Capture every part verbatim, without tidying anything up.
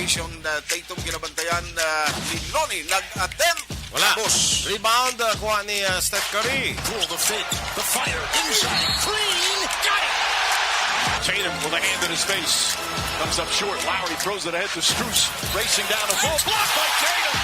Jayson, uh, Tatum ginabantayan, uh, ni Lonnie nag-attempt. Wala. Boss. Rebound, uh, kuha ni, uh, Steph Curry. Pull the fake, the fire, inside, clean, got it! Tatum with a hand in his face. Comes up short. Lowry throws it ahead to Strus. Racing down the floor. Blocked by Tatum.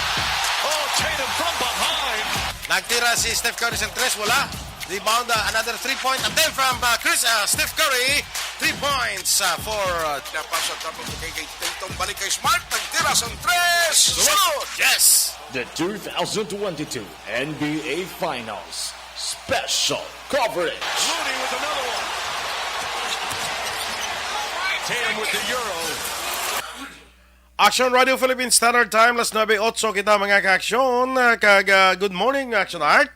Oh, Tatum from behind. Nagtira si Steph Curry sa tres, wala. Rebound, uh, another three-point attempt from, uh, Chris, uh, Steph Curry. Three points, uh, for, uh, Napasa tapos kay, kay Tatum. Balik kay Smart. Nagtira sa tres. Shoot! Yes! The two thousand twenty-two N B A Finals Special Coverage. Looney with another one. Tatum with the Euro. Action Radio Philippines Standard Time, las nuebe otso kita, mga ka-aksyon. Ah, kag, ah, good morning, Action Art.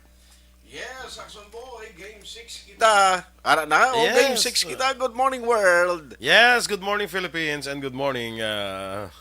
Yes, Action Boy, game six kita. Ara na, o Yes. game six kita. Good morning, world. Yes, good morning, Philippines, and good morning, uh,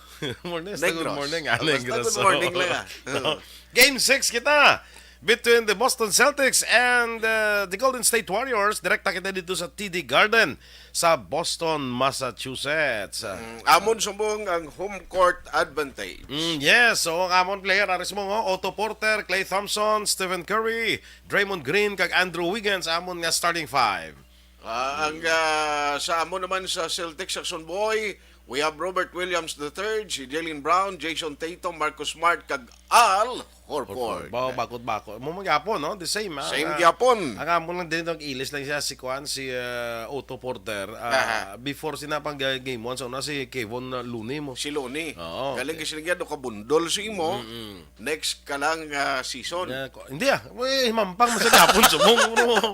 morning, good Negros. Morning, ah, Basta Negros. Good morning lang, ah. No? Game six kita between the Boston Celtics and, uh, the Golden State Warriors. Direkta kita dito sa T D Garden sa Boston, Massachusetts. Mm, amon subong ang home court advantage. Mm, yes. So, ang amon player, ari subong, oh, Otto Porter, Klay Thompson, Stephen Curry, Draymond Green, kag Andrew Wiggins, amon nga starting five. Ah, ang, ah, sa amon naman sa Celtics, Action Boy, we have Robert Williams the third, si Jaylen Brown, Jayson Tatum, Marcus Smart, kag Al Horford. Horford. Ba-, bakot-bakot. Mo man gyapon, no? The same, ah. Same Ang, gyapon. Ang amon lang din, nag-ilis lang siya, si Kwan, si, ah, Otto Porter. Ah, Aha. Before sina pang ga-, game one, so na si Kevon, ah, Looney mo. Si Looney. Oo, Galing okay. Kasi lagi, do kabundol si imo. Mm-mm. Next ka lang, ah, season. Yeah, ko-, hindi, ah. Uy, himampang mo sa gapon, subong, bro.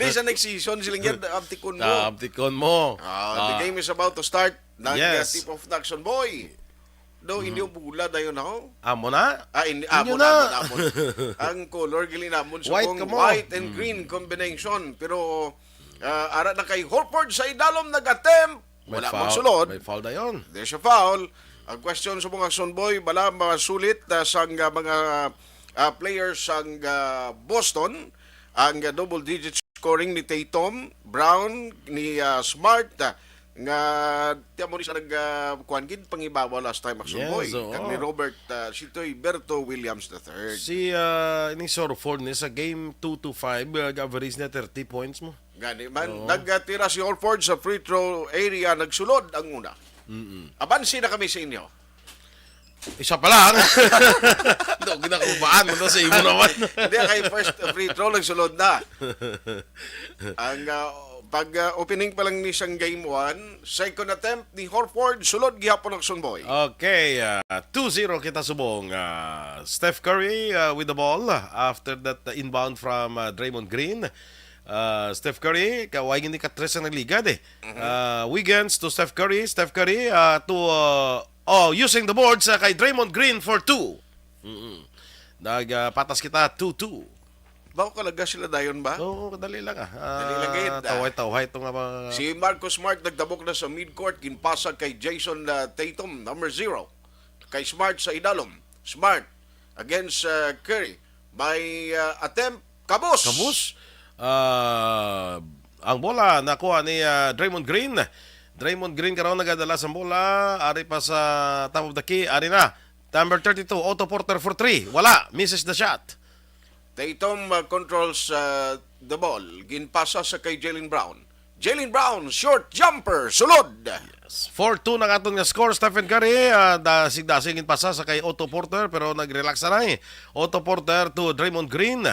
Hindi, sa next season, sila nga, abtikon mo. Ah, abtikon mo. Ah, the Ah. game is about to start. Nag, Yes. ah, tip of the Action Boy. Do, hindi yung bula dayon ako. Amo na? Ah, hindi, Inyo amo na. na, amo na, amo na. Ang color, gili namon sa White kong ka mo. white and Mm. green combination. Pero, ah, ara na kay Horford sa idalom, nag-attempt. May Wala foul. magsulod. May foul dayon. There's a foul. Ang question sa mga Action Boy, bala masulit, ah, sang, ah, mga, ah, players sang, ah, Boston, ang, ah, double-digit scoring ni Tatum, Brown, ni, ah, Smart, ah, nga tiyan mo ni sa nag, ah, kuwan gid, pangibabaw last time, Action Yes, Boy. oo. Kag ni Robert, ah, si Toy Berto Williams the third. Si, ah, ining Horford ni sa game two to five, ah, average na thirty points mo. Gani man, Oo. nagtira si Horford sa free throw area, nagsulod ang una. Mm-mm. Abansi na kami sa inyo. Isa pa lang. Do, ginakubaan mo to sa imo naman. Hindi, kay first free throw, nagsulod na. Ang, ah, pag, ah, opening pa lang ni sang game one, second attempt ni Horford, sulod gihapon ang Action Boy. Okay, ah, two zero kita subong. Ah, Steph Curry, ah, with the ball, ah, after that, ah, inbound from, ah, Draymond Green. Ah, Steph Curry, kaway gini ka tres ang nagligad eh. Mhm. Ah, Wiggins to Steph Curry, Steph Curry, ah, to, ah, oh, using the boards, ah, kay Draymond Green for two. Mm-mm. Nag, ah, patas kita, two two. Bako kalaga sila dayon ba? Oo, kadali lang, ah. Dali lang gid, ah. Tawhay-tawhay to nga mga Si Marcus Smart nagtabok na sa midcourt, ginpasa kay Jayson, ah, Tatum, number zero. Kay Smart sa idalom. Smart against, ah, Curry. May, ah, attempt. Kabus! Kabus. Ah, ang bola nakuha ni, ah, Draymond Green. Draymond Green karon nagadala sa bola. Ari pa sa top of the key. Ari na. Number thirty-two, Otto Porter for three. Wala. Misses the shot. Tatum, uh, controls, uh, the ball. Ginpasa sa kay Jaylen Brown. Jaylen Brown, short jumper, sulod. Yes. Four two na aton nga score, Stephen Curry. Ah, dasig-dasig ginpasa sa kay Otto Porter, pero nag-relax na eh. Otto Porter to Draymond Green.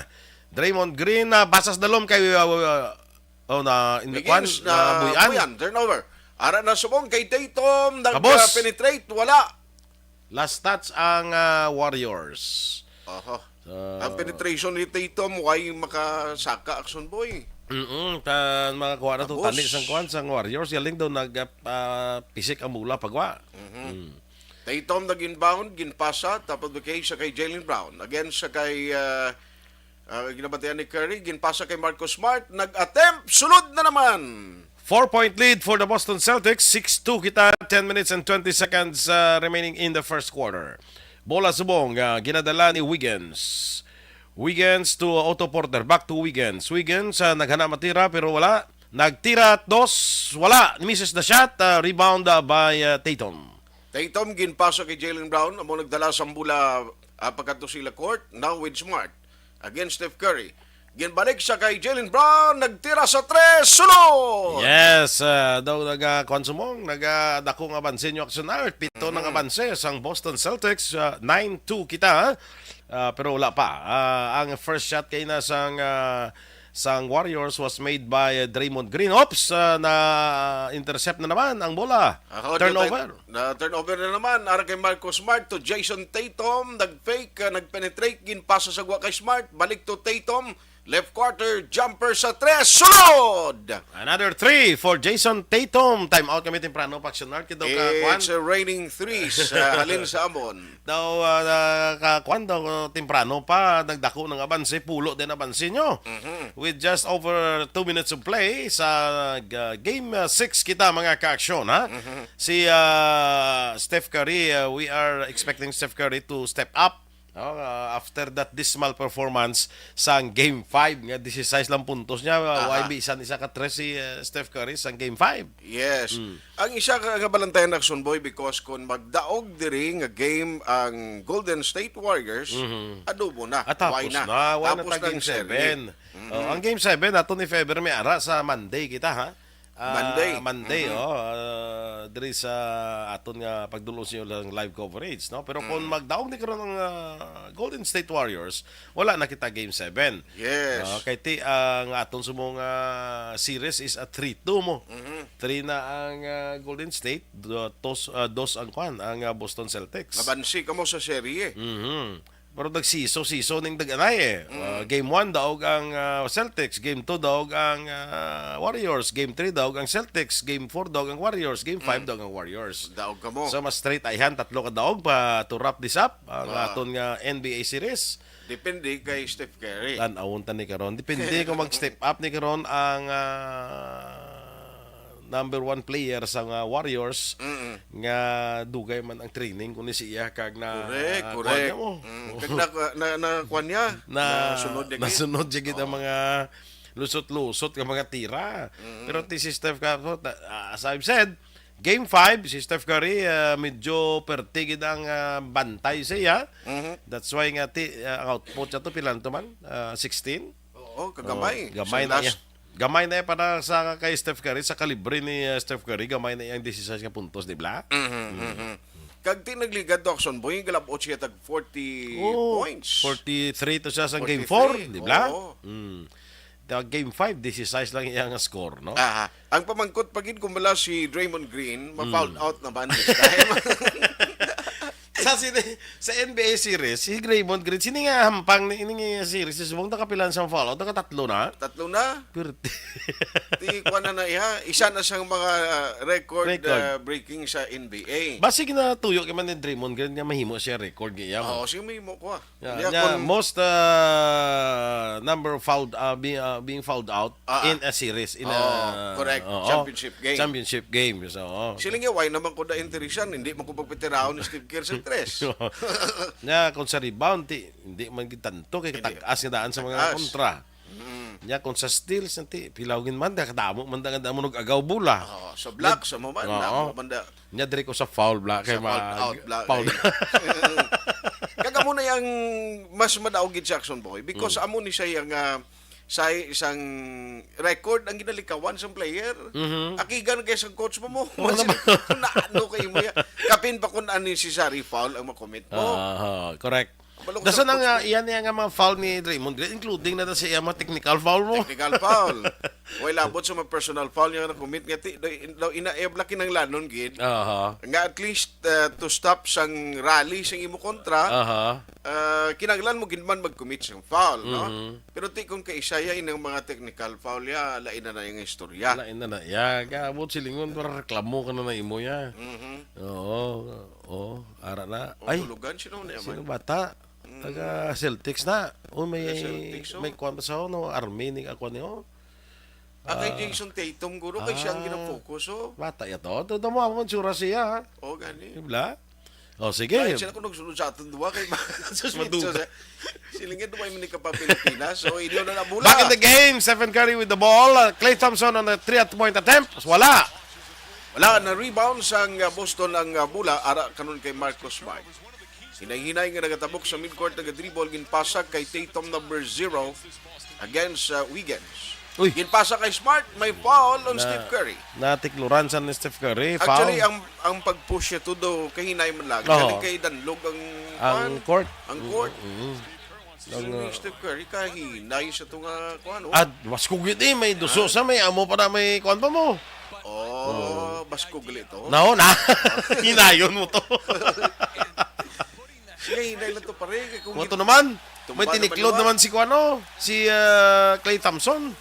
Draymond Green, ah, basas dalom kay, ah, ah, oh, na, in the Wiggins, kwan, na na Buyan. Buyan, turnover. Ara na subong kay Tatum, Kabos. nag-penetrate, wala. Last touch ang, ah, Warriors. Oho. So, Ang penetration ni Tatum, way makasaka, Action Boy. Mm-mm, ta-, makakuha na to, Tapos, tani sang kuan, sang Warriors, galing daw nag, ah, pisik ang bola pagwa. Mhm. Mm. Tatum nag-inbound, ginpasa, top of the key sa kay Jaylen Brown. Again sa kay, ah, ah, ginabantayan ni Curry, ginpasa kay Marcus Smart, nag-attempt, sulod na naman. Four-point lead for the Boston Celtics, six two kita, ten minutes and twenty seconds, ah, remaining in the first quarter. Bola subong, ah, ginadala ni Wiggins. Wiggins to Otto Porter, back to Wiggins. Wiggins, ah, naghana matira pero wala. Nagtira, dos, wala. Misses the shot, ah, rebound, ah, by, ah, Tatum. Tatum ginpasa kay Jaylen Brown, amo nagdala sang bola, ah, pagkadto sa ila court, now with Smart against Steph Curry. Ginbalik sa kay Jaylen Brown, nagtira sa tres, sulod! Yes, ah, daw naga, kuwan sumong, nagadako nga abanse nyo, Action Art. Pito nang Mhm. abanse sang Boston Celtics, ah, nine two kita, ha? Ah, pero wala pa. Ah, ang first shot kay na sang, ah, sang Warriors was made by, ah, Draymond Green. Oops, ah, na-intercept na naman ang bola. Ako, Turnover. Na turnover na naman. Ara kay Marcus Smart to Jayson Tatum. Nag-fake, ah, nag-penetrate. Ginpasa sa gwa kay Smart. Balik to Tatum. Left quarter, jumper sa tres. Sulod! Another three for Jayson Tatum. Time out kami temprano, Paction Art. Kito ka, Kwan? It's a raining threes, ah, halin sa amon. Daw, ah, ka, kwan daw, temprano pa, nagdako ng abanse, pulo din abanse nyo. Mhm. With just over two minutes of play sa, ah, game, ah, six kita, mga ka-aksyon, ha? Mhm. Si, ah, Steph Curry, ah, we are expecting Steph Curry to step up. Oh, ah, after that dismal performance sa game five nga disisais lang puntos niya, ah, Aha. Y B, isa, isa ka tres si, ah, Steph Curry sa game five. Yes. Mm. Ang isa ka, ka balantayan, Action Boy, because kung magdaog diri nga game ang Golden State Warriors, Mhm. adobo na. Ah, tapos Why na? na. Why na Tapos ta na ang game serye. seven? Mhm. Oh, ang game seven, ato ni Feber may ara sa Monday kita, ha? Ah, Monday. Monday, Mhm. oh, ah, diri sa aton nga pagdulong sa inyo lang live coverage, no? Pero kung Mm. magdaog ni karon ang, ah, Golden State Warriors, wala na kita game seven. Yes. Ah, kay ti, ang aton sumong, ah, series is a three two mo. Mhm. Three na ang, ah, Golden State, do-, dos, ah, dos ang kwan, ang, ah, Boston Celtics. Mabansi ka mo sa serye. Mhm. Pero nagsiso-siso ning daganay eh. Mm. Ah, game one daog ang, ah, Celtics, game two daog ang, ah, Warriors, game three daog ang Celtics, game four daog ang Warriors, game five Mm. daog ang Warriors. Daog ka mo. So, mas straight ayhan, tatlo ka daog pa to wrap this up ang Ah. aton nga N B A series. Depende kay Steph Curry. Tan-awon ta ni karon. Depende kung mag-step up ni karon ang, ah, number one player sa nga Warriors Mm-mm. nga dugay man ang training kuno siya kag na, Correct, ah, kuwan correct. niya mo. Mm, kag na, na, na, kuwan niya, Na, nasunod niya gid. nasunod niya gid ang Oo. mga lusot-lusot nga mga tira. Mm. Pero ti si Steph Curry, ah, as I've said, Game five, si Steph Curry, ah, medyo perti gid ang, ah, bantay sa iya. Mhm. That's why nga ti, ah, ang output niya to, pila to man? Ah, sixteen? Oo, kagamay. Oh, gamay Sa na last iya. Gamay na iya para sa kay Steph Curry, sa kalibre ni, ah, Steph Curry, gamay na iyang disisais nga puntos, di ba? Mhm, Mm. mhm. Kag ti nagligad to, Action Boy, galabot siya tag forty Oh, points. forty-three to siya sa game Forty-three, four, di ba? Oo. Mm. The game five, disisais lang iya nga score, no? Aha. Ang pamangkot pa gid kung bala si Draymond Green, ma-foul Mm. out naman this time. Sa sini, sa N B A series, si Draymond Green, sini nga hampang ni, ini nga series, subong nakapilan sa foul out, nakatatlo na. Tatlo na. Pirti. Ti, kuwan na na iya. Isa na siyang mga, uh, record, Record. uh, breaking sa N B A. Basig na tuyo kay man ni Draymond Green nga mahimo siya record niya. Oo, sige, mahimo ko, ah. Yeah, Niya yeah, kung most, uh, number of fouled, uh, being, uh, being fouled out Ah, ah. in a series, in Oo, a, correct. oo, Championship game. championship game. So, oo. Sila nga, why naman ko na interesan? Hindi man ko pagpitiraon ni Steve Kerr sa tres. Nya, kung sa rebound, ti, hindi man gid tanto kay Hindi. kataas nga daan sa mga Taas. kontra. Mm. Nya, kung sa steals, ti, pilawgin man, kadamo man da, kadamo nag-agaw bola. Oo, sa blocks, sa mo man, Oo. damo man da. Nya diri ko sa foul bla, kay Sa foul ma-, out bla, foul. Kay kag amo na yang mas madaog gid sa Action Boy because Mm. amo ni siya yang, ah, sa isang record ang ginalikawan sang player. Mhm. Akigan kay sang coach mo mo. Wala naman. Na ano kay mo ya? Kapin pa kun unnecessary foul ang makomit mo. Ah, correct. Kabalo ko Dason sa ang, coach ah, mo. Iyan niya nga mga foul ni Draymond Green, including na ta sa iya mga technical foul mo. Technical foul. Way labot sa mga personal foul niya na commit nga ti, daw, daw ina, eh, wala kinahanglanon gid. Aha. Nga at least, uh, to stop sang rally sang imo kontra, Aha. uh, kinahanglan mo gid man mag-commit sang foul, no? Mhm. Pero ti kung kay isa ya inang mga technical foul ya, lain na na yung istorya. Lain na na. Ya, kaabot silingon para reklamo ka na na imo ya. Mhm. Oo. Oo, ara na. O, Ay, tulugan, sino na sino yaman? Bata? Mm. Taga Celtics na. O, may, Taga Celtics, oh. May kwan pa sa, no, Army ni, ah, kwan ni, oh. Ah, kay Ah, Jason Tatum, guro, kay siya ang ah, gina-focus, oh. Bata ya to. Ito, damo ako, mansura siya, ha? Oh, gani. Di ba? Oh, sige. Kahit sila kung nagsunod sa aton duwa, kay ma-, suspenso Maduda. Sa, siling nga duwa yung ka pa Pilipinas. So, hindi na nabula. Back in the game, Stephen Curry with the ball. Uh, Klay Thompson on a three-point attempt. Wala. Wala na rebound sang, ah, Boston ang, ah, bola, ara karon kay Marcus Smart. Hinay-hinay nga nagatabok sa midcourt, nagadribble, ginpasa kay Tatum number zero against, ah, Wiggins. Uy. Ginpasa kay Smart, may foul on Na- Steph Curry. Natikluran sa ni Steph Curry, Actually, foul. ang ang pag-push niya todo kahinay man lang. Oo. Galing kay Danlog ang Ang kuwan, court. ang court. Mm, mm. Si Ang, uh, Steph Curry kahinay sa to nga kuwan, oh. At mas kugit eh, may duso Ah. sa may amo pa na may kuwan pa mo. Oh, mas kugli to. Naon na. Hinayon mo to. Sige, hinay lang to, pare. Kay kung Mo gin- to naman. Tumba May naman tiniklod naman. naman si kuwan, oh. Si, uh, Klay Thompson.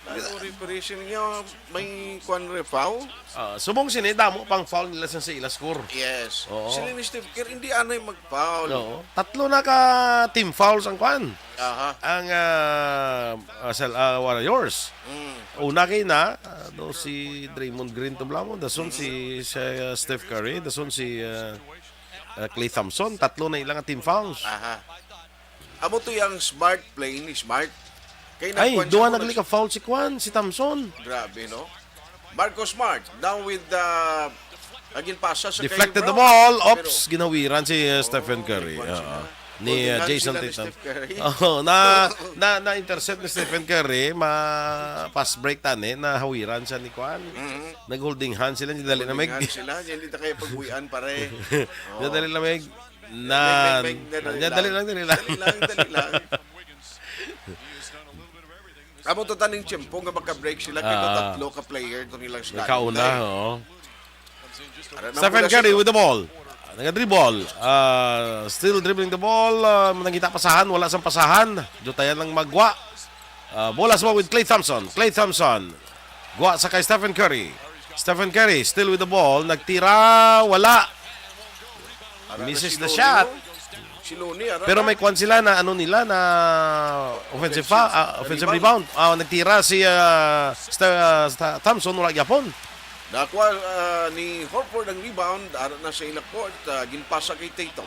Ay, o referee niya, may kuwan re foul? Ah, subong sini, damo pang foul nila sa, sa ila score. Yes. Oo. Sila ni Steve Kerr, hindi anay mag-foul. Oo. Tatlo na ka team fouls ang kuwan. Aha. Ang, ah, ah, sel-, ah, Warriors. Mm. Una kay na, ah, do si Draymond Green to blamo, dason si, si, ah, Steph Curry, dason si, ah, ah, Klay Thompson, tatlo na ilang team fouls. Aha. Amo to yung Smart play ni Smart. Kay Ay, nagkuwan siya duha mo, nagli ka foul si Kwan, si Thompson. Grabe, no? Marcus Smart, down with the, again, pasa sa kay Deflected the Brown. ball. Pero Oops, ginawiran si, uh, Stephen Curry. nagkuwan Oo. sila. Ni, uh, Holding hands Jason sila ni Tatum. Steph Curry. Oo, na, na, na-intercept ni Stephen Curry. Ma-, pass break tani, nahawiran siya ni Kwan. Mhm. Nag-holding hands sila, dali na Holding may hands sila, hindi ta kaya pagbuyan, pare. Oo. Dali na may Na, Beng, beng, beng, dali dali lang, lang. dali lang. Dali lang, dali lang. Amo to taning tiyempo nga maka-break sila, kay Ah. tatlo ka player to nilang sila. Nagkauna, oo. Ara na Stephen muna Curry siya. with the ball. Nagadribble. Ah, still dribbling the ball. Ah, nangita pasahan, wala sang pasahan. Jutayan lang magwa. Ah, bola sa with Klay Thompson. Klay Thompson. Gwa sa kay Stephen Curry. Stephen Curry still with the ball. Nagtira, wala. Ara na Misses si the Looney, shot. oh. Si Looney, ara Pero na. may kwan sila na ano nila na offensive Offensive. foul, ah, offensive Rebound. rebound. Ah, nagtira si, ah, Sta-, ah, Sta-, Thompson, wala gyapon. Nakuha, ah, ni Horford ang rebound, ara na sa ila court, ah, ginpasa kay Tatum.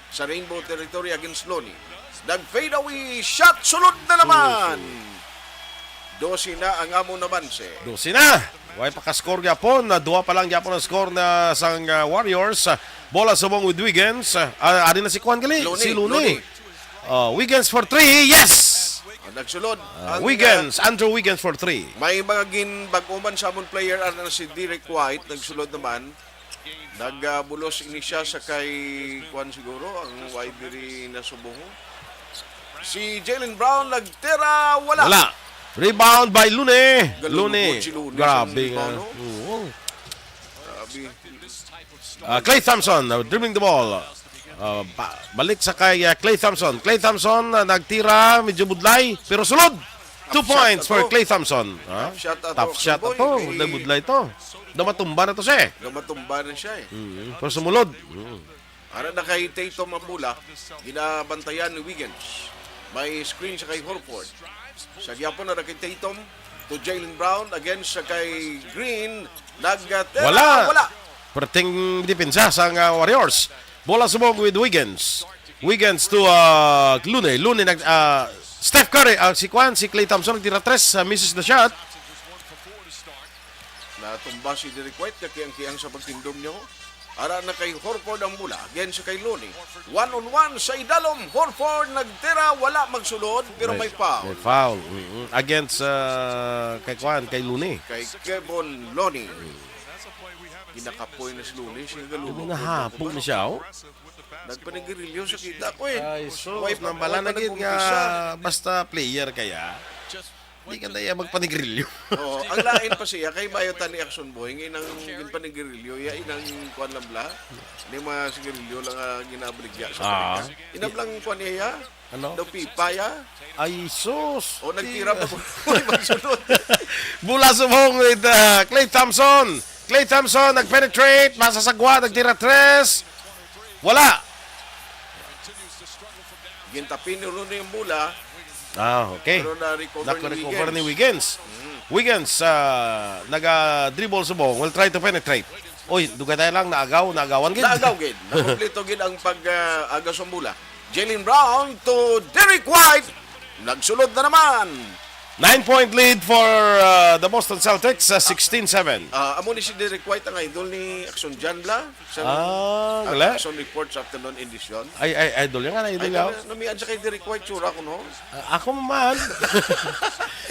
Sa Rainbow Territory against Looney. Nag-fade away shot, sulod na naman. Sulod. Dose na ang among nabanse. Dose na. Way pa ka-score gyapon. Na duha pa lang gyapon ang score na sang, ah, Warriors. Bola subong with Wiggins. Ah, ari na si Kwan gali. Looney, Si Looney. Looney. Oh, Wiggins for three. Yes! Ah, nagsulod. Ah, Ang, Wiggins, ah, Andrew Wiggins for three. May mga ginbag-o man sa amon player, ano, si Derek White, nagsulod naman. Nagabulos ini siya sa kay, kuwan siguro, ang wide diri na subuho. Si Jaylen Brown nagtira, wala. Wala. Rebound by Looney. Galunggong Looney. si Looney sa Grabe nga. rebound, no? Oo. Grabe. Ah, Klay Thompson, uh, dribbling the ball. Ah, ba-, balik sa kay, ah, Klay Thompson. Klay Thompson, ah, nagtira, medyo budlay, pero sulod. Two Tough shot points for ato. Klay Thompson. Ha? Tough shot ato, Tough shot Boy. ato. May Nabudlay to. Daw matumba na to siya eh. Daw matumba na siya eh. Mm, pero sumulod. Mm. Ara na kay Tatum ang bola. Ginabantayan ni Wiggins. May screen sa kay Horford. Sa gyapon na kay Tatum to Jaylen Brown. Again sa kay Green. Nagtira. Wala. Wala. Perting depensa sa nga Warriors. Bola subong with Wiggins. Wiggins to, uh, Looney. Looney nag, uh, Steph Curry. Uh, si Kwan, si Klay Thompson nagtira tres. Uh, misses the shot. Natumba si Derek White, kakiang-kiang sa pagtindog niyo. Ara na kay Horford ang bola. Again sa kay Looney. One on one sa idalom. Horford nagtira, wala magsulod, pero may foul. May foul. Mm-mm. Against, uh, kay Kwan, kay Looney. Kay Kevon Looney. Ginakapoy na si Looney. Siya galulog. Nahapo na siya, oh. Nagpanigarilyo sa kita ko eh. Ay, sus, Way pa, nambala way na pa gid nga nag-umpisa. basta player kaya. Di ka na iya magpanigrilyo. Oo, ang lain pa siya, kay bayo tani Action Boy, nga inang ginpanigrilyo, ya inang kuwan lang bla. Hindi mga sigarilyo lang, ah, ginabaligya sa Ah. Amerika. Inam lang kuwan niya, ya. Ano? Daw pipa, ya. Ay, sus. O, nagtira pa Di- po. Uy, magsunod. Bola subong with, uh, Klay Thompson. Klay Thompson, nag-penetrate, masasagwa, nagtira tres. Wala. Gintapin ni Rooney ang bola. Ah, okay. Pero na-recover ni Nako-recover ni Wiggins. Wiggins. Mm. Wiggins, ah, naga-dribble subong. Will try to penetrate. Oy, dugay tayo lang. Naagaw, naagawan gid. Naagaw gid. Nakumpleto gid ang pag, ah, agaw sa bola. Jaylen Brown to Derek White. Nagsulod na naman. Nine-point lead for uh, the Boston Celtics, uh, sixteen seven. Ah, amo ni si Derek White ang idol ni Action Jan Bla. Sa Ah, ang wala. Action Report sa afternoon edition. Ay, ay, idol yan nga, idol Ay, yan. Namian siya kay Derek White, tsura ko, no? Ah, ako man.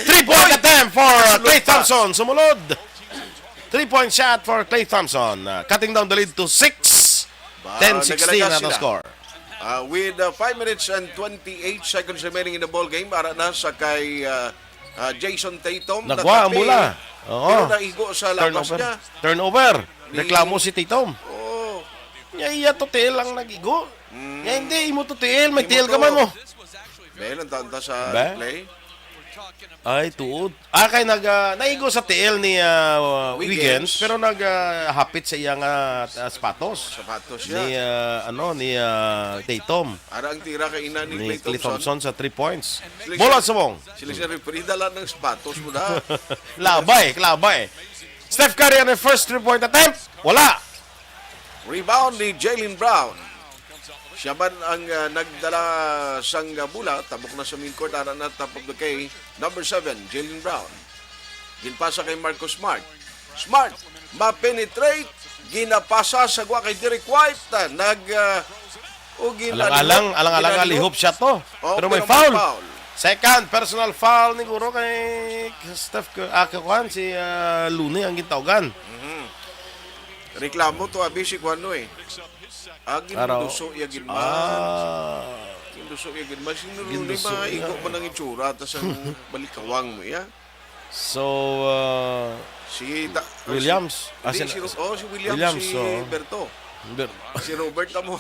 Three-point attempt for uh, Clay Thompson. Sumulod. Three-point shot for Clay Thompson. Uh, cutting down the lead to six. Ba, ten sixteen nagalagas na sila. Score. Uh, with uh, five minutes and twenty-eight seconds remaining in the ball game, ara na sa kay uh, uh, Jason Tatum. Nagwa ang bola. Oo. Pero naigo sa lawas niya. Turnover. Ni- Reklamo si Tatum. Oo. Nya iya to tiil ang nag-igo. Mm. Nya hindi, imo to tiil, may tiil ka man mo. Dahil ang tanta sa replay. Ay, tuod. Ah, kay nag, ah, naigo sa tiil ni ah, Wiggins, Wiggins. Pero nag ah, hapit sa iya nga ah, sapatos. Sapatos siya. Ni ah, ano, ni ah, Tatum. Ara ang tira kay ina ni Ni Klay Klay Thompson. Thompson sa three points. Sila Bola siya- subong. Sila siya referee, dala ng sapatos mo na. Labay, labay. Steph Curry ang first three-point attempt. Wala. Rebound ni Jaylen Brown. Siya man ang ah, nagdala sang ah, bola, tabok na sa main court, ara na top of the key, number seven, Jaylen Brown. Ginpasa kay Marcus Smart. Smart, ma-penetrate, ginapasa sa gwa kay Derek White, ah, nag ah, o gin- Alang-alang, alang-alang nga ginalihok. Lihop shot to. Oh, pero may pero may foul. Foul. Second personal foul ni guro kay Steph Cur-, ah, kay kuan, si ah, Looney ang gintawgan. Mhm. Reklamo to abi si kuan, no, eh. Ah, Araw. Ginduso ya gid man. Ah. Ginduso ya gid man. Sino ni Ginduso ba ya. Igo man ang itsura, tas ang balikawang mo, ya? So, uh, Si ta-, Williams. Ah, si, si, oh, si Williams, Williams, si oh. Berto. Ber- Si Robert amo.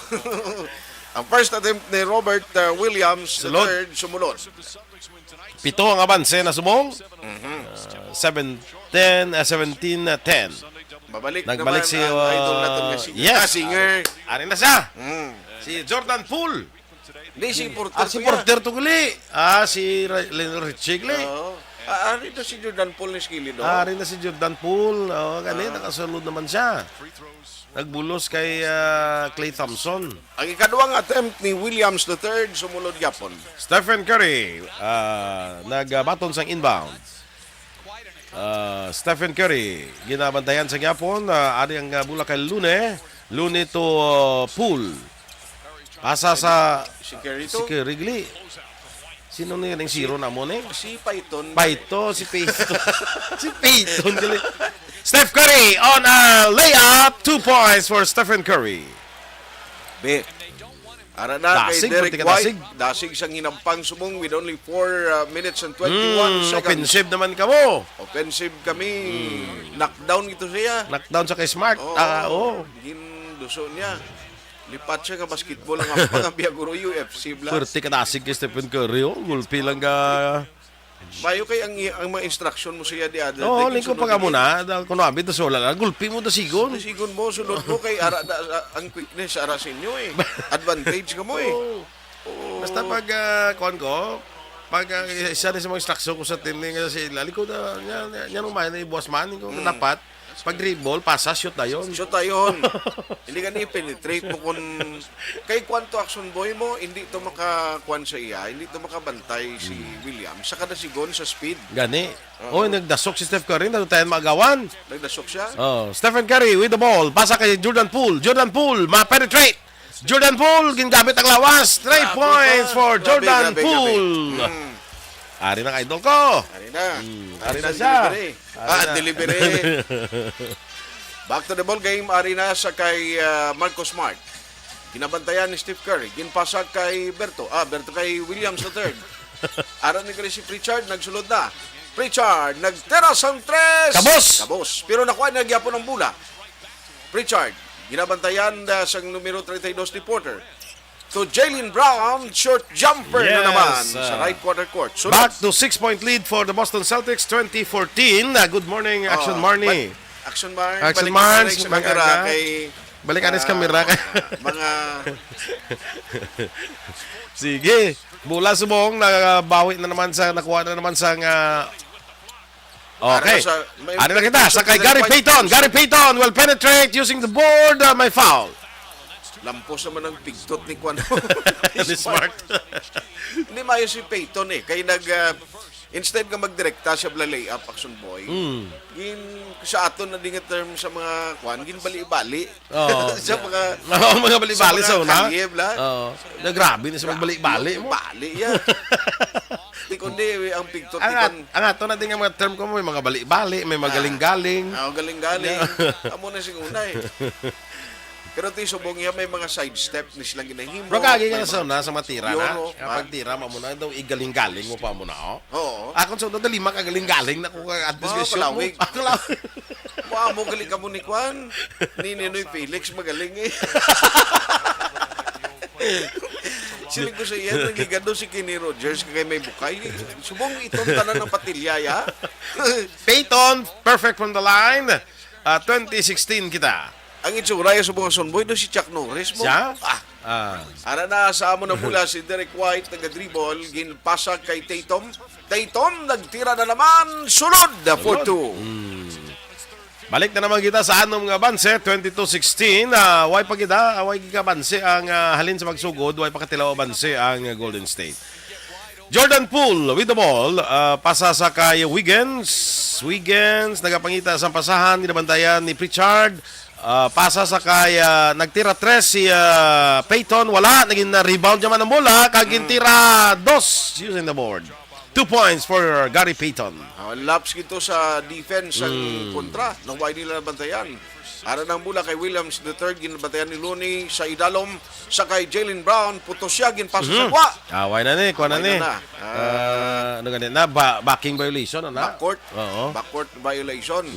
Ang first attempt ni Robert uh, Williams the Sulod. Third, sumulod. Pito ang abanse na subong. Mhm. Uh, seven ten, uh, seventeen ten. Babalik Nagbalik naman si, ang idol natin uh, nga singer. Yes. Ah, singer. Ari na siya. Mm. Si Jordan Poole. Di, si porter Ah, si to yan. Porter to gali. Ah, si Ra-, Lionel Richie gali. Oo. Ah, ari to si Jordan Poole ni Skilly, no? Ah, ari na si Jordan Poole. Oh, gani, Ah. Nakasulod naman siya. Nagbulos kay ah, Klay Thompson. Ang ikaduhang attempt ni Williams the third, sumulod gyapon. Stephen Curry, ah, nagbaton sang inbound. Ah, Stephen Curry, ginabantayan sa gyapon. Ah, ari ang ah, bola kay Looney. Looney to ah, Poole. Pasa sa Si Curry to? Si Curry gali. Sino ni ning zero na mo ni? Si Python. Python, si Python. Si Python gali. Steph Curry on a layup. Two points for Stephen Curry. Be. Ara na kay Dasig, Derek pati ka White. Dasig. Dasig sang hinampang subong with only four uh, minutes and twenty-one Mm, seconds. Offensive naman ka mo. Offensive kami. Mm. Knockdown ito siya. Knockdown sa kay Smart. Oo. Ah, oo. Ginduso niya. Lipat siya nga basketball ang hapang ang Biaguro U F C, Blas. Pwerte ka dasig kay Stephen Curry, oh. Gulpi lang ka. Bayo kay ang, ang mga instruction mo siya the other Oo, day, lingkod sunod pa ka mo ni na. Da-, kuno abi, tas wala lang. Gulpi mo, dasigon. Dasigon mo, sunod mo, kay ara, da, ang quickness, ara sa inyo eh. Advantage ka mo eh. Oo. Oo. Basta pag, ah, kuwan ko, pag ah, isa ni sa mga instruction ko sa team ni nga si Lali ko na, niya, niya, niya nung main na ibuwas man, ko Mm. dapat, pag dribble, pasa, shoot dayon. Shoot dayon. Hindi ka ni penetrate mo kung, kay kwanto action boy mo, hindi to makakuan sa iya, hindi to makabantay si Mm. William sa kada sigon sa speed. Gani. Oo. Oh, nagdasok si Steph Curry, na tayo magawan. Nagdasok siya? Oh, Stephen Curry with the ball. Pasa kay Jordan Poole. Jordan Poole, ma-penetrate. Jordan Poole, gingamit ang lawas. Three Grabe points ka. for Grabe, Jordan grabe, grabe. Poole. Mm. Ari na ang idol ko. Ari na. Mm, Ari ari na na ang siya. delivery. Ari Ah, na. delivery. Back to the ball game. Ari na sa kay ah, Marcus Smart. Ginabantayan ni Steph Curry. Ginpasa kay Berto. Ah, Berto kay Williams the third. Ara ni gali si Pritchard, nagsulod na. Pritchard, nagtira sang tres. Kabos! Kabos. Pero nakuha na gyapon ang bola. Pritchard, ginabantayan na sang numero treinta y dos ni Porter. To Jaylen Brown, short jumper na Yes, naman sa ah, right quarter court. Sunod. Back to six-point lead for the Boston Celtics, twenty fourteen. Ah, good morning, Action Oh, Marnie. but Action Marnie, Action balik Marnie, ka sa mga kamera aga. kay, Balik ka sa ah, kamera. mga Sige. Bola subong, nakabawi na naman sa, nakuha na naman sa nga Okay. Ano sa, may Ano na kita? Sa kay Gary Payton. Gary Payton will penetrate using the board. Uh, may foul. Lampos naman ang pigtot ni Kwan. Ni Smart. Hindi mayo si Payton eh. Kay nag, ah, Instead nga magdirekta siya bala layup, Action Boy, Mm. gin, sa aton na di nga term sa mga kwan, ginbali-bali. Oo. Sa mga, Oo, mga bali-bali sa mga una. Kalye, bla. Oo. Na grabe na sa magbali-bali mo. Bali, ya. Di kundi, ang pigtot, Ang, di at, kon- ang ato na din nga mga term ko mo, may mga bali-bali, may magaling-galing. Ah, galing-galing. Amo na sing una eh. Pero ti subong niya, may mga sidestep ni silang ginahimo. Pero kagi ka May na sa mga- una, sa mga tira Yun, na. oh, Kapag tira, mo na daw, igaling-galing mo pa mo na, oh. Oo. Akon sa una, dali makagaling-galing na ko kag at Mga diskusyon mo. palawig. Ang law- Wa mo gali kamo ni kwan. Ni Ninoy Felix magaling eh. Siling ko sa iya, nagligado si Kenny Rogers kay may bukay. Subong itong tanan ng patilya, ya. Payton, perfect from the line. Ah, twenty sixteen kita. Ang itsura ya subong nga Sunboy do si Chuck Norris mo. Siya? Ah, Ah. Ara na sa amo na mula si Derek White, nag-dribble, ginpasa kay Tatum. Tatum, nagtira na naman, sulod, four two. Balik na naman kita sa anom nga banse, twenty-two sixteen. Ah, way pa kita, ah, way ka banse ang ah, halin sa magsugod, way pa katilaw banse ang ah, Golden State. Jordan Poole with the ball, ah, pasa sa kay Wiggins. Wiggins, nagapangita sa pasahan, ginabantayan ni Pritchard. Ah, pasa sa kay, ah, nagtira tres si ah, Payton, wala, naging na rebound naman ang bola, kag gintira dos using the board. Two points for Gary Payton. Ah, laps gito sa defense ang kontra. Nang why nila nabantayan. Ara ng bola kay Williams the third, ginabantayan ni Looney sa idalom, sa kay Jaylen Brown, putos siya, ginpasa sa gwa. Away na ni, kuha na Away ni. na na. Ah, ano ganit na? Ba- backing violation, ano? Backcourt. Oo. Backcourt violation.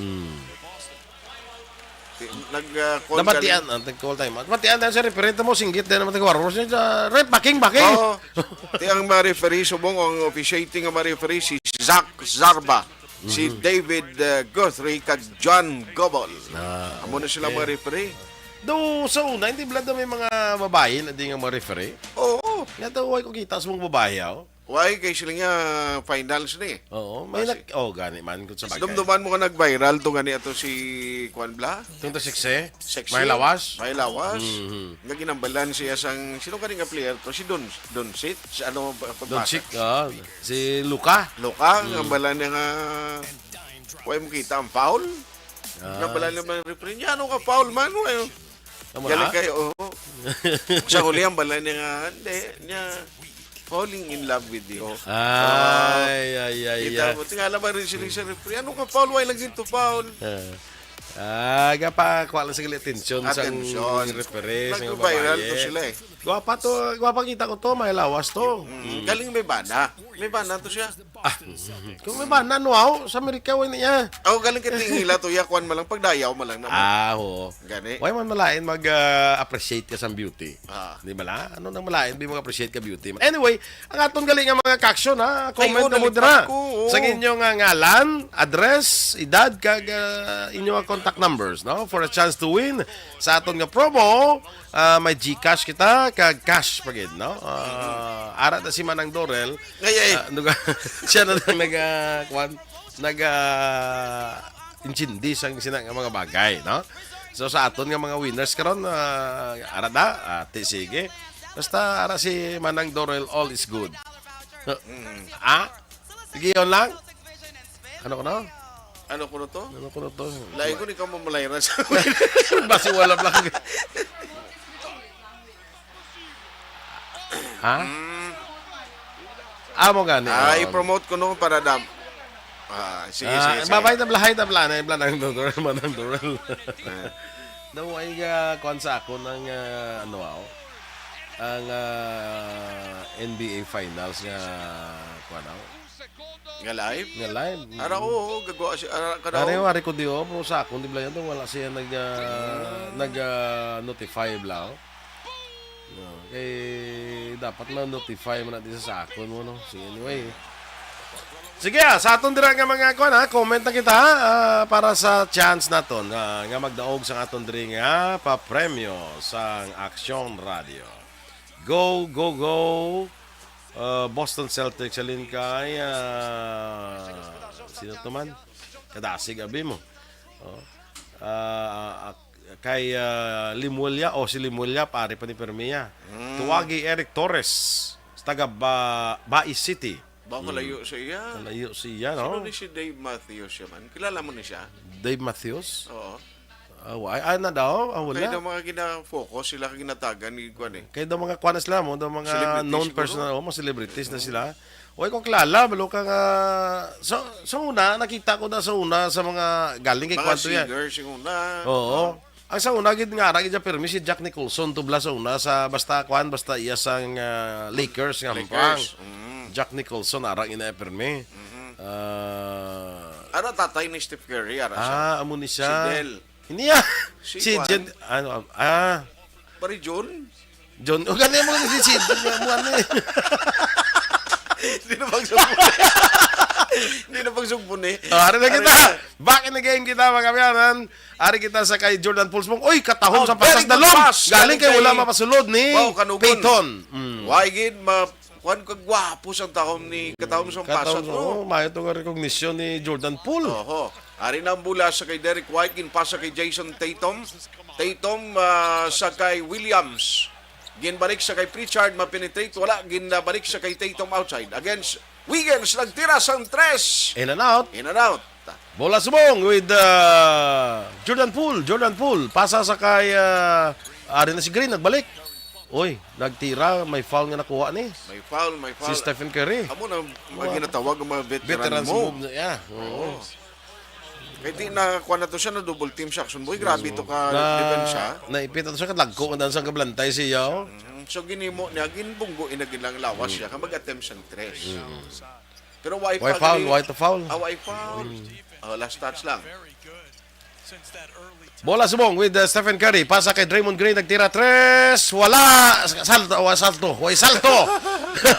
Ti- Nag uh, call Nabatian, ang tag-call time. Nabatian tayo sa referee mo, singgit din naman tayo. Ref, backing, backing. Oo. Ti ang mga referee, subong ang officiating nga mga referee, si Zach Zarba, si David uh, Guthrie, kag John Gobol. Ah, Amo na sila mga referee. Do sa una, hindi blad na may mga babae na di nga mga referee. Oo. Nga daw, way ko kita sa mga babae, oh. Why? Kay sila nga finals ni. Oo, may Basi- nag... Oh, gani man kung sa bagay. Dumduman mo ka nag-viral to gani ato si Kwan Bla? Itong to siksi? Sexy. May lawas? May lawas. Mhm. Nga ginambalan siya sang, sino kani nga player to? Si Don, Doncic? Si ano, ba- pagbasa? Doncic, oh, si Luka. Luka, ang balan niya nga, why mo kita ang foul? Ah. Ang balan niya man referee niya, ano ka foul man? Why? Tama Galing na? kayo, oo. Sa huli, ang balan niya nga, hindi, niya, falling in love with you. Ay, ay, ay, Kita ay. mo, tingala ba rin sila sa referee? Ano ka foul? Why lagi to foul? Ah. Ah, gapa, kuha lang sa atensyon sa Atensyon. referee, sa Nag-viral babae. To sila eh. Gwapa to, gwapa kita ko to, may lawas to. Mm, galing may bana. May bana to siya. Ah, kung may bana, no, aw, sa Amerika, wala niya. Ako galing ka tingila to, ya, kwan malang, pagdayaw malang naman. Ah, oo. Gani. Why man malain mag-appreciate ka sa beauty? Ah. Di ba la? Ano nang malain, di mag-appreciate ka beauty? Anyway, ang aton gali nga mga caption, ha? Comment Ay, oo, na mo nalipat dira. Ko, oo. Sa inyo nga ngalan, address, edad, kag ah, inyo nga contact numbers, no? For a chance to win sa aton nga promo, ah, may GCash kita, kag cash pa gid, no? Ah, ara na si Manang Dorel. Ay, ay. Ah, ano ka? Siya na lang nag, ah, kwan, nag, ah, intindi sang sina nga mga bagay, no? So sa aton nga mga winners karon, ah, ara na, ati sige. Basta ara si Manang Dorel, all is good. Ah? Sige, yun lang. Ano ko na? Ano ko na to? Ano ko na to? Lain ko ni ka mamalay na sa Basi wala lang. Ha? Amo gani. Ah, Oh. I-promote ko no para dam. Ah, sige, Ah, sige, sige. Babay, tablahay, tabla na, tabla na, tabla na, tabla na. Daw ay ah, kuwan sa ako ng ah, ano aw, ang ah, N B A Finals nga kuwan aw. Nga live? Nga live. Ara, oo, gagawa siya. Ara, ka daw. Ari, ari ko di oh, pero sa akong di bala yan, wala siya nag ah, nag ah, notify bla. Oh. No, kay dapat na notify mo natin sa akon mo no. Sige, anyway. Sige, ah, sa aton dira nga mga kuan ha, comment na kita ha, ah, para sa chance naton ah, nga magdaog sa aton diri nga papremyo sa Aksyon Radio. Go, go, go. Ah, Boston Celtics, alin kay ah, sino to man? Kadasig abi mo. Oh. Ah, ah, kay ah, Limulia, o si Limulia, pare pa ni Permia. Tuwagi Eric Torres, taga ba Bais City. Ba, kalayo sa iya. Kalayo siya, no? Sino ni si Dave Matthews siya man? Kilala mo ni siya? Dave Matthews? Oo. Ah, wa-, ay, ana daw? Ah, wala. Kaya daw mga gina-focus sila kag ginatagan ni kuan eh. Kaya daw mga kuan na sila mo, daw mga Celebrities known siguro? Personal, oh, mga celebrities na sila. Way ko kilala, balo ka nga, sa, sa una, nakita ko na sa una sa mga galing kay Mga kuan to yan. Singers yung una. Oo. Ang sa una gid nga, ara gid siya pirmi si Jack Nicholson, tubla sa una sa basta kuan, basta iya sang, ah, Lakers nga Lakers, hampang. Mm. Jack Nicholson, ara ina pirmi. Mhm. Ah, Ara tatay ni Steph Curry, ara siya. Ah, amo ni siya. Si Del. Hindi ah. Si Si kuan? Jen, ano, ah, Pare Jun? John, o gani mo si Sid, mo ano eh. Hindi na pagsugpo. Hindi na pagsugpo ni. Oh, ari na Ari kita. Na. Back in the game kita, mga kabayanan. Ari kita sa kay Jordan Poole. Uy, katahom Oh, sa pasas very na good long. Pass. Galing kay wala mapasulod ni Wow, Kanugon. Payton. Mm. Why gid ma-, kuwan ka gwapo sang tahom ni katahom sang Katahom pasas sa, mo. Oh, mayo to nga recognition ni Jordan Poole. Oho. Ari na ang bola sa kay Derek White, ginpasa kay Jason Tatum. Tatum, ah, sa kay Williams. Ginbalik sa kay Pritchard, ma-penetrate, wala, ginbalik sa kay Tatum outside. Against Wiggins, nagtira sang tres. In and out. In and out. Bola subong with, uh, Jordan Poole. Jordan Poole. Pasa sa kay, uh, ari na si Green, nagbalik. Uy, nagtira, may foul nga nakuha ni. May foul, may foul. Si Stephen Curry. Amo na ang ginatawag ang mga veteran Veterans move. Move na, yeah. Oo. Oo. Kay di na, kuha na to siya, na double team siya. Action boy, grabe to ka Na, depensa. Naipit na to siya, kadagko na sa kablantay siya, oh. Mm, so, ginimo niya, ginbunggo, inagin lang lawas siya, ka mag-attempt sang tres. Mm. Pero why Why pa foul? gini- Why to foul? Ah, why foul? Mm. Oh, last touch lang. Bola subong with, uh, Stephen Curry. Pasa kay Draymond Green. Nagtira tres. Wala. Salto. Wala salto. Wala salto.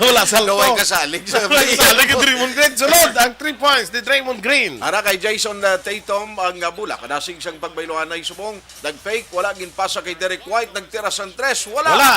Wala salto. Wala kasalig sa Wala kasalig kay Draymond Green. Sunod ang three points ni Draymond Green. Ara kay Jason, uh, Tatum ang, uh, bola. Kadasig sang pagbayloanay subong. Nag-fake. Wala ginpasa kay Derek White. Nagtira sang tres. Wala. Wala.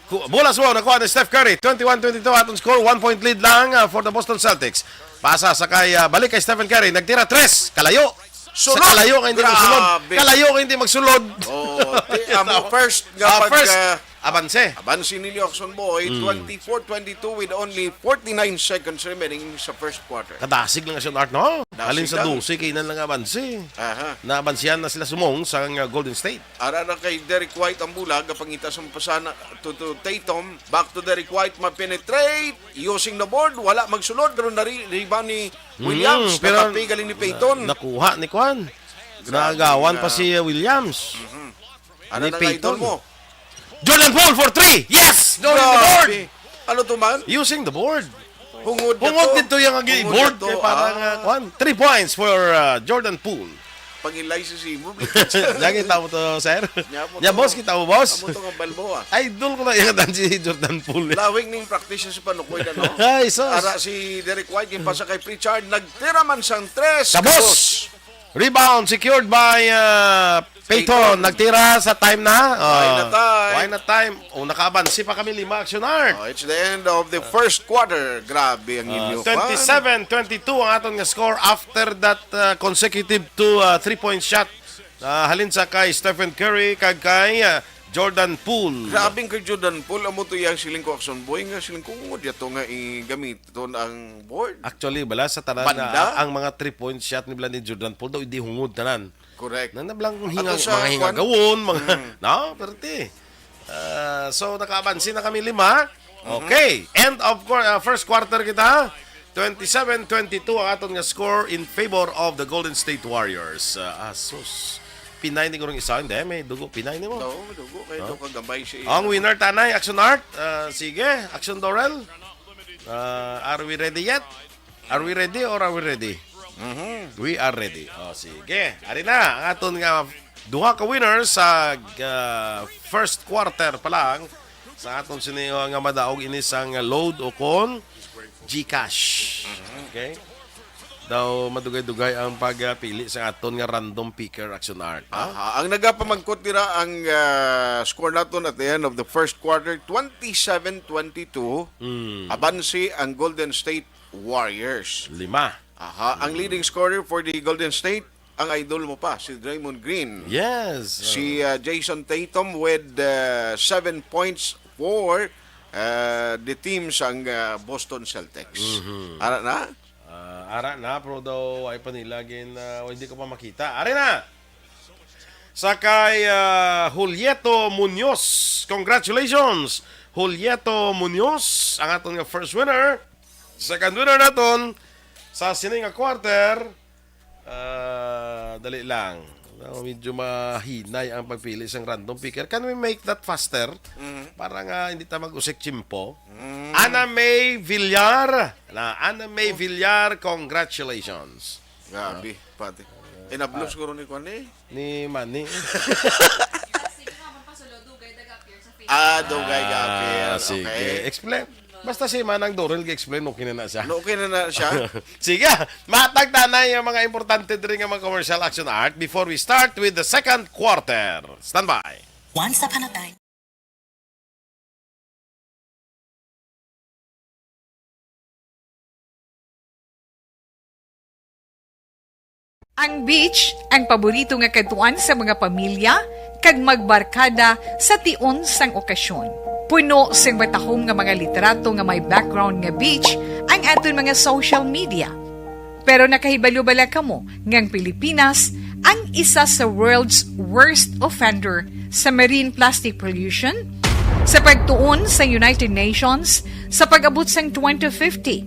Ku-, bola subong. Nakuha ni Steph Curry. Twenty-one twenty-two aton score. One point lead lang, uh, for the Boston Celtics. Pasa sa kay, uh, balik kay Stephen Curry. Nagtira tres. Kalayo. Sa Sulod. Kalayo nga hindi magsulod. Grabe. Kalayo nga hindi magsulod. Oo. Ti-, amo, first nga Ah, pag, first. ah, Abanse. abanse ni Lioxon Boy, Mm. twenty-four twenty-two with only forty-nine seconds remaining sa first quarter. Kadasig lang siya, Art, no? Dasig Halin sa lang. dose, kainan lang abanse. Aha. Naabansihan na sila sumong sa, uh, Golden State. Ara na kay Derek White ang bulag, kapangita sa mapasana to, to Tatum. Back to Derek White, ma-penetrate, using the board, wala magsulod, pero nari-, rebound ni Williams, Mm, pero natapi galing ni Payton. na-, nakuha ni Kwan. Grabe Naagawan na. pa si, uh, Williams. Mhm. Ano Ni nang Payton. idol mo? Jordan Poole for three! Yes! Going to the board! Grabe. Ano to man? Using the board. Hungod na Hungod to. dito yung agi Hungod board na to. kay parang, Ah. uh, Kwan. Three points for, uh, Jordan Poole. Pangilay si Simo. Diyan kita mo to, sir. Nya mo Nya, to. boss, kita mo, boss. Amo to nga balbo, ah. Idol ko na yung dan si Jordan Poole. Lawig ning practice sa panukoy na, no? Ay, sus. Ara si Derek White, yung pasa kay Pritchard, nagtira man sang tres. Kabos! Kabos! Rebound secured by, uh, Payton. Payton. Nagtira sa time na. Why na Oh. time? Why na time? Oh, nakaabansi pa kami lima, Action Art. Oh, it's the end of the first quarter. Grabe ang Ah, inyo, twenty-seven twenty-two ang aton nga score after that, uh, consecutive two, uh, three-point shot. Ah, halin sa kay Stephen Curry kag kay, ah, Jordan Poole. Grabe kay Jordan Poole, amo to iyang siling ko, Action Boy, nga siling ko, "Ngod yato nga igamiton ang board." Actually, bala sa tanan Banda? na ang mga three-point shot ni, bala ni Jordan Poole daw, hindi hungod tanan. Correct. Na nablang Ato hinga-, sa mga kwan? hingagawon, mga, Mm. no? Perte. Ah, so, nakaabansi na kami lima. Mhm. Okay. End of quar-, ah, first quarter kita. Twenty-seven twenty-two ang aton nga score in favor of the Golden State Warriors. Ah, asus. Pinay ni kurang isa, hindi. May dugo, pinay ni mo. Oo, may dugo. Kaya Huh? daw kagabay siya. Ang winner, tanay, Action Art. Ah, sige, Action Dorel. Ah, are we ready yet? Are we ready or are we ready? Mhm. We are ready. Oh, sige. Ari na ang aton nga duha ka winners sa, ah, first quarter pa lang. Sa aton sini, uh, nga madaog ini sang load o kon GCash. Mhm. Okay? Daw madugay-dugay ang pagpili sa aton nga random picker, Action Art, ha? Aha. Ang nagapamangkot dira ang, ah, score naton at the end of the first quarter, twenty-seven twenty-two. Mm. Abansi ang Golden State Warriors. Lima. Aha. Ang Mm. leading scorer for the Golden State, ang idol mo pa, si Draymond Green. Yes. Si, ah, Jason Tatum with, ah, seven points, four, ah, the team sang, ah, Boston Celtics. Mhm. Ara na? Ah, ara na, pero daw ay pa nila gin, ah, hindi ko pa makita. Ari na! Sa kay, ah, Julieto Munoz. Congratulations, Julieto Munoz, ang aton nga first winner. Second winner naton sa sini nga quarter. Ah, dali lang. No, medyo mahinay ang pagpili sang random picker. Can we make that faster? Mhm. Para nga hindi ta mag-usik tiyempo. Mm. Ana May Villar. Na, Ana May Villar, congratulations. Grabe, pati. Inablo siguro ni Kwan eh. Ni Manny. Ah, dugay ga-appear. Ah, sige. Okay. Explain. Basta si Manang Dorel ga-explain, okay na na siya. No, okay na na siya. Sige, matag tanay ang mga importante diri nga mga commercial action art before we start with the second quarter. Standby. Once upon a time. Ang beach, ang paborito nga kadtuan sa mga pamilya kag magbarkada sa tion sang okasyon. Puno sing matahom nga mga litrato nga may background nga beach ang aton mga social media. Pero nakahibalo bala kamo nga ang Pilipinas ang isa sa world's worst offender sa marine plastic pollution? Sa pagtuon sa United Nations, sa pag-abot sang twenty fifty,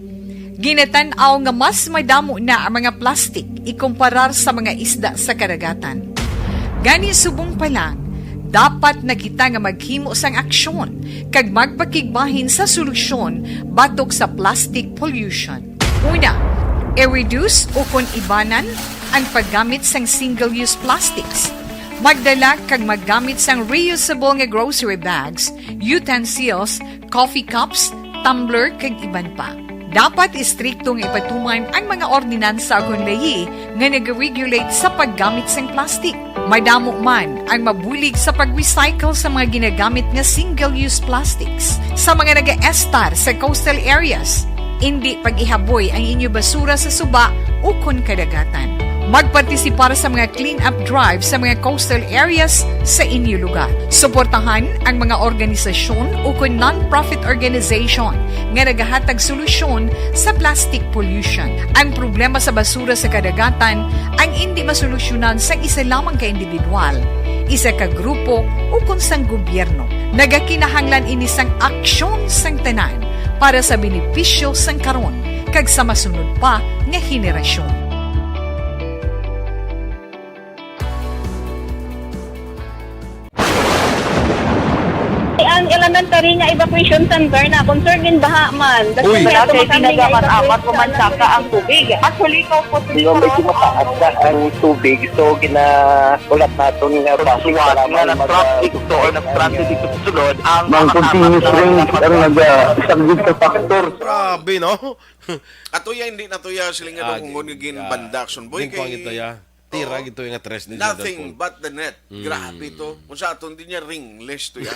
ginatan-aw nga mas madamo na ang mga plastic ikumparar sa mga isda sa kadagatan. Gani, subong pa lang, dapat na kita nga maghimo sang aksyon kag magpakigbahin sa solusyon batok sa plastic pollution. Una, i-reduce ukon ibanan ang paggamit sang single-use plastics. Magdala kag maggamit sang reusable nga grocery bags, utensils, coffee cups, tumbler, kag iban pa. Dapat istrikto nga ipatuman ang mga ordinansa ukon layi nga nag-regulate sa paggamit sang plastic. Madamo man ang mabulig sa pag-recycle sa mga ginagamit nga single-use plastics. Sa mga nagaestar sa coastal areas, indi pag-ihaboy ang inyo basura sa suba ukon kadagatan. Magpartisipar sa mga clean-up drive sa mga coastal areas sa inyo lugar. Suportahan ang mga organisasyon ukon non-profit organization nga nagahatag solusyon sa plastic pollution. Ang problema sa basura sa kadagatan ang indi masolusyonan sang isa lamang ka individual, isa ka grupo, ukon sang gobyerno. Nagakinahanglan ini sang aksyon sang tanan para sa benepisyo sang karon kag sa masunod pa nga henerasyon. Ang elementary nga evacuation center na concern in baha man. Uy. Wala kay ginagamit-amat, pumansaka ang tubig. Actually, ikaw po, hindi ko medyo mataas na ang tubig. So, gina-, ulat natin nga traffic, nga mag-, traffic to or traffic to sulod ang mga continuous rain ang nag-, ah, isang big factor. Grabe, no? Ato ya, hindi na to ya, siling nga daw hungon nga ginbanda, Action Boy, kay ito ya. Tira gito yung atres ni Jordan Paul. Nothing but the net. Mm. Grabe to. Kung sa aton din niya, ringless to yan.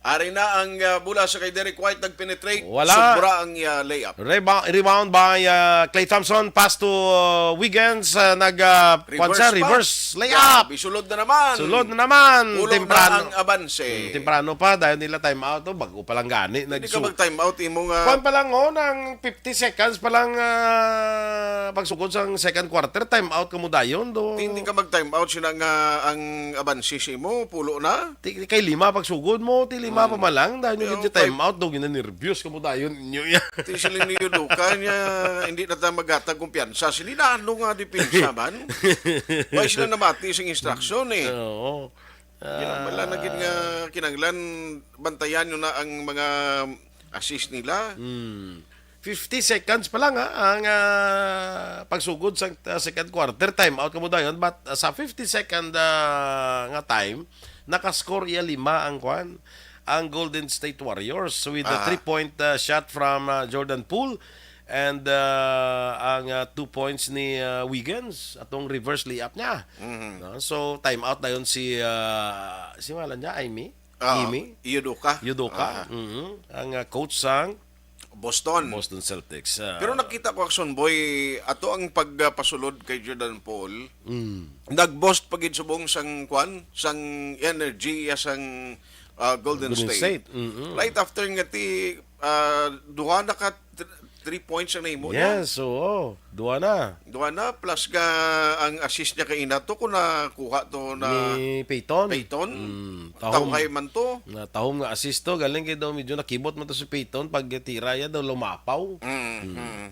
Ari na ang, ah, bola sa kay Derek White, nag-penetrate. Wala. Sobra ang, ah, layup. Reba-, rebound by, ah, Klay Thompson. Pass to, ah, Wiggins. Ah, nag, ah, kwan siya, reverse layup. Grabe, sulod na naman. Sulod na naman. Temprano. Pulo na ang abanse. Mm, temprano pa, dahil nila time out, oh, bago pa lang gani. Hindi ka mag-time out, imo nga. Kwan pa lang, oh, nang fifty seconds pa lang, ah, pagsugod sang second quarter, time out ka mo dayon, do. Hindi ka mag-time out, sina nga ang abanse sa imo, pulo na? Ti, kay lima pagsugod mo, ti lima pa man lang, dahil yung time out, do, ginanervyos ka mo dayon, inyo yan. Ti siling ni Yuduka niya, hindi na tayo maghatag kumpiyansa. Sila na, ano nga depensa man? Why sila namati sa instruction eh? Oo. Yan ang Ah. Wala na gid nga kinahanglan, bantayan nyo na ang mga assist nila. Hmm. Fifty seconds pa lang, ha, ang, ah, pagsugod sa, ah, second quarter, time out ka mo dayon. But, ah, sa fifty second, ah, nga time, nakascore iya lima ang kwan, ang Golden State Warriors with a Ah. three-point, ah, shot from, ah, Jordan Poole. And, uh, ang, uh, two points ni, uh, Wiggins, atong reverse layup niya. Mhm. No? So, time out na yun si, uh, si ngalan niya, Ime? Ah, Ime? Yudoka. Yudoka. Ah. Mhm. Ang, uh, coach sang Boston. Boston Celtics. Ah. Pero nakita ko, Action Boy, ato ang pagpasulod kay Jordan Poole. Mm. Nag-boost pa gid subong sang kwan, sang energy, ya sang ah, Golden Golden State. State. Mm-mm. Right after nga ti, ah, duha na ka tr-, three points ang nahimo niya. Yes, oo. Duha na. Duha na, plus nga ang assist niya kay Inato kung nakuha to na Ni Payton. Payton. Mm, tahom. Tawhay man to. Na tahom nga assist to. Galing kay daw medyo nakibot man to si Payton. Pag tira ya daw lumapaw. Mm, mm.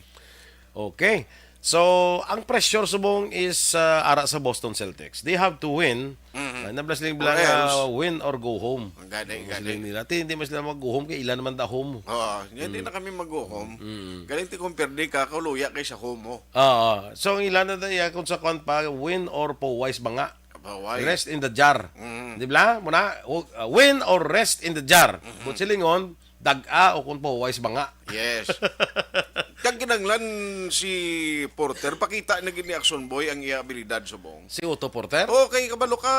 Okay. So, ang pressure subong is, ah, ara sa Boston Celtics. They have to win. Mhm. Ah, nablas lang Or bilang, ah, else. Win or go home. Ang gani, Mas gani. Lang nila. Ti, hindi mas nila mag-go home kay ila naman da home. Oo, hindi Mm. na kami mag-go home. Mm. Galing ti kung perde ka, kaluya kay sa home mo. Oo. So, ang ila na da iya kung sa kwan pa, win or po wise ba nga? Paway. Rest in the jar. Mm. Di ba? Muna, w-, uh, win or rest in the jar. Mhm. Kung silingon, dag-a o kung po wise ba nga? Yes. Kag kinanglan si Porter, pakita na gid ni Action Boy ang iya abilidad subong. Si Otto Porter? Okay, kabalo ka,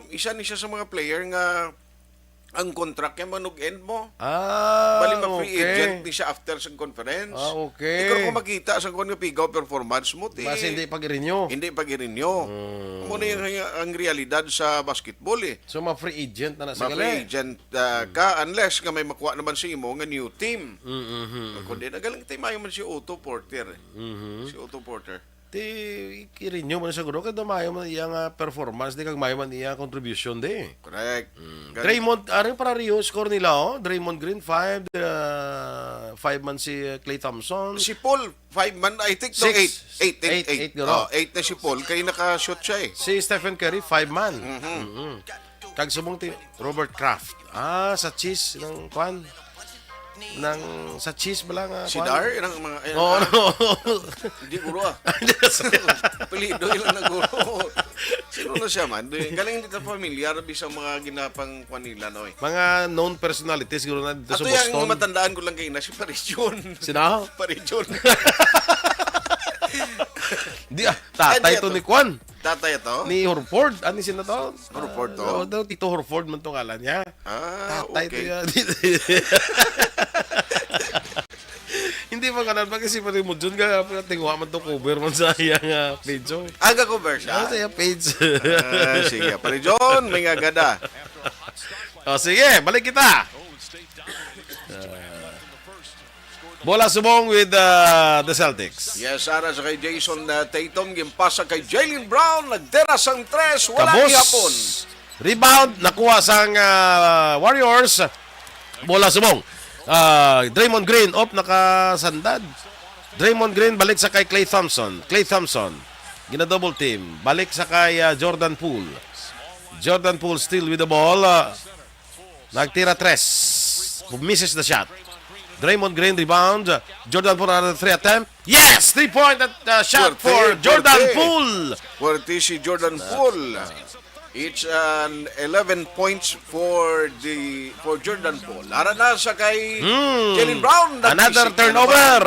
isa ni siya sa mga player nga ang contract niya manug-end mo. Ah, Bali, ma-free okay. agent ni siya after sa conference. Ah, okay. Ikaw kung makita sa kung nga pigaw performance mo, ti, Mas hindi pag-renew. Hindi pag-renew. Mm. Amo na yung, ang realidad sa basketball, eh. So, ma-free agent na na sa Ma-free gali? agent, ah, Mm. ka unless nga may makuha naman sa imo nga new team. Mm, mm, mm, Kung mm. di, nagalang tayo mayo man si Otto Porter, eh. Mhm. Si Otto Porter. Ti, i-renew man siguro kay daw mayo man iya nga performance di kag mayo man iya contribution di. Correct. Mm. Gani- Draymond, ari para Rio score nila, oh. Draymond Green, five, uh, five man si, uh, Klay Thompson. Si Paul, five man, I think, no, Six. eight. Eight, eight, Eight, eight. eight, guro. Oh, eight na si Paul, kay naka-shoot siya, eh. Si Stephen Curry, five man. Mhm. Mm-mm. Kag subong ti Robert Kraft. Ah, sa cheese ng kwan. Nang sa cheese bala nga Si kwan? Dar, nang mga, eh, Oo, ah, no. Hindi, guro, ah. Hindi, sorry. Apelyido yun na, guro. Sino na siya man? Di, galing hindi ta familiar, bisang mga ginapang kwan nila, no, eh. Mga known personalities, siguro na dito sa Ato yung Boston. Matandaan ko lang kayo na si Paris John. Sino? Paris John. Di, ah, tatay Ay, di, to ato. Ni Kwan. Tatay to? Ni Horford. Ano sino to? Horford to? Ah, daw, Tito Horford man to ngalan niya. Ah, Tatay okay. to yan. Hindi pa kanan pa kasi pati mo dyan ka, tingwa man to cover man sa iyang, ah, page, oh. Aga cover siya? Ah, sa iyang page. Ah, sige. Pare John, may nga gada. Oh, sige, balik kita. Ah. Bola subong with, uh, the Celtics. Yes, ara sa kay Jason, uh, Tatum, gimpasa kay Jaylen Brown, nagtira sang tres, wala Kabos. Gihapon. Rebound, nakuha sang, uh, Warriors. Bola subong. Uh, Draymond Green, op, nakasandad. Draymond Green, balik sa kay Klay Thompson. Klay Thompson, gina-double team. Balik sa kay, uh, Jordan Poole. Jordan Poole still with the ball. Uh, Nagtira tres. Misses the shot. Draymond Green rebound. Jordan Poole, another three attempt. Yes! Three-point at, uh, shot Fuerte, for Jordan fuerte. Poole. Fuerte si Jordan Poole. It's an eleven points for the, for Jordan Poole. Ara na sa kay Hmm. Jaylen Brown. Another Nagising na naman. Turnover.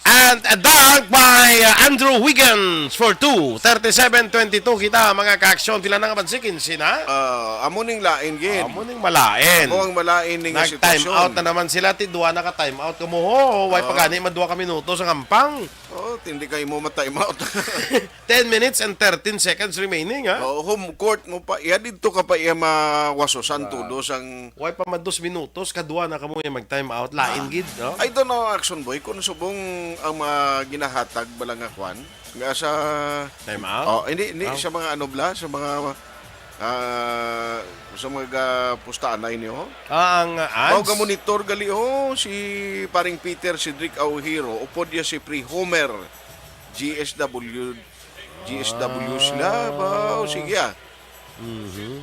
And a dunk by, uh, Andrew Wiggins for two. Thirty-seven twenty-two kita, mga ka-aksyon. Pila na nga bansi? Kinse na? Ah, amo ning lain gid. Amo ning malain. Amo ang malain ning Nag-time sitwasyon. Out na naman sila. Ti, duha na ka time out. Kamo, ho, way Oo. pa gani, madua ka minuto sa ngampang. Oo, hindi kayo mo ma-time out. Ten minutes and thirteen seconds remaining, ha? Oo, home court mo pa. Iya, dito ka pa iya mawasusan Ah. tudo sang Way pa man dos minutos, kadwa na kamo yung mag-time out. Lain Ah. gid, no? I don't know, Action Boy, kung subong ang mga ginahatag bala nga kwan, nga sa Time out? Oh, hindi, hindi, Oh. sa mga ano bala, sa mga, ah, sa mga pustaanay niyo. Ah, ang, ah, Mao ads? Ka monitor gali, oh, si paring Peter Cedric Aujiro, upod niya si Pre Homer, G S W, G S W sila, Ah. ba? O, sige, ah. Mhm.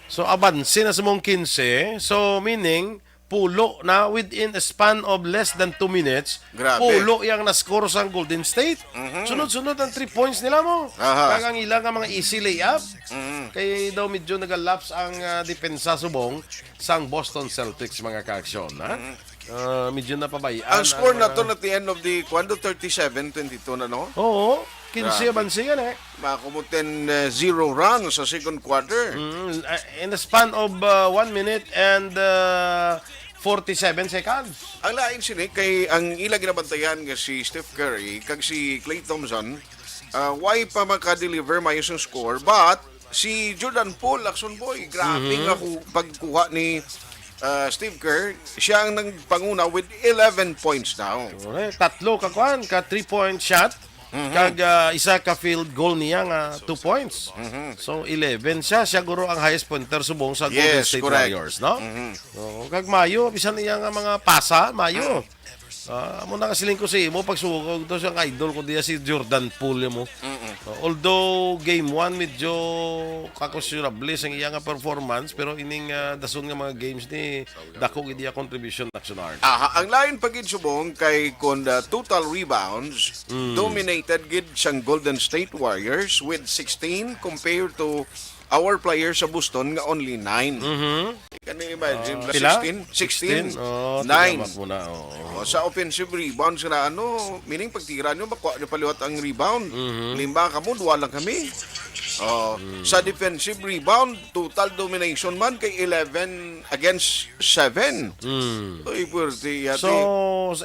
So, abanse na sa mong kinse. So, meaning, pulo na within a span of less than two minutes, Grabe. pulo yang na-score sa Golden State. Mhm. Sunod-sunod ang three points nila mo. Aha. Kag ang ila nga mga easy layup. Mhm. Kay daw medyo nagalapse ang, ah, depensa subong sang Boston Celtics, mga kaaksyon, ha? Mhm. Ah, medyo napabayaan Ang score ang, na to ah, at the end of the, kwan do, thirty-seven twenty-two na, no? Oo. Kinse Grabe. Abanse yan, eh. Makumutin, eh, zero runs sa second quarter. Mm, uh, in the span of, uh, one minute and, uh, forty-seven seconds. Ang lain sini kay ang ila ginabantayan nga si Steph Curry kag si Klay Thompson, uh, way pa maka-deliver mayo sang score, but Si Jordan Poole, Action Boy, grabe Mhm. nga ku-, pagkuha ni, ah, Steve Kerr. Siya ang nagpanguna with eleven points daw. Correct. Tatlo ka kuan, ka three-point shot, Mhm. kag, ah, isa ka field goal niya nga two points. Mhm. So, eleven siya. Siya guro ang highest pointer subong sa Golden Yes, State correct. Warriors, no? Mhm. Oo, kag mayo, bisan iya nga mga pasa, mayo. Mm. Ah, amo na nga siling ko sa imo, pagsugod to, siyang idol ko diya si Jordan Poole mo. Mm-mm. Uh, although game one, medyo kakonsiderable sang iya nga performance, pero ining, ah, dason nga mga games ni dako gid iya contribution, Action Art. Aha, ang lain pa gid subong kay kon, ah, total rebounds, Mm. dominated gid sang Golden State Warriors with sixteen compared to our players sa Boston nga only nine. Mhm. Can you imagine? Ah, Pila? sixteen? Sixteen? Sixteen? Oh, Nine. Tigamak mo na, oo. Oh, sa offensive rebounds na ano, meaning pagtira nyo, makuha nyo paliwat ang rebound. Mhm. Lima kamo, duwa lang kami. Oh, Mm. Sa defensive rebound, total domination man kay eleven against seven. Mm. Uy, pwerte, yati. So,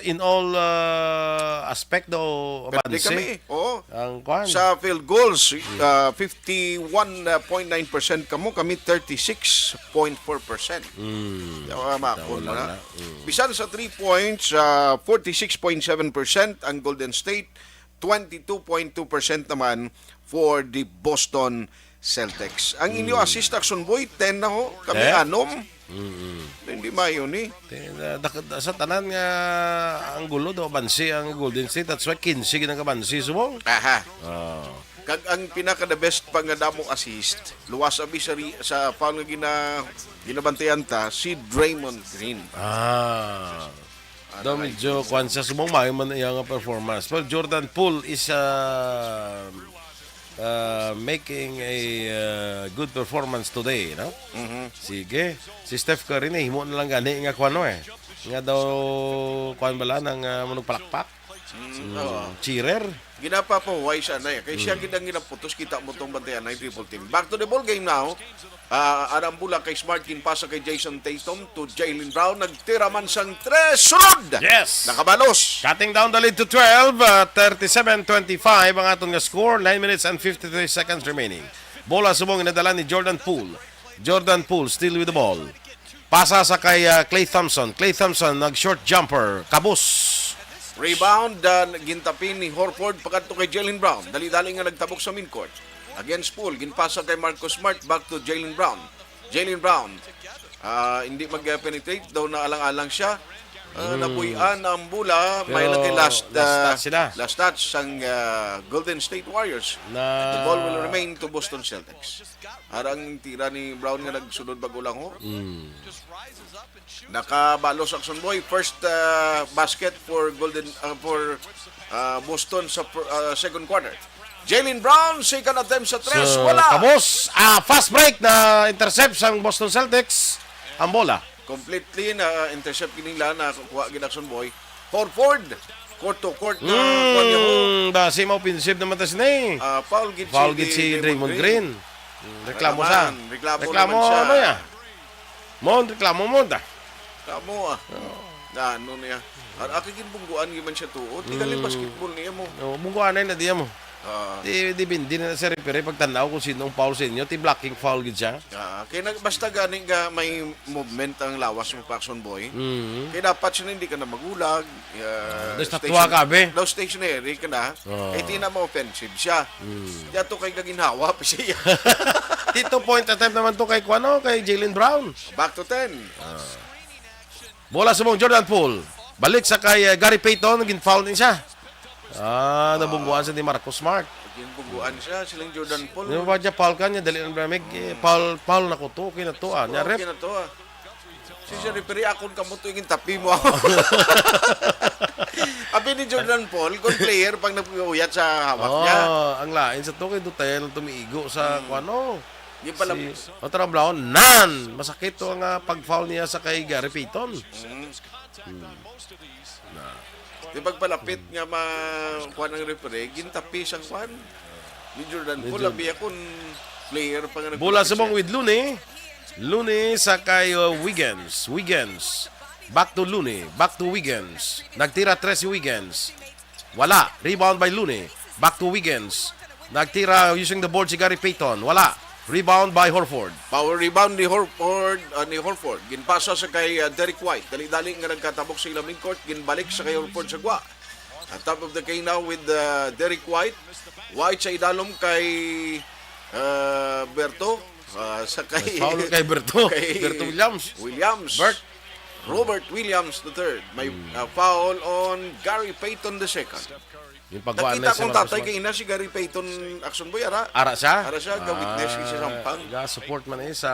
in all, uh, aspect daw, Pwerte abanse? Kami. Oo. Ang kwan. Sa field goals, ah, fifty-one point nine percent kamo, kami thirty-six point four percent. Mm. Yawa, mapon Wala na. na. Mm. Bisan sa three points, ah, forty-six point seven percent ang Golden State, twenty-two point two percent naman for the Boston Celtics. Ang inyo Mm. assist, Action Boy, ten na ho. Kami Eh? anom. Mm-mm. Hindi mayo ni. Ti-, na-, dak-, sa tanan nga ang gulo do, abansi ang Golden State. That's why quince gid ang kabansi, subong. Aha. Oh. Kag ang pinaka the best pa nga damo assist, luwas abi sa ri-, sa foul nga gina-, ginabantayan ta, si Draymond Green. Ah. Ano Daw lang medyo yun? Kwan siya, subong mayo man iya nga performance. Pero Jordan Poole is, ah, uh, making a, uh, good performance today, no? Mhm. Sige. Si Steph Curry, nahimo na lang gani nga kuwan, no, eh. Nga daw, kuwan bala, nang, uh, manugpalakpak? Mm, Mm, oo. Cheerer? Ginapapahuway siya na, eh. Kay siya Mm. gid ang ginaputos, kita mo tong bantayan na yung triple team. Back to the ball game now. Ah, ang bola kay Smart, ginpasa kay Jayson Tatum to Jaylen Brown. Nagtira man sang tres. Sunod! Yes! Nakabalos. Cutting down the lead to twelve, uh, thirty-seven twenty-five ang aton nga score. Nine minutes and fifty-three seconds remaining. Bola subong inadala ni Jordan Poole. Jordan Poole still with the ball. Pasa sa kay, uh, Klay Thompson. Klay Thompson nag-short jumper. Kabos. Rebound, uh, gintapi ni Horford pakadto kay Jaylen Brown. Dali-dali nga nagtabok sa midcourt. Against Poole, ginpasa kay Marcus Smart, back to Jaylen Brown. Jaylen Brown, ah, hindi mag-penetrate, daw naalang-alang siya. Ah, Mm. napuy-an ang bola, may Pero laki last, last ah, touch sila. last touch sang, ah, Golden State Warriors. Na The ball will remain to Boston Celtics. Arang tira ni Brown nga nagsunod bago lang ho. Mm. Nakabalos, Action Boy. First, uh, basket for Golden, uh, for, uh, Boston sa fir-, uh, second quarter. Jaylen Brown, second attempt sa tres, So, wala. Kabos, ah, fast break, na-intercept sang Boston Celtics ang bola. Completely na-intercept gid nila, nakuha gid, Action Boy. Horford, court to court na, kuha niya ho. Hmm, basi ma-offensive naman ta sini. Ah, foul gid Foul si gid si Draymond Draymond Green. Green. Hmm, reklamo Ano siya. man, reklamo Reklamo, naman siya. ano niya? Mon, reklamo mo ta. Reklamo, ah. Oo. Na, ano niya? Ar-, aki ginbungguan gyud man siya tuod. Di galing Mm. basketball niya mo. Oo, bungguan na yun, di mo. Ah. Di, di, di na sa referee pagtanaw kung sino ang foul sa inyo. Ti blocking foul gid siya. Ah, kaya nag-, basta gani nga may movement ang lawas mo, Paxson Boy. Mm. Kaya dapat siya na hindi ka na magulag. Ah, Doon sa station-, tuwa ka, be. Daw stationary ka na. Oo. Eh, di na ma-offensive siya. Mm. Kaya to kay gaginhawa pa siya. Di two-point attempt naman to kay, kuwano, kay Jaylen Brown. Back to ten. Ah. Bola subong Jordan Poole. Balik sa kay, uh, Gary Payton, gin-foul din siya. Ah, nabungguan siya ni Marcus Smart. Ginbungguan siya, silang Jordan Poole. Di ba siya foul ka niya? Dali lang, Bramig. Eh, foul, foul na ko to, okay na to, ah. Nya, ref. Okay na to, ah. Si, si referee, akon kamo to, yung tapi mo ako. Abi ni Jordan Poole, kung player, pag nagpuyat sa hawak niya. Oh, ang lain sa to, kay dutay lang tumiigo sa, Mm. kuwano. Yung pala Si, Otro Brown, nan! Masakit to ang, ah, pag-foul niya sa kay Gary Payton. Mm. Hmm. Na. Di pagpalapit nga ma-, kuwan ang referee, gintapi siyang kuwan. Ni Jordan Ni Poole, Jordan. Labi akong player pa nga Bola nagpalapit subong siya. With Looney. Looney sa kay, uh, Wiggins. Wiggins. Back to Looney. Back to Wiggins. Nagtira tres si Wiggins. Wala. Rebound by Looney. Back to Wiggins. Nagtira using the board si Gary Payton. Wala. Rebound by Horford. Power rebound ni Horford, ah, ni Horford. Ginpasa sa kay, ah, Derek White. Dali-dali nga nagkatabok sa ilang midcourt, ginbalik sa kay Horford sa gwa. On top of the key now with, ah, Derek White. White sa idalom kay, ah, Berto. Ah, sa kay Foul kay Berto. Kay Berto Williams. Williams. Bert. Robert Williams the third. May, ah, foul on Gary Payton the second. Yung pagkuha Nakita na siya, kong tatay Marcos kay ina si Gary Payton Action Boy, ara. Ara siya? Ara siya, ga-witness siya sa Ah, sampang. Ga-support man eh sa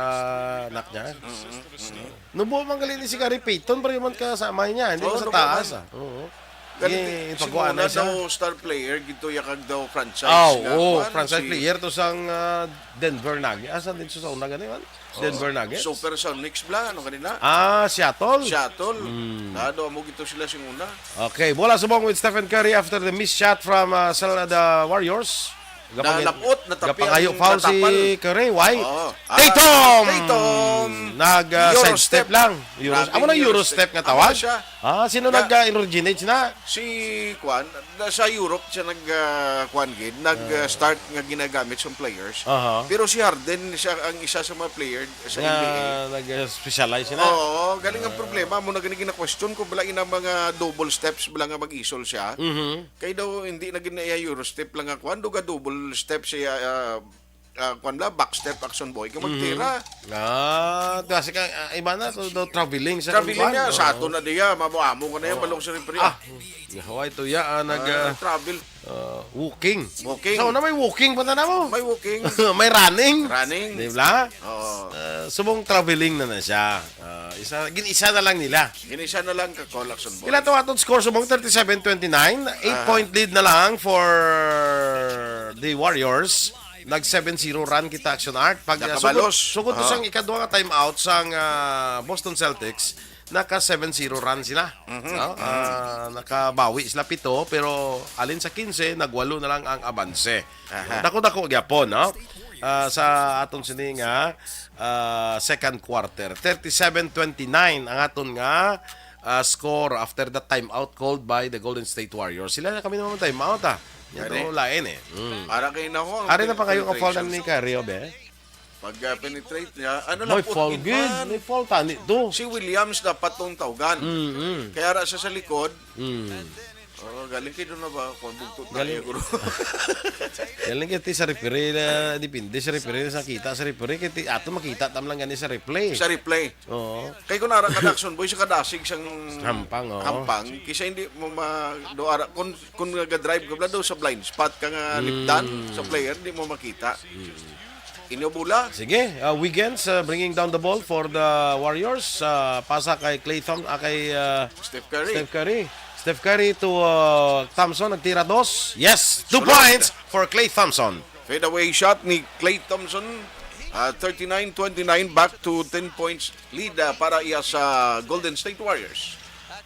anak niya. Mm-mm, mm-mm. Nubo man gali ni si Gary Payton, pero man ka sa amay niya, hindi Oo, man sa nubo taas, man. Ah. Oo. Galing Eh, kay, pagkuha na simuna siya. Daw star player, gito yakag daw franchise Oh, nga, oh, kuwan, franchise si player to sang, ah, Denver Nuggets. Asa din sa una gani man? Denver Nuggets? Supersonics bla, ano kanina? Ah, Seattle? Seattle. Hmm. Nado, amo gito sila sing una. Okay, bola subong with Stephen Curry after the missed shot from, uh, Sel-, the Warriors. Gapang-, Nalapot, natapi gapangayo ang foul si katapal. Curry. Why? Oo. Ah, Tatum! Tatum! Nag, uh, Eurostep. Sidestep lang. Euros-, Grabing amo na Eurostep Eurostep. Nga Amo tawag? Na siya. Ah, sino Ga- nag, uh, originate na? Si Kwan, na sa Europe siya nag, ah, kwan gid, nag, ah, Ah. start nga ginagamit sa players. Aha. Pero si Harden siya ang isa sa mga player sa Nga N B A. Nag-specialize sila. Oo, galing ang Ah. problema mo na gani gina-question ko bala ina mga double steps bala nga mag-isol siya. Mhm. Kay daw hindi na gid na iya Eurostep lang nga kwan, do ga double step siya, ah, ah, kwan la, backstep Action Boy, kay Mhm. magtira. Ah, kasi ka, ah, iba na, so, daw traveling sa Traveling kwan. Niya, sa Oo. Ato na diya, mamo-amo ka na yan, Oo. Balong sa referee. Ah, Hawaii to, ya, ah, nag, Ah, ah, travel. Ah, walking. Walking. So, na may walking pa na mo? May walking. May running. Running. Di ba? Oo. Ah, subong traveling na na siya. Ah, isa, gin-, isa na lang nila. Gin-, isa na lang ka call Action Boy. Ila to atong score subong thirty-seven twenty-nine. Eight Ah. point lead na lang for the Warriors. Nag seven zero run kita, Action Art. Pag, uh, Nakabalos. Sugod, sugod to sang ikadwa nga timeout sang, uh, Boston Celtics, naka seven zero run sila. Mhm. No? Mhm. Uh, nakabawi sila pito, pero alin sa quince, nagwalo na lang ang abanse. Aha. Dako-dako gyapon, no? Uh, sa aton sini nga, uh, second quarter. Thirty-seven twenty-nine ang aton nga, uh, score after the timeout called by the Golden State Warriors. Sila na kami naman timeout, ah. Yan Gani. To, lain eh. Mm. Para kay nako, ang Ari na pa kayo ka-foul na penetration. Ni Kyrie, be? Pag, ah, penetrate niya, ano May lang po, foul in good. Man. May foul tani to. Si Williams dapat tong tawgan. Mm, mm. Kaya ra siya sa likod. Mm. Oh, galing kayo doon na ba? Kung bugto Galing. Tayo, guro. Galing kay ti sa referee na, depende sa referee sa kita sa referee. Kay ti, ato makita tam lang gani sa replay. Sa replay. Oo. Kay kung nara ka Action Boy, sa kadasig sang Hampang, oo. Hampang, kisa hindi mo ma-, do ara, kung, kung nag-drive ka bla do sa blind spot ka nga Mm. lipdan sa player, di mo makita. Mm. Inyo bola. Sige, uh, Wiggins, uh, bringing down the ball for the Warriors. Uh, pasa kay Klay Thom-, ah, kay, uh, Steph Curry. Steph Curry. Steph Curry to, uh, Thompson, nagtira dos. Yes, two Sulod. Points for Klay Thompson. Fadeaway shot ni Klay Thompson. Uh, thirty-nine twenty-nine, back to ten points lead, uh, para iya sa Golden State Warriors.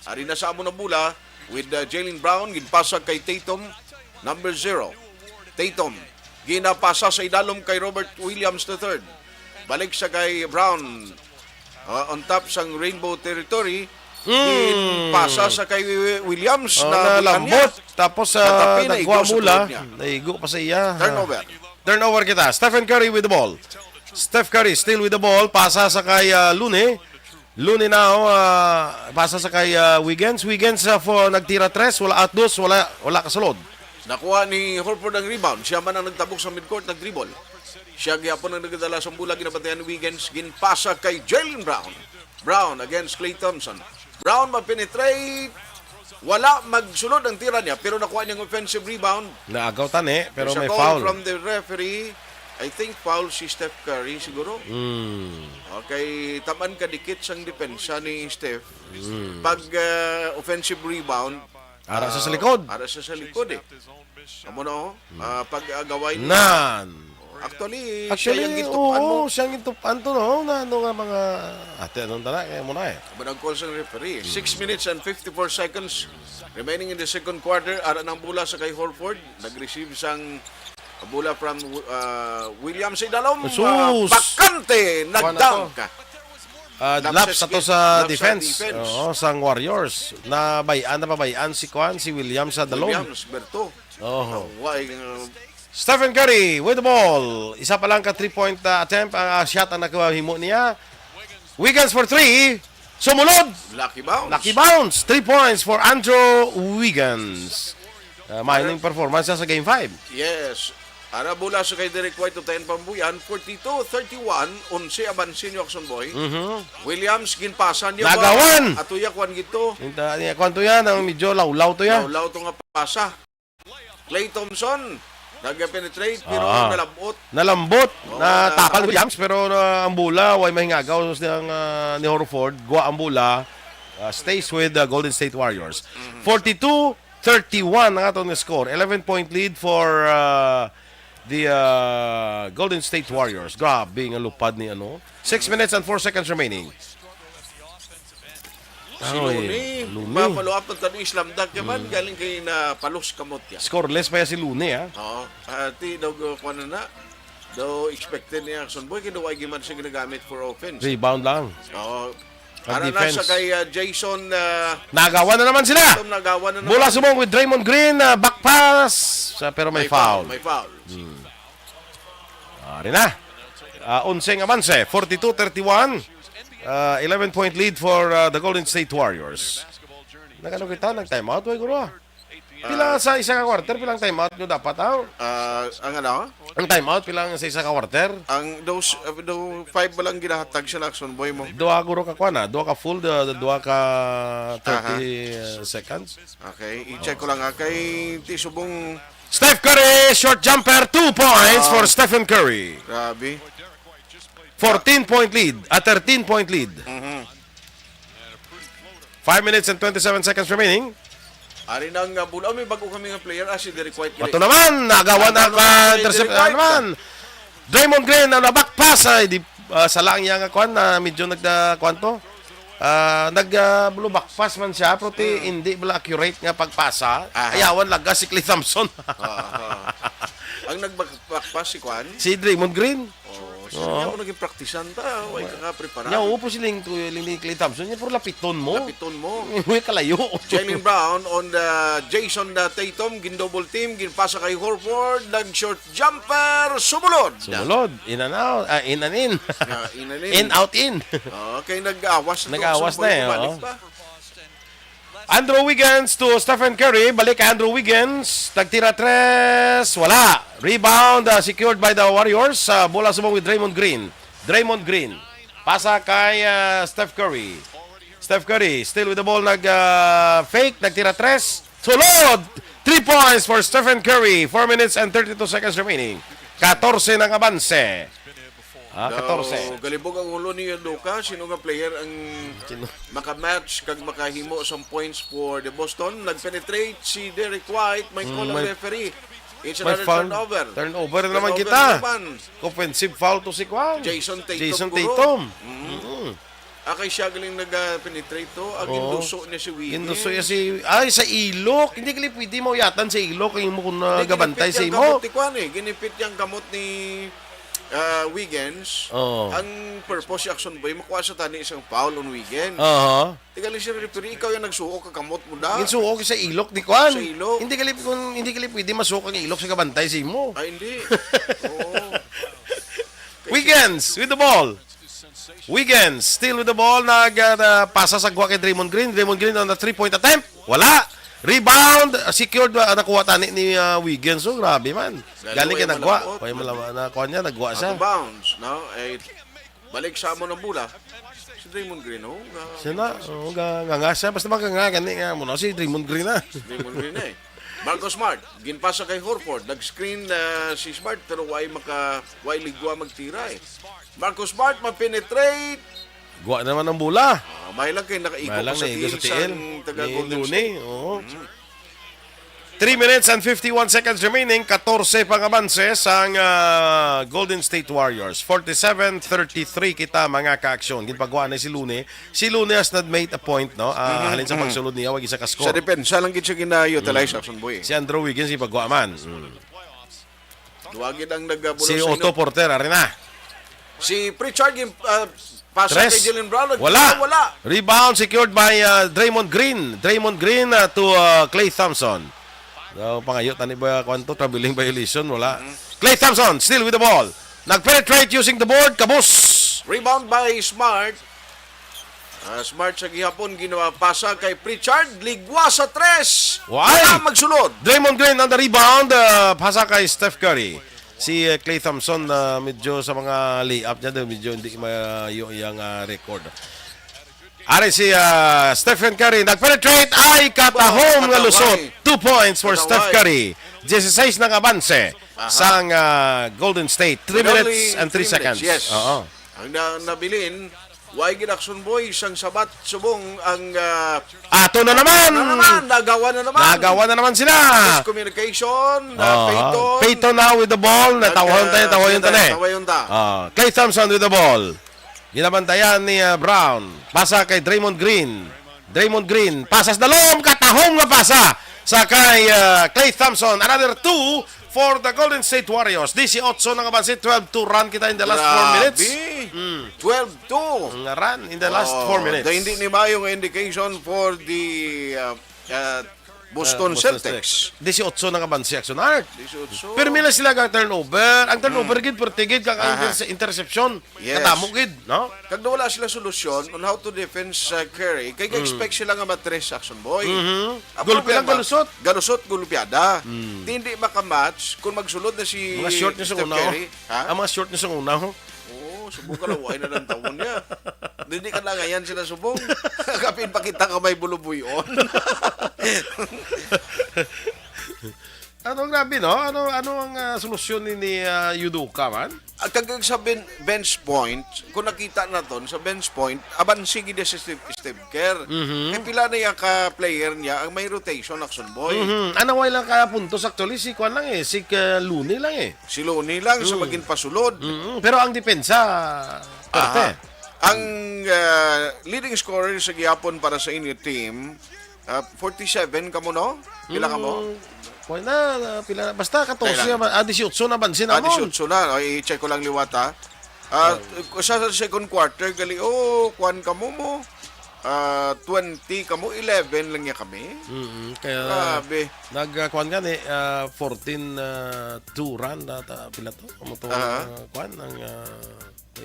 Ari na sa amo na bola with, uh, Jaylen Brown, ginpasa kay Tatum, number zero. Tatum, ginapasa sa idalom kay Robert Williams the third. Balik sa kay Brown, uh, on top sang Rainbow Territory. Hmm. Ginpasa sa kay Williams Oh, na na butang niya. Lambot. Tapos sa Katapi, naigo nagwa sa mula, tuod niya. Naigo pa sa iya. Turnover. Turnover kita. Stephen Curry with the ball. Steph Curry still with the ball. Pasa sa kay, ah, Looney. Looney now, ah, pasa sa kay, ah, Wiggins. Wiggins, ah, for nagtira tres, wala at dos, wala, wala kasulod. Nakuha ni Horford ang rebound. Siya man ang nagtabok sa midcourt, nag-dribble. Siya gyapon ang nagdala sa bola, ginabantayan ni Wiggins, ginpasa kay Jaylen Brown. Brown against Klay Thompson. Brown ma-penetrate. Wala magsulod ang tira niya, pero nakuha niyang offensive rebound. Naagaw tani, pero There's a may call foul. From the referee. I think foul si Steph Curry siguro. Mm. Okay, taman kadikit sang depensa ni Steph. Mm. Pag, uh, offensive rebound, Ara sa uh, sa likod. Ara sa sa likod eh. Amo na, oh. Mm. Uh, pag-agaway niya. Nan. Actually, Actually, siya yung gintupan oo, mo. Siya yung gintupan to, no? Na, ano nga mga, ate, anong tala? Kaya mo na eh. Amo na ang call sa referee. Six minutes and fifty-four seconds remaining in the second quarter. Ara ng bola sa kay Horford. Nag-receive sang bola from, uh, Williams sa idalom. Jesus! Uh, bakante! Kuha na to. Nag-dunk! Uh, lapse sa defense. Oo, sang Warriors. Nabayaan, napabayaan si Kwan, si Williams sa dalom. Williams, Berto. Oo. Why, uh, Stephen Curry with the ball. Isa pa lang ka three-point, uh, attempt, ang, uh, shot ang nakahimo niya. Wiggins for three. Sumulod. Lucky bounce. Lucky bounce. Three points for Andrew Wiggins. Uh, mahining performance sa game five. Yes. Ara bola sa kay Derek White, utayan pambuyan, forty-two thirty-one, onse abanse niyo, Action Boy. Mhm. Williams, ginpasa niyo. Nagawan! Ato ya, kwan gito. Inta, niya, kwan to yan, ang medyo lawlaw to yan. Lawlaw to nga pasa. Klay Thompson, nag-penetrate, pero Ah. nalabot. Nalambot, Oo, na na- tapal ni Williams, pero na, ang bola, way mahingagaw sa, uh, ni Horford, gwa ang bola, uh, stays with the Golden State Warriors. Forty-two thirty-one ang aton nga score. Eleven-point lead for, uh, the, uh, Golden State Warriors. Grabe nga lupad ni ano. Six minutes and four seconds remaining. Si Oy, Looney, Looney. pa-follow up ng tanong, slam dunk naman, galing kay na palos kamot yan. Scoreless pa yan si Looney, ah. Oo, ati daw uh, kuha na na. Daw expected ni Action Boy, kaya daw ay giman siya ginagamit for offense. Rebound lang. Oo. Ang Para na defense. Sa kay uh, Jason uh, Nagawa na naman sila. Tom, nagawa na naman. Bola subong with Draymond Green, uh, back pass. Sa, pero may, May foul. May foul. Ari na. Uh, onse nga abanse, forty-two thirty-one. Uh, eleven-point lead for uh, the Golden State Warriors. Nagano kita? Nag-time out? Way guro, ah. Pila sa isa ka quarter? Pila ang time out nyo dapat, ah? Ah, ang ano? Ang time out, pila ang sa isa ka quarter? Ang those, uh, do five ba lang ginahatag siya na Action Boy mo? Duha guro ka kwan, ah. Duha ka full, duha, duha ka thirty uh, seconds. Okay, i-check ko lang ha. Kay ti subong Steph Curry, short jumper, two points Ah. for Stephen Curry. Grabe. Fourteen-point lead, a thirteen-point lead. Mhm. Five minutes and twenty-seven seconds remaining. Ari na nga bola. Oh, may bago kami nga player. Ah, si Derek White. Ato naman, nagawan na Ano ba, naman, intercept Derek na White? Naman. Draymond Green, ano, back pass, ay, di, ah, sala ang iya nga kwan, na medyo nag, ah, kwan to. Ah, nag, ah, blow back pass man siya, pero ti, Hmm. hindi bala accurate nga pagpasa. Aha. Ayawan laga si Klay Thompson. Oo. Ang nag-back pass si Kwan? Si Draymond Green. Oh, sino niya ako naging praktisan ta? Way ka prepara. Nya, upo siling, siling ni Klay Thompson. Nya, pero lapiton mo. Lapiton mo. Uy, kalayo. Jaylen Brown on the Jason the Tatum, gin-double team, ginpasa kay Horford, nag-short jumper, sumulod. Sumulod. In and out. Ah, in and in. Ah, in and in. In, out, in. Oh, kay nag-awas na. Nag-awas na eh, Balik oh. pa. Andrew Wiggins to Stephen Curry. Balik kay Andrew Wiggins. Tagtira tres. Wala. Rebound, uh, secured by the Warriors. Uh, bola subong with Draymond Green. Draymond Green. Pasa kay uh, Steph Curry. Steph Curry still with the ball. Nag uh, fake. Nagtira tres. Sulod! Three points for Stephen Curry. Four minutes and thirty-two seconds remaining. Katorse na nga abanse. Ah, katorse. Daw, galibog ang ulo ni Udoka. Sino nga player ang Sino? makamatch kag makahimo sang points for the Boston? Nag-penetrate si Derek White. May Mm, call ang may- referee. It's May another foul. Turnover. Turnover na naman Turnover kita. na naman. Offensive foul to si Kwan. Jason Tatum. Jason Guro. Tatum. Mm. Mm. Ah, kay siya galing nag-penetrate to. Ang Oo. Ginduso niya si Wiggins. Ginduso niya si, ay, sa ilok. Hindi ka pwede mauyatan sa ilok. Kay mo kung uh, Hindi, gabantay ginipit sa yung imo. kamot ni Kwan eh. Ginipit yung kamot ni ah, Wiggins. Oo. Ang purpose si Action Boy, makuha sa tani isang foul on Wiggins. Aha. Tigali siya referee, ikaw yung nagsuok ka kamot mo da. Ginsuok sa ilok ni Kwan. Sa ilok. Hindi ka li-, kung, hindi ka li pwede masuok ang ilok sa gabantay sa imo. Ay, hindi. Oo. Wiggins with the ball. Wiggins still with the ball. Nag uh, pasa sa gwa kay Draymond Green. Draymond Green on a three-point attempt. Wala. Rebound. Uh, secured. Uh, nakuha tani ni uh, Wiggins. So, grabe man. Galing kay Galing, nagwa. malambot. Kaya malawa na kuha niya. Nagwa Out siya. Of bounds, no? Eh, balik sa amo ng bola. Si Draymond Green, oh. Nga, Siya na. Oh, nga, nga, nga siya. Basta magkanga. Gani nga. Muna si Draymond Green na. Draymond Green eh. Marcus Smart, ginpasa kay Horford. Nag-screen uh, si Smart pero way maka way ligwa magtira eh. Marcus Smart ma-penetrate. Gwa naman ang bola. Uh, may lang kay nakaikot May lang sa naigo tiil sa tiil. sang taga Ni Golden Looney, State. Oo. Three minutes and fifty-one seconds remaining. Katorse pa nga abanse sang ah, Golden State Warriors. Forty-seven thirty-three kita, mga ka-aksyon. Ginpagwa na si Looney. Si Looney has not made a point, no? Ah, halin sa pagsulod niya, wag isa ka Sa score. depensa lang gid siya gina-utilize, Action Boy. Si Andrew Wiggins, ginpagwa man. Mm. Duwagin ang nagabulong Si sa Otto inyo. Porter, ari na. Si Pritchard, gin, uh, pasa Tres. Kay Jaylen Brown. Nag- Wala. Wala. Rebound secured by uh, Draymond Green. Draymond Green uh, to uh, Klay Thompson. So, pangayo, tani ba, kwanto, traveling violation? Wala. Klay Thompson, still with the ball. Nag-penetrate using the board, kabus. Rebound by Smart. Ah, Smart sa gihapon, ginapasa kay Pritchard. Ligwa sa tres. Why? Wala magsulod. Draymond Green on the rebound. Ah, pasa kay Steph Curry. Si, eh, Klay Thompson, ah, medyo sa mga layup niya, daw medyo hindi mayo iyang, ah, record. Ari si, ah, Stephen Curry, nag-penetrate, ay, katahom nga lusot. Two points for Steph Curry. Dieciséis na nga abanse sang, ah, Golden State. Three minutes and three seconds. Yes. Oo. Ang na-, nabilin, why gid, Action Boy, sang sabat subong ang, ah, Ato na naman. Na naman, nagawa na naman. Nagawa na naman sila. Miscommunication, na Payton. Payton now with the ball. Nag-, Natawayon tayo, ah, tawayon sila, tayo. Tawayon ta. Ah, Klay Thompson with the ball. Ginabantayan ni, ah, Brown. Pasa kay Draymond Green. Draymond Green. Pasas na lom. Katahom nga pasa. Sa kay, ah, Klay Thompson. Another two for the Golden State Warriors. Dieciocho na nga bansi, twelve two run kita in the last four minutes. Grabe. Mm. Twelve two. Nga run in the last four minutes. Da, hindi ni mayo nga indication for the, uh, uh, Boston Celtics. Dieciocho na nga bansi, Action Art. Dieciocho. Pero mila sila ga turnover. Ang turnover gid, perti gid, kag ang interse-, interception. Yes. Katamo gid, no? Kag wala sila solusyon on how to defense, uh, Curry. Kay ga-expect sila nga matres, Action Boy. Mhm. Ang gulpi lang problema, galusot. Galusot, gulpiada. Di, hindi makamatch kung magsulod na si Steph Curry. Mga short niya sa una, oh. Ha? Ang mga short niya sa una, oh. Oo, subong ka lang, wala na lang tawon niya. Hindi ka na ngayon sila subong. Kapin pa kita ka may bulubuyon. Ano, grabe, no? Ano, ano ang, ah, solusyon ni, ni, ah, Udoka, man? At kag sa ben-, bench point, kung nakita naton sa bench point, abansi gid si Steve, Steve Kerr. Mhm. Kay pila na iya ka player niya ang may rotation, Action Boy. Mhm. Ano, way lang ka puntos actually, si kwan lang eh, si, uh, Looney lang eh. Si Looney lang sa Mm. maging pasulod. Mm-mm. Pero ang depensa, Aha. perte. Ang, uh, leading scorer sa gihapon para sa inyo team, uh, forty-seven kamo, no? Pila kamo? Mm, kuwan na, na, pila na. Basta katorse Kailan? naman. Ah, dieciocho na bansin Ah, namon. dieciocho na. O, i-check ko lang liwat, ha. Ah, Oh. sa, sa second quarter, gali, oh, kuwan kamo mo. Ah, twenty kamo, eleven lang niya kami. Mm-mm. Kaya Grabe. nag, ah, kuwan gani, ah, fourteen, ah, two run, ata, pila to? Amo to, Aha. ah, kuwan, ang, ah,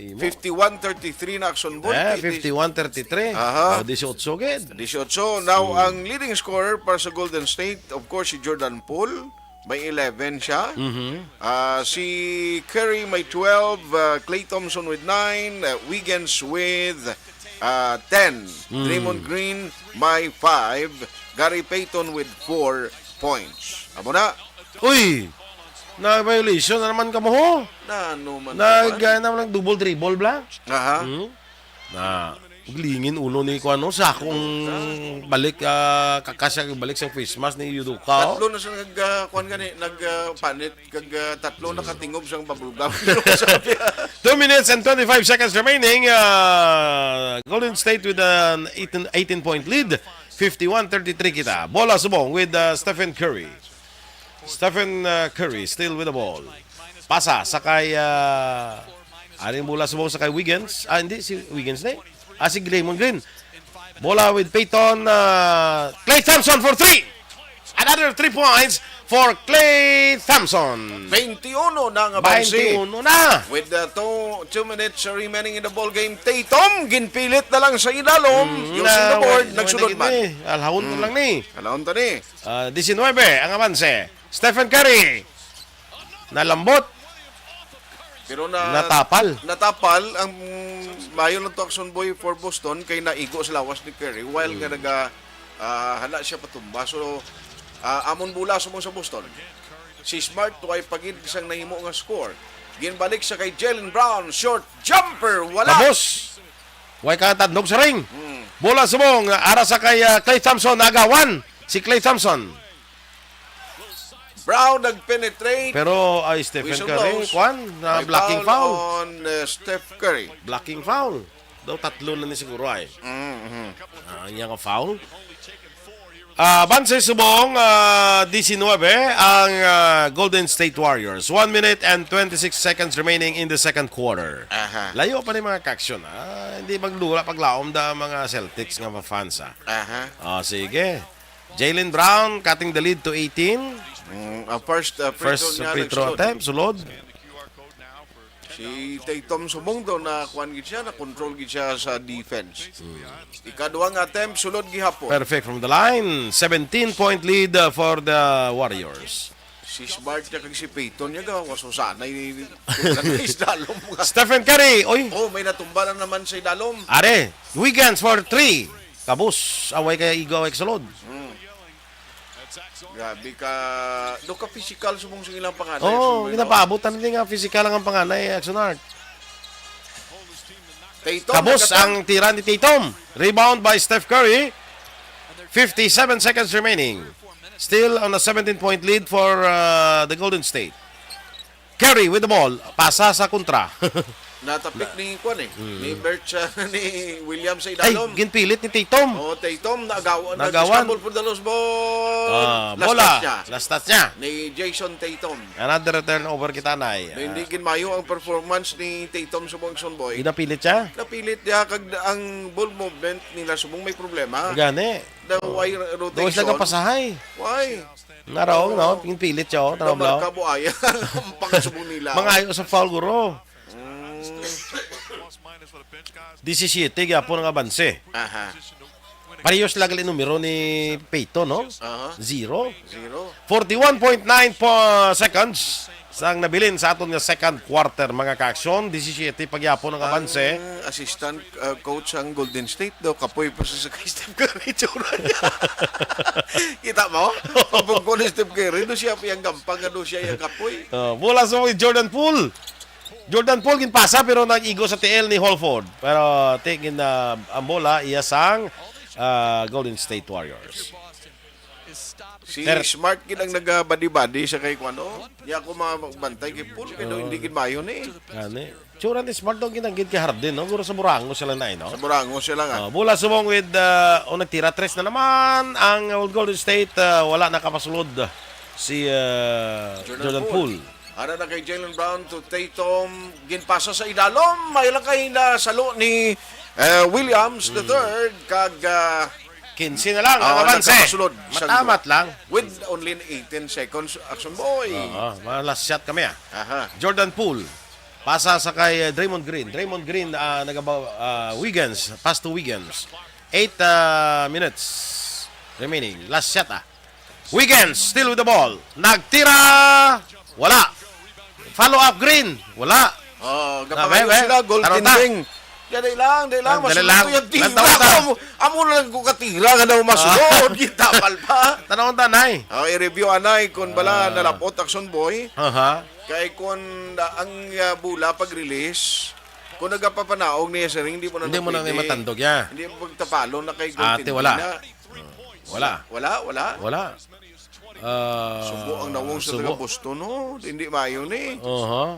imo. Fifty-one thirty-three na, Action Boy. Eh, It is fifty-one thirty-three. Aha. Oh, dieciocho gid. Dieciocho. Now, Hmm. ang leading scorer para sa Golden State, of course, si Jordan Poole. May eleven siya. Mhm. Ah, si Curry may twelve, ah, Klay Thompson with nine, ah, Wiggins with, ah, ten. Mm. Draymond Green may five, Gary Payton with four points. Amo na. Uy! Na-violation na naman kamo, ho? Na ano man Nag, naman? ah, naman nag-double dribble, bla? Aha. Hmm? Na, lingin ulo ni kuan, no, sa akong balik, ah, kakasya balik sa face mask ni Udoka, oh. Tatlo na siya nag, ah, kuan gani, nag, ah, panit, kag, ah, tatlo nakatingob siyang bubble gum. Sabi. Two minutes and twenty-five seconds remaining. Ah, Golden State with an eighteen, eighteen point lead. Fifty-one thirty-three kita. Bola subong with, ah, Stephen Curry. Stephen, uh, Curry still with the ball. Pasa sa kay, uh, aning bola subong sa kay Wiggins. Ah, hindi, si Wiggins na eh. Ah, si Draymond Green. Bola with Payton, uh, Klay Thompson for three. Another three points for Klay Thompson. Twenty-uno na nga bansi. Twenty-uno na. With the two, two minutes remaining in the ball game, Tatum, ginpilit na lang sa ilalom. Mm, Using the board, wala, nagsulod wala man. Gid ni. Alhawon Mm. lang ni. Alhawon to ni. Ah, diecinuebe ang avanse. Stephen Curry. Nalambot. Pero na, Natapal. natapal ang mayo lang to, Action Boy, for Boston kay naigo sa lawas ni Curry while nga Hmm. naga, ah, hala siya patumba. So, ah, amon bola subong sa Boston. Si Smart, way pa gid sang nahimo nga score. Ginbalik sa kay Jaylen Brown, short jumper, wala. Kabos. Way ka tandog sa ring. Hmm. Bola subong, ara sa kay, ah, Klay Thompson, nagawan. Si Klay Thompson. Brown nag-penetrate. Pero ay Stephen Whistle Curry, blows. Kwan, na May blocking foul foul. on, uh, Steph Curry. Blocking foul. Daw tatlo na ni siguro ay. Mm-hmm. Ah, ang iyang foul. Ah, banse subong, ah, diecinuebe ang, ah, Golden State Warriors. One minute and twenty-six seconds remaining in the second quarter. Aha. Layo pa ni mga kaksyon, ah. Hindi maglura paglaom da mga Celtics nga fans, ah. Aha. Ah, sige. Jaylen Brown cutting the lead to eighteen. Mm, ah, first, ah, free First throw niya free throw nagsulod. Attempt, sulod. Si Tatum subong daw na kuan gid siya, na control gid siya sa defense. Ikaduha nga attempt, sulod gihapon. Perfect from the line. Seventeen-point lead, uh, for the Warriors. Si Smart niya kag si Payton niya ga, waso sanay ni, ni, ni Dalom. Stephen Curry, oy. Oh, may natumba na naman si Dalom. Are, Wiggins for three. Kabus, away kay igo, away kasulod. Mm. Grabe ka, do ka physical subong sa ilang panganay. Oh, Subong, no? Ginapaabot na nga physical ang panganay, Action Art. Tatum, Kabus nagkatang- ang tira ni Tatum. Rebound by Steph Curry. Fifty-seven seconds remaining. Still on a seventeen-point lead for, uh, the Golden State. Curry with the ball. Pasa sa kontra. Natapik ni kuan eh. Mm. Ni Bert siya ni Williams sa Ay, idalom. Ginpilit ni Tatum. Oh, Tatum, naagawan. Naagawan. Nag-scramble for the lost ball. Ah, Last bola. Touch niya. Last touch niya. Ni Jason Tatum. Another turnover kita, Nay. Hindi Ah. Ginmayo ang performance ni Tatum sa Bongson Boy. Ginapilit siya? Napilit niya, kag ang ball movement nila subong may problema. Gani. The why rotation? Doon sila kapasahay. Why? Naraong, no? Ginpilit siya, oh. Tanaw, Namarka no? Buaya. Ang pangasubo nila. Mangayo sa foul, guro. Mm. Disisiyete gyapon ang abanse. Aha. Parehas lang gali numero ni Peyton, no? Aha. Zero. Zero. Forty-one point nine po seconds sang nabilin sa aton nga second quarter, mga kaaksyon. Disisiyete pa gyapon ang abanse. Ang assistant, uh, coach sang Golden State daw, kapoy pa sa kay Steph Curry, tsura niya. Kita mo? Pagpugko ni Steph Curry, do siya piyang gampang, ano siya yung kapoy. Oh, bola sa Jordan Poole. Jordan Poole ginpasa pero nag-igo sa tiil ni Horford. Pero tingin na ang bola iya sang, ah, Golden State Warriors. Si Ter- Smart gid ang nagabadi-badi sa kay kuan, oh. Di ako mabantay kay Poole, kay daw hindi gid maayo ni. Gani. Tsura ni Smart daw ginanggit kay Harden, no? Guro sa Burango sila na, eh, no? Sa Burango sila nga. Oh, bola subong with, uh, o nagtira tres na naman ang Golden State, uh, wala nakapasulod si, uh, Jordan Jordan Poole. Poole. Ara na kay Jaylen Brown to Tatum, ginpasa sa idalom, may lang kay nasalo ni, uh, Williams the third, kag, uh, Quince na lang ang oh, abanse. Nagkakasulod sa Matamat lang. With only eighteen seconds, Action Boy. Oo, mga last shot kami, ah. Aha. Jordan Poole. Pasa sa kay, uh, Draymond Green. Draymond Green, ah, nagaba-, ah, Wiggins. Pass to Wiggins. Eight, ah, minutes remaining. Last shot, ah. Wiggins still with the ball. Nagtira. Wala. Follow up, Green. Wala. Oh, gapangayo sila, goaltending. Dali lang, dali lang, masulod to yung tira. Amo, amo lang ko katira nga daw masulod. Kita, palpa. Tanawon ta, Nay. Oh, i-review, anay, kung bala nalapot, Action Boy. Aha. Kay kung, ah, ang, ah, bola pag-release, kung nagapapanaog niya sa ring, hindi mo na pwede. Hindi mo na matandog, ya. Hindi mo pagtapalon na kay goaltending na. Wala. Wala, wala. Wala. Ah, subo ang nawong sa taga Boston, no? Hindi maayo ni. Aha.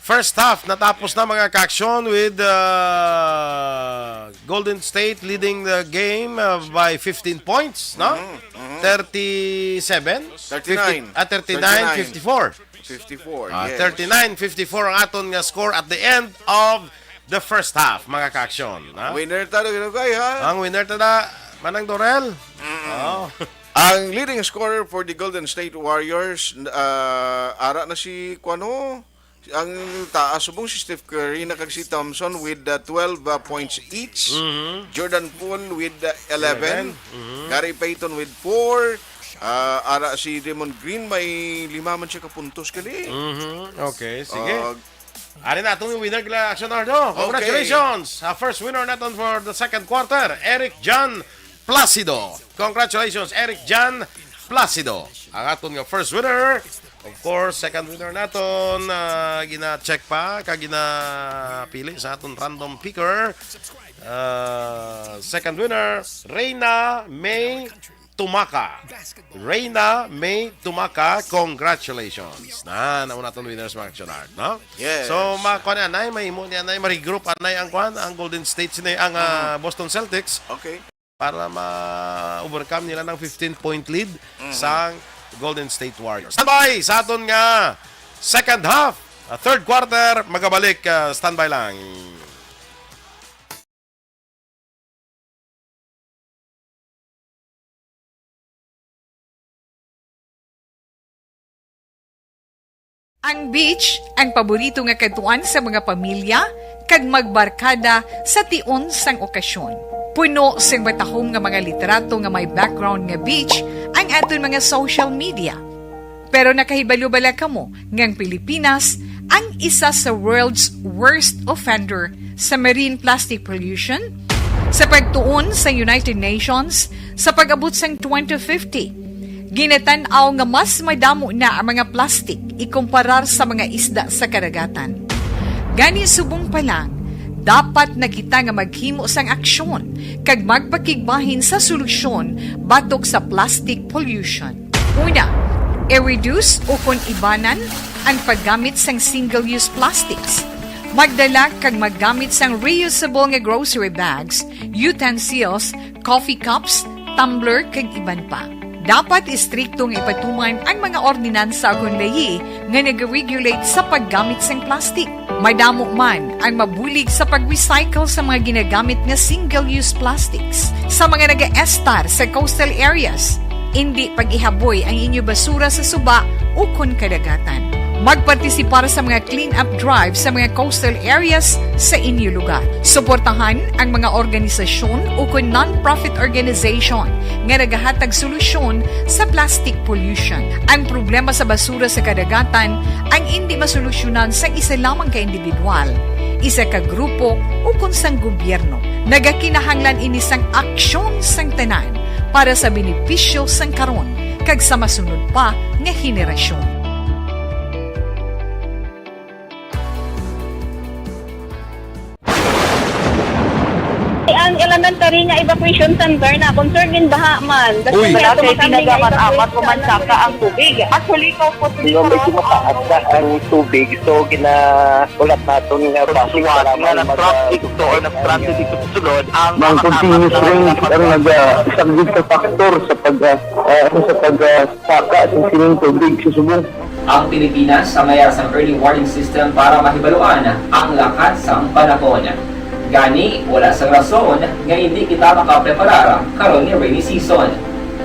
First half, natapos na, mga kaaksyon, with, uh, Golden State leading the game, uh, by fifteen points, no? Mhm, mhm. Thirty-seven? Thirty-nine. Fifty, ah, thirty-nine fifty-four. Fifty-four, yes. Ah, thirty-nine fifty-four ang aton nga score at the end of the first half, mga kaaksyon, ha? Winner ta, Dugay, ha? Ang winner ta na, Manang Dorel? Mm. Oo. Ang leading scorer for the Golden State Warriors, uh, ara na si, kuano, ang taas subong si Steph Curry na kag si Thompson with, uh, twelve, uh, points each. Mhm. Jordan Poole with, uh, eleven. Eleven. Mhm. Gary Payton with four. Uh, ara si Draymond Green may lima man siya ka puntos gali. Mhm. Okay, sige. Uh, Ari na atong winner, Action Ardo. Okay. Congratulations. Uh, first winner naton for the second quarter, Eric John Placido. Congratulations, Eric John Placido. Ang aton nga first winner. Of course, second winner naton, ah, gina-check pa, kag ginapili sa aton random picker. Ah, second winner, Reina May Tumaka. Reina May Tumaka, congratulations. Na, nauna naton winners, mga Action Art, no? Yes. So, ma-, kuan, anay, mahimo ni anay, ma-regroup, anay, ang kuan, ang Golden State, sini, ang, ah, Mm. Boston Celtics. Okay. Para ma-overcome nila ng fifteen-point lead Mhm. sa Golden State Warriors. Standby sa aton nga second half, ah, third quarter, magabalik, ah, standby lang. Ang beach ang paborito nga kadtuan sa mga pamilya kag magbarkada sa tion sang okasyon. Puno sing matahom nga mga litrato nga may background nga beach ang aton mga social media. Pero nakahibalo bala kamo nga ang Pilipinas ang isa sa world's worst offender sa marine plastic pollution? Sa pagtuon sa United Nations, sa pag-abot sang twenty fifty, ginatan-aw nga mas madamo na ang mga plastic ikumparar sa mga isda sa kadagatan. Gani, subong pa lang, dapat na kita nga maghimo sang aksyon kag magpakigbahin sa solusyon batok sa plastic pollution. Una, i-reduce ukon ibanan ang paggamit sang single-use plastics. Magdala kag maggamit sang reusable nga grocery bags, utensils, coffee cups, tumbler, kag iban pa. Dapat istrikto nga ipatuman ang mga ordinansa ukon layi nga nag-regulate sa paggamit sang plastic. Madamo man ang mabulig sa pag-recycle sa mga ginagamit nga single-use plastics sa mga nagaestar sa coastal areas. Indi pag-ihaboy ang inyo basura sa suba ukon kadagatan. Magpartisipar sa mga clean-up drive sa mga coastal areas sa inyo lugar. Suportahan ang mga organisasyon ukon non-profit organization nga nagahatag solusyon sa plastic pollution. Ang problema sa basura sa kadagatan ang indi masolusyonan sang isa lamang ka individual, isa ka grupo, ukon sang gobyerno. Nagakinahanglan ini sang aksyon sang tanan para sa benepisyo sang karon kag sa masunod pa nga henerasyon. Ang elementary nga evacuation center na concern din baha man. Uy. Wala kay pinagamat-amat, umansaka ang tubig. Actually, ko po, medyo mataas na ang tubig, so gina-, ulat naton nga basi nga nag-traffic to or nag-transit dito sa sulod ang mga continuous rains ang nagasaglit sa factor sa pag, ah, ah, sa pag, ah, saka sa sining tubig sa subong. Ang Pilipinas ang may sang early warning system para mahibaluan ang lakat sang panahon. Gani, wala sang rason nga hindi kita makapreparar karon nga rainy season.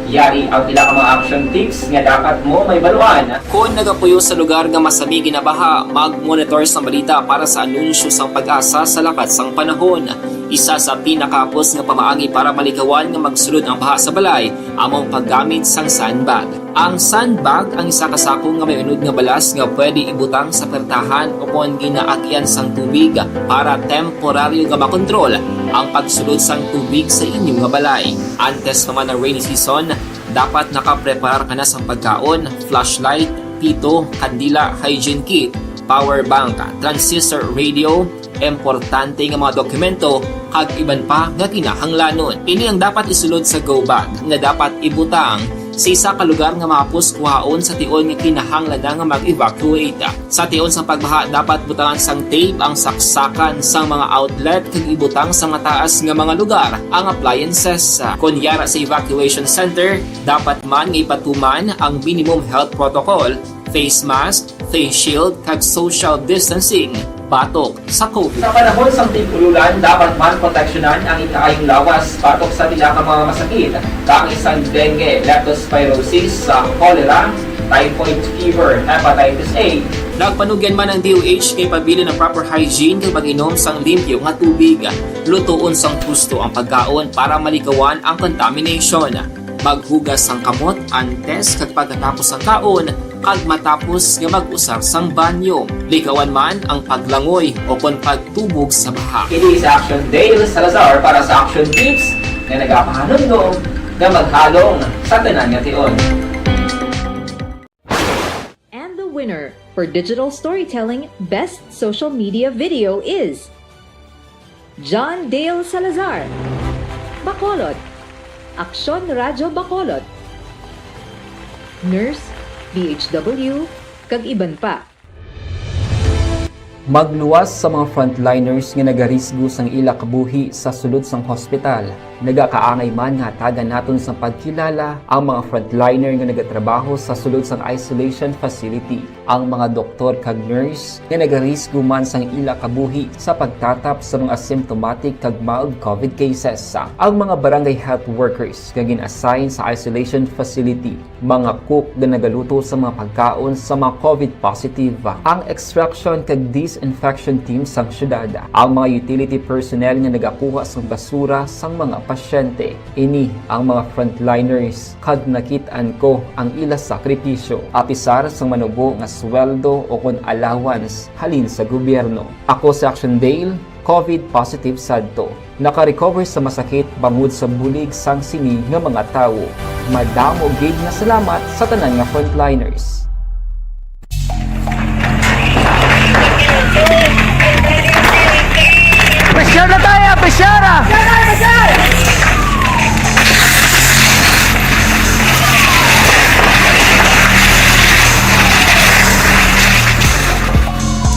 Yari ang pila ka mga action tips nga dapat mo mahibaluan. Kon nagapuyo sa lugar nga masami ginabaha, mag-monitor sang balita para sa anunsyo sang PAGASA sa lakat sang panahon. Isa sa pinakahapos nga pamaagi para malikawan nga magsulod ang baha sa balay amo ang paggamit sang sandbag. Ang sandbag ang isa ka sako nga may unod nga balas nga pwede ibutang sa pertahan ukon ginaagian sang tubig para temporaryo nga makontrol ang pagsulod sang tubig sa inyo nga balay. Antes pa man ang rainy season, dapat nakapreparar ka na sang pagkaon, flashlight, pito, kandila, hygiene kit, power bank, transistor radio, importante nga mga dokumento, kag iban pa nga kinahanglanon. Ini ang dapat isulod sa go bag nga dapat ibutang sa isa ka lugar nga mahapos kuhaon sa tion nga kinahanglan na nga mag-evacuate. Sa tion sang pagbaha, dapat butangan sang tape ang saksakan sang mga outlet kag ibutang sa mataas nga mga lugar ang appliances. Kon yara sa evacuation center, dapat man nga ipatuman ang minimum health protocol, face mask, face shield, kag social distancing batok sa COVID. Sa panahon sang tig-ululan, dapat man proteksyonan ang ikaayong lawas batok sa pila ka mga masakit, kaangay sang dengue, leptospirosis, sa cholera, typhoid fever, hepatitis A. Nagpanugyan man ang D O H kay pabilin ang proper hygiene kag pag-inom sang limpyo nga tubig. Lutoon sang husto ang pagkaon para malikawan ang contamination. Maghugas sang kamot antes kag pagkatapos sang kaon, kag matapos nga mag-usar sang banyo. Likawan man ang paglangoy ukon pagtubog sa baha. Ini si Action Dale Salazar para sa Action Tips nga nagapahanumdom nga maghalong sa tanan nga tion. And the winner for digital storytelling best social media video is John Dale Salazar, Bacolod, Aksyon Radyo Bacolod, Nurse, D H W, kag iban pa. Magluwas sa mga frontliners nga nagarisgo sang ila kabuhi sa sulod sang hospital. Nagakaangay man nga hatagan naton sang pagkilala ang mga frontliner nga nagatrabaho sa sulod sang isolation facility, ang mga doktor kag nurse nga nagarisgo man sang ila kabuhi sa pagtatap sa mga asymptomatic kag mild COVID cases, ang mga barangay health workers nga gin-assign sa isolation facility, mga cook nga nagaluto sa mga pagkaon sa mga COVID positive, ang extraction kag disinfection team sang syudad, ang mga utility personnel nga nagakuha sang basura sang mga pasyente. Ini ang mga frontliners, kag nakit-an ko ang ila sakripisyo, apisar sang manubo nga sweldo o kon allowance halin sa gobyerno. Ako si Action Dale, COVID positive sadto. Naka-recover sa masakit bangod sa bulig sang sini nga mga tawo. Madamo gid nga salamat sa tanan nga frontliners. Pressure na tayo, pressure ah!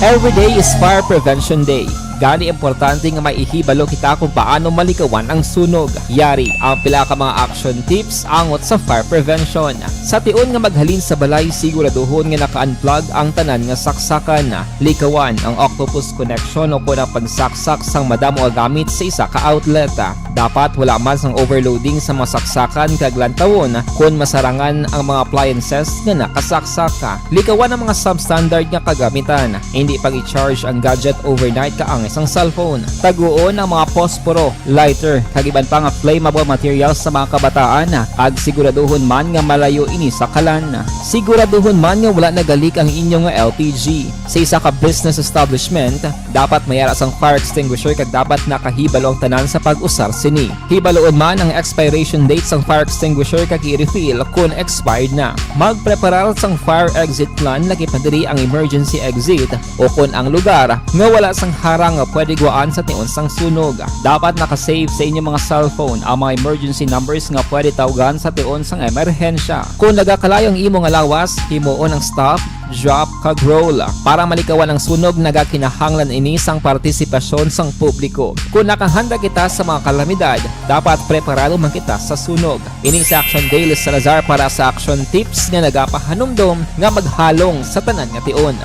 Every day is Fire Prevention Day. Gani, importante nga may ihibalo kita kung paano malikawan ang sunog. Yari ang pila ka mga action tips angot sa fire prevention. Sa tion nga maghalin sa balay, siguraduhon nga naka-unplug ang tanan nga saksakan. Likawan ang octopus connection o kon ang pagsaksak sang madamo nga gamit sa isa ka outlet. Dapat wala man sang overloading sa mga saksakan kag lantawon kon masarangan ang mga appliances nga nakasaksak. Likawan ang mga substandard nga kagamitan. Hindi pag-i-charge ang gadget overnight kaangay sang cellphone. Taguon ang mga posporo, lighter, kag iban pa nga flammable materials sa mga kabataan, kag siguraduhon man nga malayo ini sa kalan. Siguraduhon man nga wala nagalik ang inyo nga L P G. Sa isa ka business establishment, dapat may ara sang fire extinguisher kag dapat nakahibalo ang tanan sa pag-usar sini. Hibaloon man ang expiration date sang fire extinguisher kag i-refill kon expired na. Magpreparar sang fire exit plan, lakip na diri ang emergency exit o kon ang lugar nga wala sang harang nga pwede gwaan sa tion sang sunog. Dapat naka-save sa inyo mga cellphone ang mga emergency numbers nga pwede tawgan sa tion sang emerhensya. Kon nagakalayo ang imo nga lawas, himuon ang stop, drop, kag roll. Para malikawan ang sunog, nagakinahanglan ini sang partisipasyon sang publiko. Kon nakahanda kita sa mga kalamidad, dapat preparado man kita sa sunog. Ini si Action Dale Salazar para sa Action Tips nga nagapahanumdom nga maghalong sa tanan nga tion.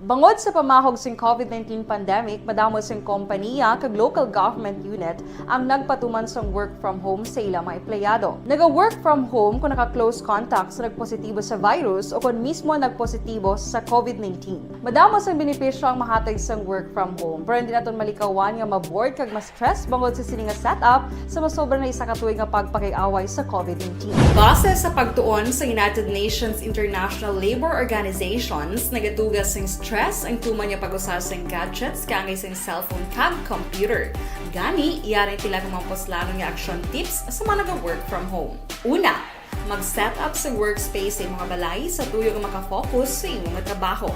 Bangod sa pamahog sing COVID nineteen pandemic, madamo sing kompaniya kag local government unit ang nagpatuman sang work from home sa ila mga empleyado. Naga-work from home kung naka-close contact sa nagpositibo sa virus o kon mismo nagpositibo sa COVID nineteen. Madamo sang benepisyo ang mahatag sang work from home, pero hindi naton malikawan nga ma-bored kag ma-stress bangod sa sini nga setup sa masobra na isa ka tuig nga pagpakig-away sa COVID nineteen. Base sa pagtuon sa United Nations International Labor Organizations, nagatuga sing stress ang tuman nga pag-usa sing gadgets kaangay sing cellphone kag computer. Gani, yari pila ka mga puslanon nga action tips sa mga naga-work from home. Una, mag-set up sa workspace sa imong balay sa tuyo nga maka-focus sa imong trabaho.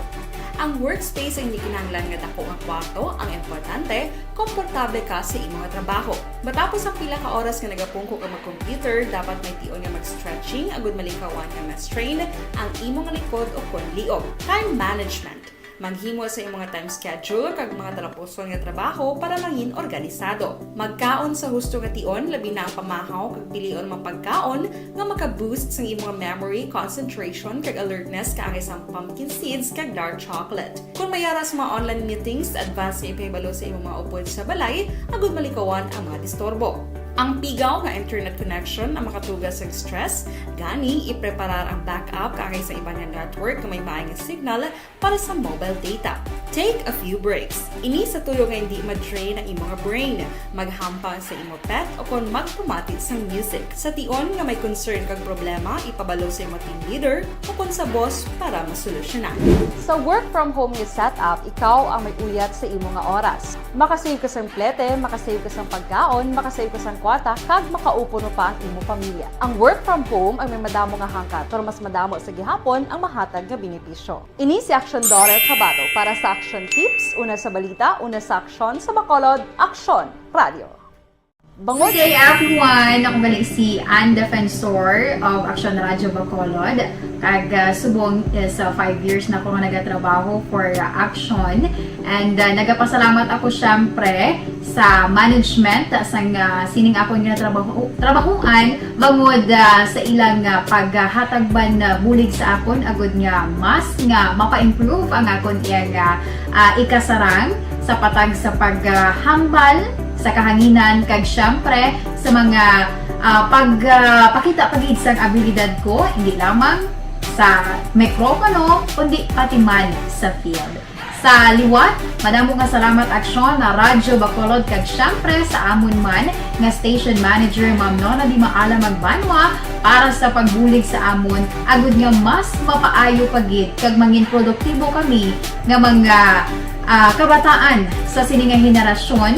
Ang workspace ay hindi kinahanglan nga dako nga kwarto, ang importante, komportable ka sa imong trabaho. Matapos ang pila ka oras nga nagapungko ka mag-computer, dapat may tion nga mag-stretching agud malikawan nga ma-strain ang imong likod o kon liog. Time management. Maghimo sa imong time schedule kag mga talapuson nga trabaho para mangin organisado. Magkaon sa husto nga tion, labi na ang pamahaw kag pilion mga pagkaon nga maka-boost sang imong memory, concentration, kag alertness kaangay sang pumpkin seeds kag dark chocolate. Kung may ara sa mga online meetings, advance nga ipahibalo sa imong mga upod sa balay agud malikawan ang mga disturbo. Ang pigaw nga internet connection ang makatuga sa stress, gani ipreparar ang backup kaangay sa iban nga network nga may maay nga signal para sa mobile data. Take a few breaks. Ini sa tuyo nga hindi ma-drain ang imong brain. Maghampang sa imo pet o kon magpamati sang music. Sa tion nga may concern kag problema, ipabalo sa imo team leader o kon sa boss para masolusyonan. Sa work from home nga setup, ikaw ang may uyat sa imo nga oras. Makasave ka sang plete, makasave ka sang pagkaon, makasave ka sang kwarta, kag makaupo no pa ang imo pamilya. Ang work from home ang may madamo nga hangkat, pero mas madamo sa gihapon ang mahatag nga benepisyo. Ini si Action Dorel Cabato para sa Action Tips, una sa balita, una sa aksyon, sa Bacolod, Aksyon Radio. Good day, everyone! Ako gali si Ann Defensor of Action Radio Bacolod. Kag, ah, subong is, ah, five years na ko nga nagatrabaho for, ah, Action. And, ah, nagapasalamat ako, syempre, sa management, ah, sang, ah, sining akon nga trabaho, trabahuan, bangod, ah, sa ilang, ah, paghatag man, ah, bulig sa akon, agud nga mas nga mapa-improve ang akon iyang, ah, ah, ikasarang sa patag sa paghambal sa kahanginan, kag syempre sa mga, ah, pag, ah, pakita pa gid sang abilidad ko, hindi lamang sa mikropono, kundi pati man sa field. Sa liwat, madamo nga salamat, Aksyon na Radyo Bacolod, kag syempre sa amon man nga station manager, Ma'am Nona Di Maala Magbanwa, para sa pagbulig sa amon, agud nga mas mapaayo pa gid kag mangin produktibo kami nga mga, ah, kabataan sa sini nga henerasyon.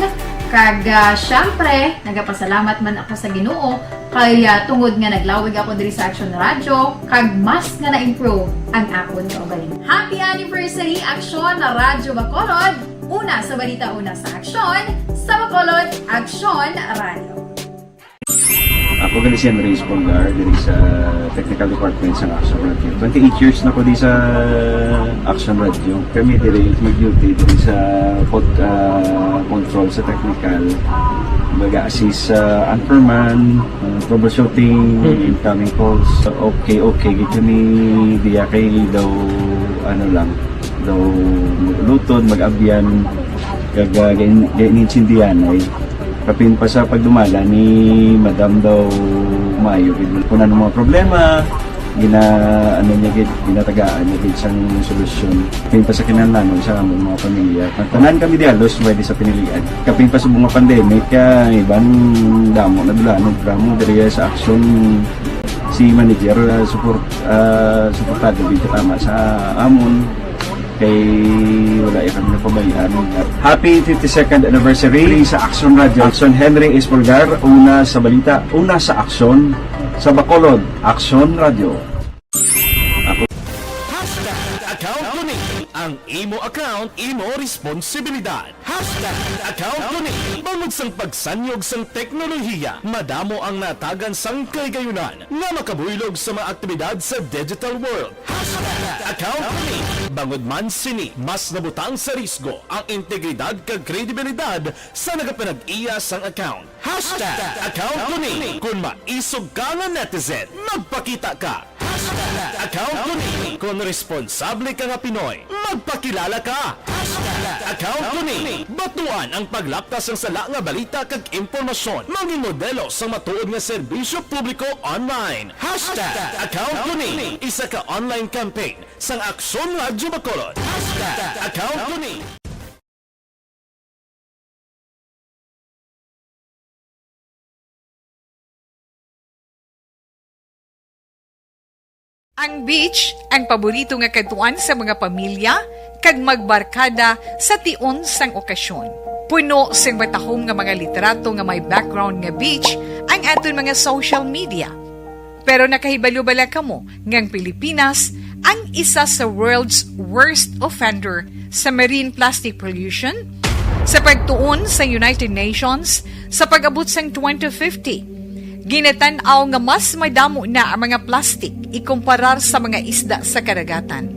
Kag, ah, syempre, nagapasalamat man ako sa Ginoo kay, ah, tungod nga naglawig ako diri sa Action Radio, kag mas nga na-improve ang akon kaugalingon. Happy anniversary, Action na Radyo Bacolod! Una sa balita, una sa aksyon, sa Bacolod, Action Radio. Ako gali si Henry Espolgar, diri sa Technical Department sa Action Radio. Twenty-eight years na ko di sa Action Radio. Kami diri mag-duty diri sa pod-, ah, control sa technical. Baga assist sa anchorman, ah, troubleshooting, Mm. incoming calls. Okay, okay, gid kami diya kay daw, ano lang, daw mag-ulutod, mag-abyan, kag, ah, gain-, gain-, intindihan ay. Kapin pa sa pagdumala ni Madam daw maayo gid. Kung ano mga problema, gina-, ano niya gid, ginatagaan niya gid sang solusyon. Kapin pa sa kinahanglanon sa among mga pamilya. Ang tanan kami di halos may di sa pinilian. Kapin pa sa mga pandemic, ah, iban damo na dulanon, damo diri sa Action si manager, ah, support, ah, suportado gid katama sa amon. Kay wala iya kami napabayaan. Happy fifty-second anniversary sa Action Radio. Action Henry Espolgar, una sa balita, una sa aksyon, sa Bacolod, Action Radio. Ako Hashtag account ko ni. Ang imo account, imo responsibilidad. Hashtag account ko ni. Bangod sang pagsanyog sang teknolohiya, madamo ang natagan sang kahigayonan nga makabuylog sa mga aktibidad sa digital world. Hashtag account ko ni. Bangod man sini, mas nabutang sa risgo ang integridad kag kredibilidad sa nagapanag-iya sang account. Hashtag account ko ni. Kon maisog ka nga netizen, magpakita ka. Hashtag account ko ni. Kon responsable ka nga Pinoy, magpakilala ka. Hashtag account ko ni. Batuan ang paglapkas sang sala nga balita kag impormasyon. Mangin modelo sang matuod nga serbisyo publiko online. Hashtag account ko ni. Isa ka online campaign sang Aksyon Radyo Bacolod. Hashtag account ko ni. Ang beach ang paborito nga kadtuan sa mga pamilya kag magbarkada sa tion sang okasyon. Puno sing matahom nga mga litrato nga may background nga beach ang aton mga social media. Pero nakahibalo bala kamo nga ang Pilipinas ang isa sa world's worst offender sa marine plastic pollution? Sa pagtuon sa United Nations, sa pag-abot sang twenty fifty, ginatan-aw nga mas madamo na ang mga plastic ikumparar sa mga isda sa kadagatan.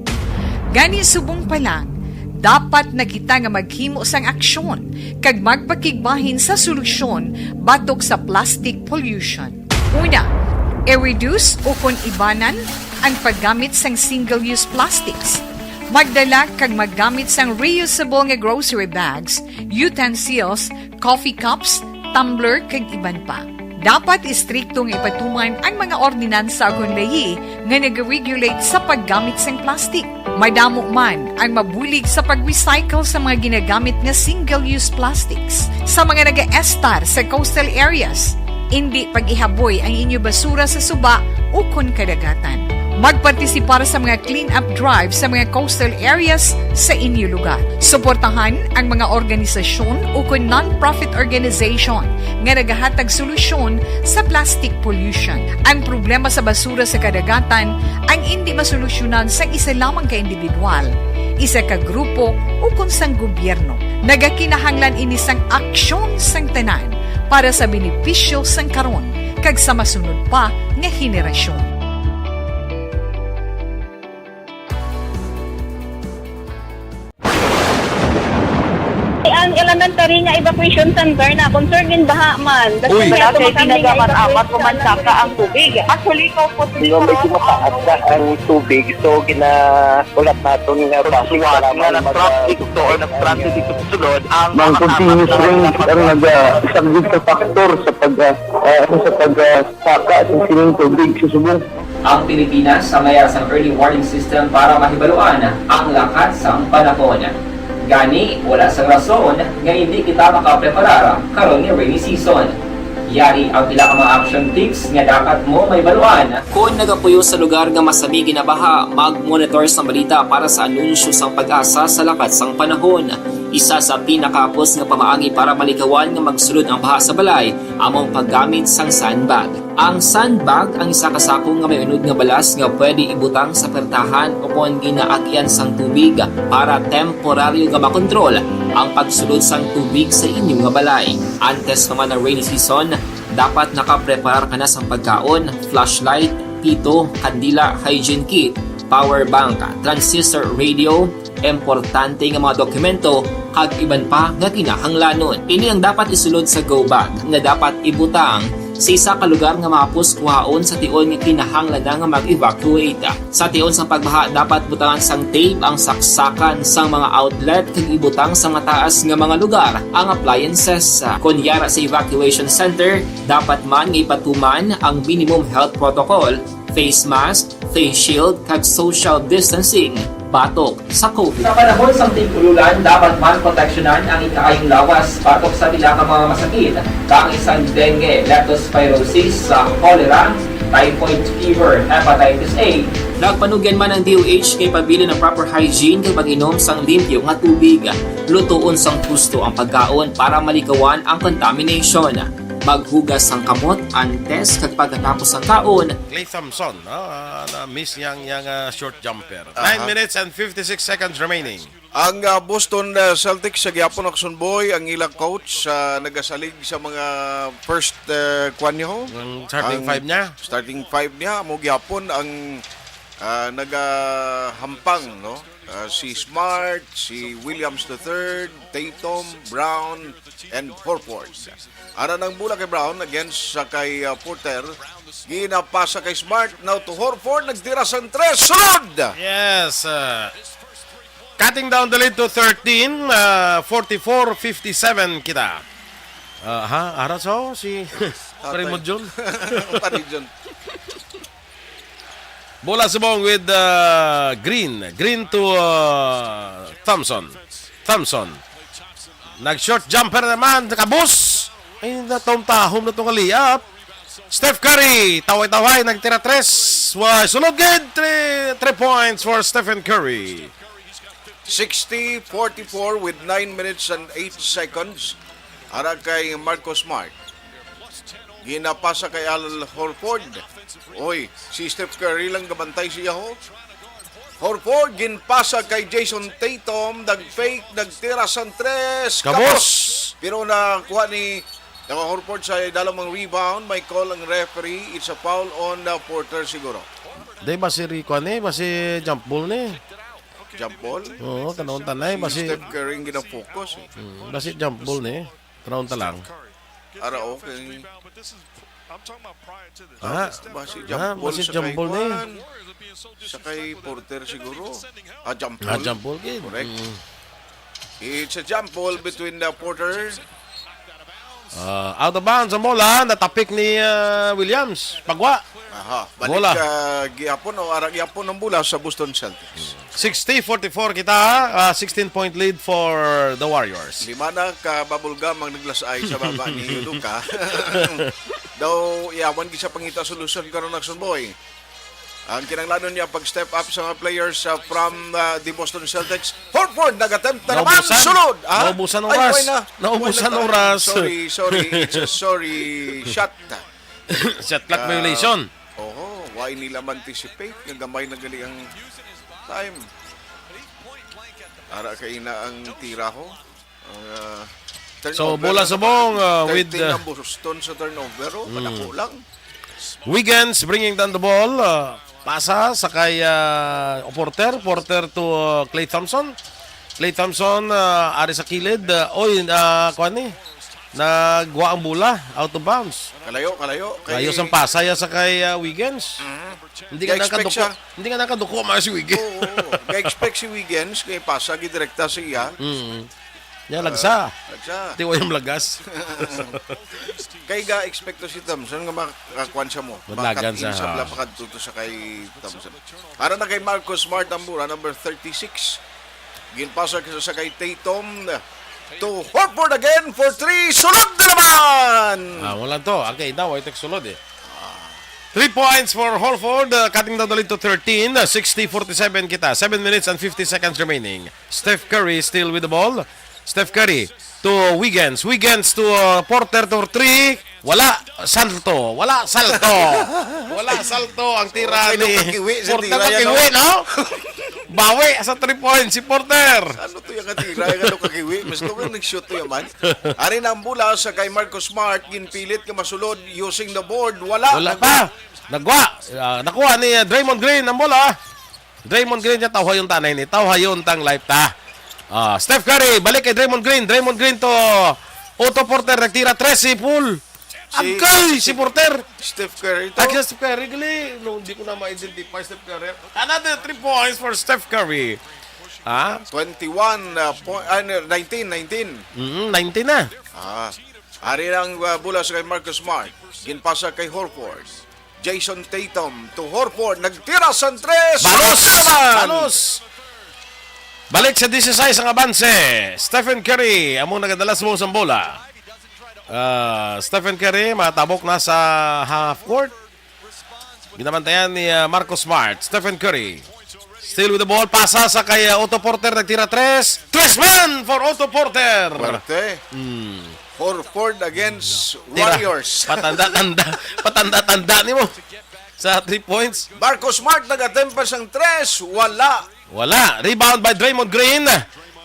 Gani, subong pa lang, dapat na kita nga maghimo sang aksyon kag magpakigbahin sa solusyon batok sa plastic pollution. Una, i-reduce ukon ibanan ang paggamit sang single-use plastics. Magdala kag maggamit sang reusable nga grocery bags, utensils, coffee cups, tumbler, kag iban pa. Dapat istrikto nga ipatuman ang mga ordinansa ukon layi nga nag-regulate sa paggamit sang plastic. Madamo man ang mabulig sa pag-recycle sa mga ginagamit nga single-use plastics sa mga nagaestar sa coastal areas. Indi pag-ihaboy ang inyo basura sa suba ukon kadagatan. Magpartisipar sa mga clean-up drive sa mga coastal areas sa inyo lugar. Suportahan ang mga organisasyon ukon non-profit organization nga nagahatag solusyon sa plastic pollution. Ang problema sa basura sa kadagatan ang indi masolusyonan sang isa lamang ka individual, isa ka grupo, ukon sang gobyerno. Nagakinahanglan ini sang aksyon sang tanan para sa benepisyo sang karon kag sa masunod pa nga henerasyon. Ang elementary nga evacuation center na concerned din baha man. Uy. Wala kay tinaga man amat o mansaka ang tubig. Actually, ko po medyo mataas na ang tubig. So, gina-, ulat naton nga basi nga nag-traffic to or nag-transit dito sa sulod ang mga continuous rains ang nagasaglit sa faktor sa pag, ah, ah, sa pag, ah, saka sa sining tubig sa subong. Ang Pilipinas ang mayara sang early warning system para mahibaluan ang lakat sang panahon. Gani, wala sang rason nga hindi kita makapreparar karon nga rainy season. Yari ang pila ka mga action tips nga dapat mo mahibaluan. Kon nagapuyo sa lugar nga masami ginabaha, mag-monitor sang balita para sa anunsyo sang PAGASA sa lakat sang panahon. Isa sa pinakahapos nga pamaagi para malikawan nga magsulod ang baha sa balay amo ang paggamit sang sandbag. Ang sandbag ang isa ka sako nga may unod nga balas nga pwede ibutang sa pertahan o kon ginaagian sang tubig para temporaryo nga makontrol ang pagsulod sang tubig sa inyo nga balay. Antes pa man ang rainy season, dapat nakapreparar ka na sang pagkaon, flashlight, pito, kandila, hygiene kit, power bank, transistor radio, importante nga mga dokumento, kag iban pa nga kinahanglanon. Ini ang dapat isulod sa go bag nga dapat ibutang sa isa ka lugar nga mahapos kuhaon sa tion nga kinahanglan na nga mag-evacuate. Sa tion sang pagbaha, dapat butangan sang tape ang saksakan sang mga outlet kag ibutang sa mataas nga mga lugar ang appliances. Kon yara sa evacuation center, dapat man nga ipatuman ang minimum health protocol, face mask, face shield, kag social distancing batok sa COVID. Sa panahon sang tig-ululan, dapat man proteksyonan ang ikaayong lawas batok sa pila ka mga masakit, kaangay sang dengue, leptospirosis, sa cholera, typhoid fever, hepatitis A. Nagpanugyan man ang D O H kay pabilin ang proper hygiene kag pag-inom sang limpyo nga tubig. Lutoon sang husto ang pagkaon para malikawan ang contamination. Maghugas sang kamot antes kag pagkatapos sang kaon. Clay Thompson, no? Ah, na-miss yang, yang, ah, short jumper. Aha. Nine minutes and fifty-six seconds remaining. Ang, ah, Boston, ah, Celtics sa gihapon, Action Boy, ang ilang coach, ah, nagasalig sa mga first, ah, kwan niya, ho? Ang starting Ang five niya? starting five niya, mo gihapon ang, ah, nagahampang, no? Ah, si Smart, si Williams the third, Tatum, Brown, and Horford. Ara ng bola kay Brown against sa kay, uh, Porter. Ginapasa kay Smart. Now to Horford. Nagtira sang tres. Sulod! Yes. Uh, cutting down the lead to thirteen. Uh, forty-four fifty-seven kita. Uh, ha? Ara sa si Pare mo, Jun? Pare Jun. Bola subong with, uh, Green. Green to, uh, Thompson. Thompson. Nag-short jumper naman. Kabus! Ay, natumtahom na tong layup. Steph Curry. Taway-taway. Nagtira tres. Wa, sulod gid. Three, three points for Stephen Curry. Sixty forty-four with nine minutes and eight seconds. Ara kay Marcus Smart. Ginapasa kay Al Horford. Oy, si Steph Curry lang gabantay siya, ho. Horford, ginpasa kay Jason Tatum, nag-fake, nagtira sang tres. Kabos! Kabos! Pero nakuha ni, ni Horford sa dalawang rebound, may call ang referee, it's a foul on the Porter siguro. Di ba si Rico, ni? Ba si jump ball, ni? Jump ball? Oo, kanaon tanay, Si basi Steph Curry ang ginafocus, eh. Mm, basi jump ball ni. Kanaon ta lang. Ara, okay. Ah, Basi ah, jump ball basi sa jump kay ball ni. Kwan. Sa kay Porter siguro. Ah, jump Ah, ball. jump ball gid. Correct. Mm. It's a jump ball between the Porter. Ah, out of bounds ang bola, natapik ni, ah, Williams. Pagwa. Aha, balik, Bola. ah, gihapon o ara gihapon ang bola sa Boston Celtics. Sixty forty-four kita, ah, sixteen point lead for the Warriors. Lima na ka bubble gum ang naglasay sa baba ni Luka. Daw, yawan gid sa pangita solusyon karon, Action Boy. Ang kinahanglanon niya pag-step up sa mga players, ah, from, ah, the Boston Celtics. Horford nag-attempt na naman. Naubusan. Sulod. Ah? Naubusan Ay, oras. wala na. Naubusan Wala na. oras. Sorry, sorry. It's a sorry shot. Shot clock Ah, violation. Oho, why nila ma-anticipate nga gamay na gali ang time? Ara kay na ang tira ho. Ang, ah, So, turnover, bola ano subong, ba? Uh, with, thirteen uh, ang Boston sa turnover, oh, mm, padako lang. Wiggins bringing down the ball. Uh, pasa sa kay, uh, Porter. Porter to, uh, Klay Thompson. Klay Thompson, uh, ari sa kilid. Uh, oy, uh, kuan ni. Nagwa ang bola. Out of bounds. Kalayo, kalayo. Kay Layo sang pasa ya sa kay, uh, Wiggins. Mhm. Hindi nga Ga-expect nakaduko. Siya. Hindi nga nakaduko, mga si Wiggins. Oo, oo. Ga-expect si Wiggins kay pasa gidirekta sa iya. Mm. Yan, Ah, lagsa. Lagsa. Tiway ang lagas. Kay ga-expect to si Thompson nga makakuan siya mo. Madlagan. Makakat-in sa, sa ah, bala pakadto to sa kay Thompson. Para na kay Marcus Smart ang bola, number thirty-six. Ginpasa sa, sa kay Tatum to Horford again for three. Sulod na naman! Ah, wala to. Okay, daw, ay tek sulod eh. Three points for Horford, uh, cutting down the lead to thirteen, uh, sixty forty-seven kita. Seven minutes and fifty seconds remaining. Steph Curry still with the ball. Steph Curry to Wiggins. Wiggins to, uh, Porter to three. Wala salto. Wala salto. Wala salto ang tira. Okay, ni nung kakiwi sa Porter tira yan, kakiwi, no? No? Bawi sa three points si Porter. Ano to yung katira? Yung ano kakiwi? Mas to yung nag-shoot to yung man. Ari na ang bola sa kay Marcus Smart. Ginpilit nga masulod using the board. Wala. Wala Nag- pa. Nagwa. Ah, nakuha ni, ah, Draymond Green ang bola. Draymond Green niya, tawhayon ta na ini. Tawhayon tang life ta. Ah, Steph Curry, balik kay Draymond Green. Draymond Green to Otto Porter. Nagtira tres si Poole. Si Agay, si Porter. Steph Curry to. Agay, Steph Curry. Gali, no, hindi ko na ma-identify Steph Curry. Another three points for Steph Curry. Ha? Twenty-one, uh, point, ah, no, nineteen, nineteen. Mm, nineteen na. Ah. Ari ang, uh, bola sa kay Marcus Smart. Ginpasa kay Horford. Jason Tatum to Horford. Nagtira sang tres. Balos! Naman! Balos! Balik sa dieciséis ang abanse. Stephen Curry, amo nagadala sa sa bola. Ah, Stephen Curry, matabok na sa half court. Ginabantayan ni, ah, Marcus Smart. Stephen Curry. Still with the ball. Pasa sa kay, ah, Otto Porter. Nagtira tres. Tres man for Otto Porter. Puwerte. Hmm. Horford against Tira. Warriors. Patanda-tanda. Patanda-tanda nimo. Sa three points. Marcus Smart nag-attempt pa sang tres. Wala. Wala. Rebound by Draymond Green.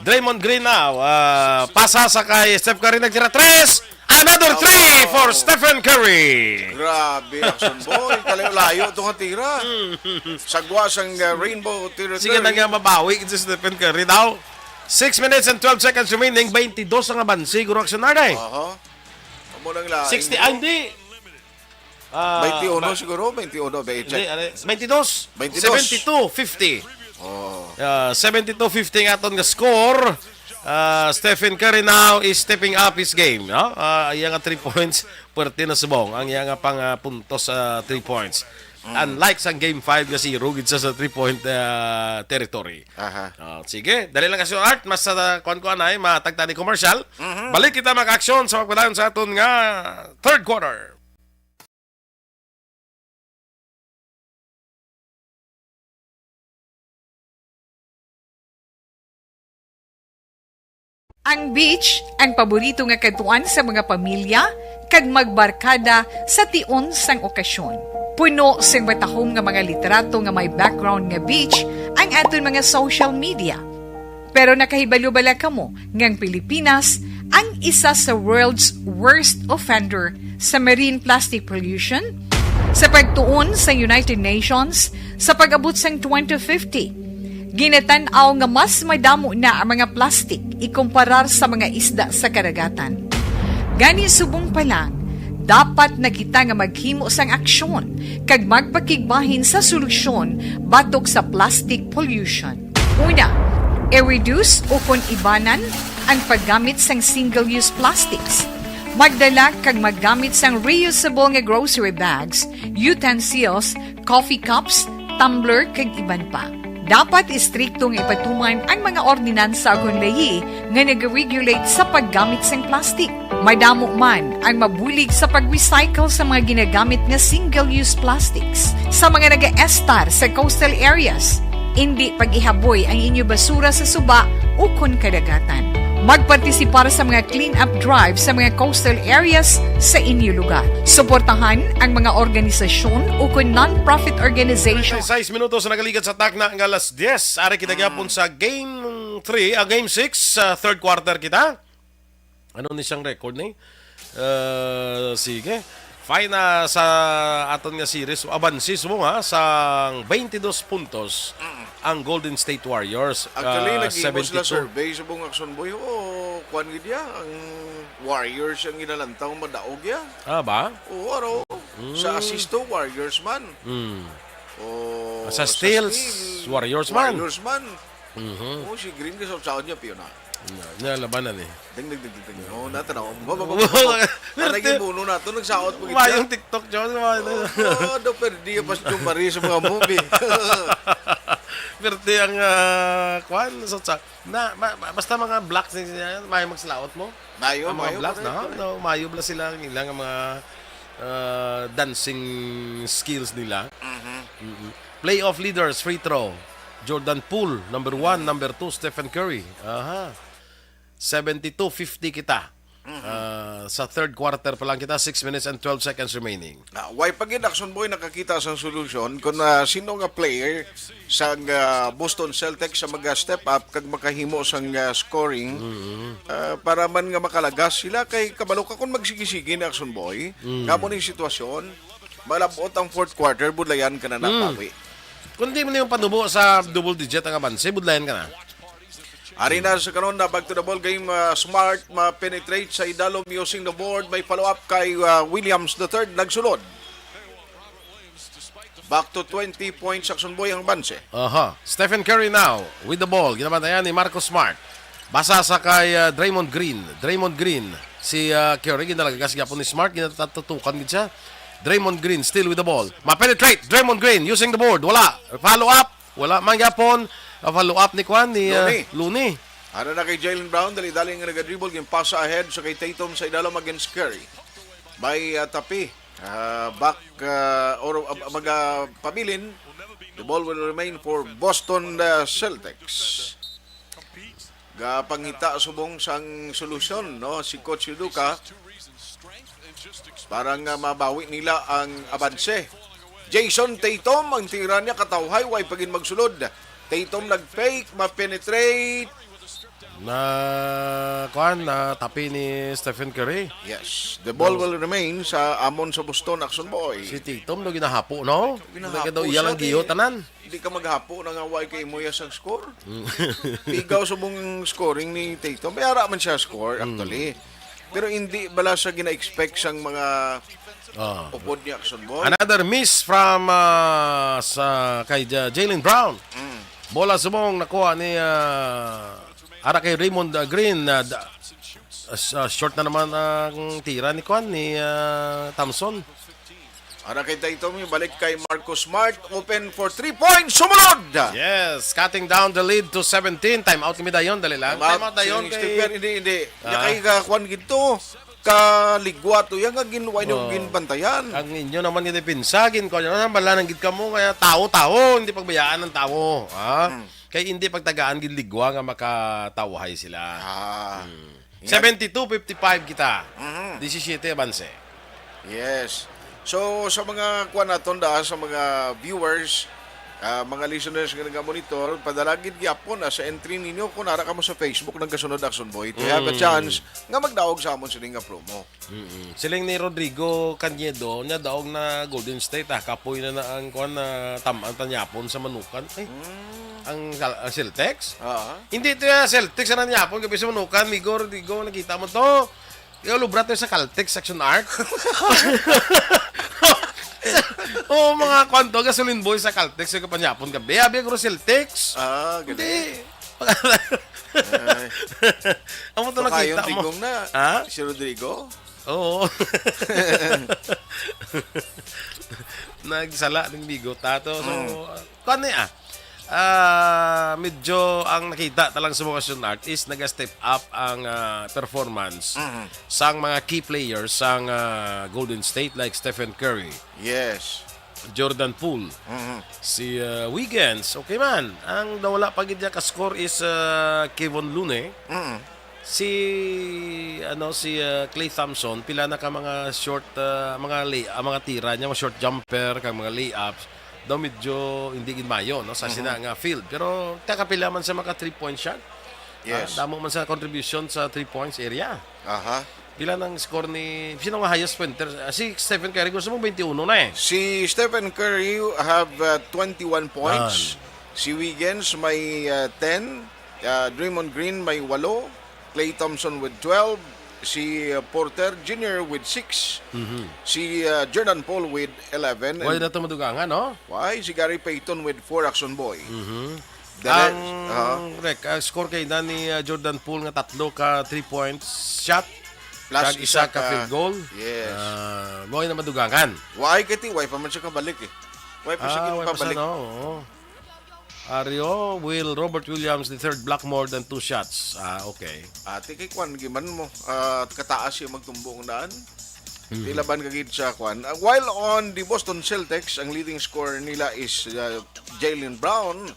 Draymond Green now. Ah, pasa sa kay Steph Curry. Nagtira tres. Another three for Stephen Curry. Grabe, Action Boy. Kalayo-layo itong tira. Sagwa sang, uh, Rainbow Territory. Sige na nga mabawi si Stephen Curry daw. Six minutes and twelve seconds remaining. Twenty-dos ang abanse, siguro, Action Arday. Aha. Amo lang lain. Sixty, ay, hindi. Ah, twenty-one ba- siguro, twenty-one, twenty-two. Hindi, ano, twenty-two. Twenty-two. Seventy-two fifty. Oh. Ah, seventy-two fifty ang aton nga score. Ah, Stephen Curry now is stepping up his game, no? Ah, iya nga three points, puwerte na subong ang iya nga pang, ah, puntos sa three points. Mm. Unlike sa game five nga zero gid sa, sa three-point, ah, territory. Aha. Ah, sige, dali lang kasi, Art, mas, ah, kuwan ko anay, matagta ni commercial. Mhm. Balik kita mag-action sa pagpadayon sa aton nga third quarter. Ang beach, ang paborito nga kadtuan sa mga pamilya kag magbarkada sa tion sang okasyon. Puno sing matahom nga mga litrato nga may background nga beach ang aton mga social media. Pero nakahibalo bala kamo nga ang Pilipinas ang isa sa world's worst offender sa marine plastic pollution? Sa pagtuon sa United Nations, sa pag-abot sang twenty fifty, ginatan-aw nga mas madamo na ang mga plastic ikumparar sa mga isda sa kadagatan. Gani, subong pa lang, dapat na kita nga maghimo sang aksyon kag magpakigbahin sa solusyon batok sa plastic pollution. Una, i-reduce ukon ibanan ang paggamit sang single-use plastics. Magdala kag maggamit sang reusable nga grocery bags, utensils, coffee cups, tumbler, kag iban pa. Dapat istrikto nga ipatuman ang mga ordinansa ukon layi nga nag-regulate sa paggamit sang plastic. Madamo man ang mabulig sa pag-recycle sa mga ginagamit nga single-use plastics. Sa mga nagaestar sa coastal areas, indi pag-ihaboy ang inyo basura sa suba ukon kadagatan. Magpartisipar sa mga clean-up drive sa mga coastal areas sa inyo lugar. Suportahan ang mga organisasyon ukon non-profit organization. Treinta y seis minutos na nagalikat sa takna nga alas diyes. Ari kita gyapon sa game three, ah, game six, ah, third quarter kita. Ano ni siyang record ni? Uh, sige. Fine na sa aton nga series. Abansis mo nga sa twenty-two puntos ang Golden State Warriors. Actually, Ah, naghimo sila seventy-two. Survey subong nga Action Boy. Oo, kuan gid ya. Ang Warriors ang ginalantaw, madaog ya. Ah, ba? Oo, aro. Sa assist to, Warriors man. Hmm. O, Sa steals, Warriors man. Warriors man. Mhm. Oo, si Green ka sa niya, piyo na. Niya, labanan eh. Ding, ding, ding, ding, ding. Oo, natanaw. Ba, ba, ba, ba, ba. Ang naging buno na to, nagsaot mo gid siya. Mayong TikTok, John. Oh, do perdi pa si Jumari sa mga movie. Perte ang ah, kwan, sa, sa, na, ma, ma- basta mga blocks ni siya, may magslaot mo. Mayo, Ang mga mayo blocks pa na, rin. no, mayo bla sila ang ilang mga ah, dancing skills nila. Mhm. Mm-mm. Playoff leaders, free throw. Jordan Poole, number one, number two, Stephen Curry. Aha. seventy-two fifty kita. Ah, sa third quarter pa lang kita, six minutes and twelve seconds remaining. Ah, why pa gid, Action Boy, nakakita sang solusyon kung ah, sino nga player sang ah, Boston Celtics sa mag-step up kag makahimo sang ah, scoring ah, para man nga makalagas sila kay kabalo ka kung magsigi-sigi ni Action Boy, nga mo ning sitwasyon, malabot ang fourth quarter, budlayan ka na napawi. Kung di mo na yung panubo sa double digit ang abanse, budlayan ka na. Ari na sa karon na back to the ball game, ah, Smart ma-penetrate sa idalom using the board. May follow-up kay ah, Williams the third, nagsulod. Back to twenty points, Action Boy, ang banse. Aha. Stephen Curry now with the ball. Ginabantayan ni Marcus Smart. Basa sa kay ah, Draymond Green. Draymond Green. Si ah, Curry, ginalagas gyapon ni Smart. Ginatatutukan gid siya. Draymond Green still with the ball. Ma-penetrate. Draymond Green using the board. Wala. Follow up. Wala man gyapon. Ah, follow up ni Kwan, ni ah, Looney. Looney. Ara na kay Jaylen Brown, dali-dali nga nagadribble, ginpasa ahead sa kay Tatum sa idalom against Curry. May ah, tapi, ah, back ah, or ah, magapabilin. The ball will remain for Boston ah, Celtics. Gapangita subong sang solusyon, no, si Coach Udoka para nga mabawi nila ang abanse. Jayson Tatum, ang tira niya katawhay, way pa gid magsulod. Tatum nag-fake, ma-penetrate. Na, kwan, na tapi ni Stephen Curry. Yes, the ball will remain sa amon sa Boston, Action Boy. Si Tatum daw ginahapo, no? Ginahapo Nagkadaw iya siya, lang giyo kay- tanan. Hindi ka maghapo na nga way kay mo sang score. Pigaw subong scoring ni Tatum. May ara man siya score, actually. Pero hindi bala sa gina-expect sang mga Ah. upod ni Action Boy. Another miss from ah, sa kay Ja- Jaylen Brown. Mm. Bola subong nakuha ni ah, ara kay Raymond ah, Green na da- ah, short na naman ang tira ni Kwan ni ah, Thompson. Ara kay Tatum, balik kay Marcus Smart. Open for three points. Sumunod! Yes, cutting down the lead to seventeen. Time out kami dayon, dali lang. Time out dayon Si kay Stephen, hindi, hindi. Niya Ah. kay ka, kwan gito. Kaligwa to yan, nga ginway na Oh. ginbantayan. Ang inyo naman nga depensa, gin ko na bala nang gid kamo nga tawo-tawo, hindi pagbayaan ng tawo, ha? Hmm. Kay hindi pagtagaan gid ligwa nga makatawhay sila. Ah. Hmm. Yan. Seventy-two fifty-five kita. Mhm. Disisiete abanse. Yes. So, sa mga kuan naton da, sa mga viewers, ah, mga listeners nga nagamonitor, padala gid gyapon na sa entry ninyo kung ara kamo sa Facebook nagasunod Action Boy. To have a Mm. chance nga magdaog sa amon sini nga promo. Mm-mm. Siling ni Rodrigo Cañedo, niya daog na Golden State, ah, kapoy na na ang kuan na tam-an tanyapon sa manukan. Ay, Mm. ang, ang Celtics? Ah. Hindi to yung Celtics, ang tanyapon, gabi sa manukan, Migo, Rodrigo, nakita mo to? Ikaw, lubrat to sa Caltex, Action Art. Oo, mga kuan to, gasoline boy sa Caltex, yung kapanyapon gabi. Abi, ang Celtics. Ah, gabi. Hindi. Ay. Amo to Baka nakita yung mo. Tigong na. Ha? Si Rodrigo? Oo. Nagsala ng bigot ato. So, Mm. kuan ni ah. Ah, medyo ang nakita talang sa mga Action Art is nag-step up ang ah, performance Mhm. sang mga key players sang ah, Golden State like Stephen Curry, Yes. Jordan Poole, Mhm. si ah, Wiggins, okay man. Ang nawala pa gid niya ka-score is ah, Kevon Looney. Mhm. Si ano si ah, Klay Thompson, pila na ka mga short ah, mga lay, ah, mga tira niya, mga short jumper kag mga layups daw medyo hindi gid mayo, no, sa sina nga field. Pero kakapila man sa mga three point shot. Yes. Ah, damo man sa contribution sa three points area. Aha. Pila nang score ni, sino nga highest pointer? Ah, si Stephen Curry, gusto mo twenty-one na eh. Si Stephen Curry have uh, twenty-one points. Si Wiggins may uh, ten. Uh, Draymond Green may walo. Klay Thompson with twelve. Si uh, Porter Junior with six. Si uh, Jordan Poole with eleven. Wala And na ito madugangan, no? Why? Si Gary Payton with four, Action Boy. Mhm. Dali- Ang aha. Rek, ang score kay na ni uh, Jordan Poole nga tatlo ka three points shot. Plus Kag isa ka field goal. Yes. Ah, mo na madugangan. Why kay ti, why pa man siya kabalik eh. Why pa siya Ah, wala pa pabalik? Siya, no? Oo. Ario, will Robert Williams the third block more than two shots? Ah, okay. Ate kay kwan giman mo. Ah, kataas siya magtumbong daan. Di laban ka gid sa kwan. Uh, while on the Boston Celtics, ang leading scorer nila is uh, Jaylen Brown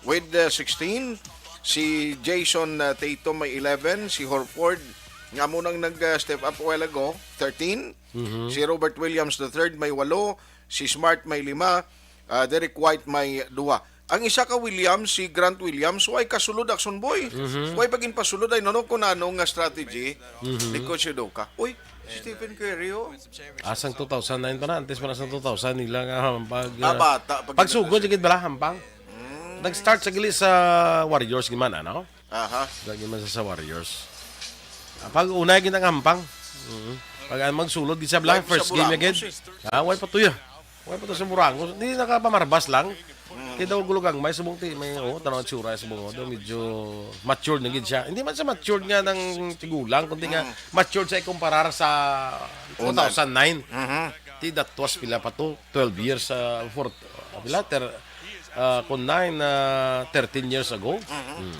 with uh, sixteen. Si Jason uh, Tatum may eleven. Si Horford, nga mo nang nag-step up a while ago, thirteen. Si Robert Williams the third may walo. Si Smart may lima. Uh, Derek White may duha. Ang isa ka Williams, si Grant Williams, way kasulod, Action Boy. Way pa ginpasulod ay nono kung ano nga strategy ni Coach Udoka. Uy, si Stephen Curry, oh. Asang two thousand nine pa na, antes pa na sa two thousand nila nga hampang pag Ah, bata, pag pagsugod jud bala hampang. Nag-start sa gili sa Warriors gid man, ano? Aha. Lagi man sa, sa Warriors. Ah, pag una gid ang hampang. Mhm. Pag ang magsulod gid sa bala, Why pa sa first game Burangos, again. eh? Ah, way pa tuya. Way pa to sa Burangos. Di nakapamarabas lang. Kaya daw gulugang may subong ti, may, oh, tanaw ang tsura sa subong, oh, daw medyo matured na gid siya. Hindi man sa matured nga ng tigulang, kundi nga matured sa ikumparar sa Una. two thousand nine. Mhm. Ti, that was pila pa to, twelve years, uh, for, uh, pila, ter, uh, kung nine, uh, thirteen years ago. Mm.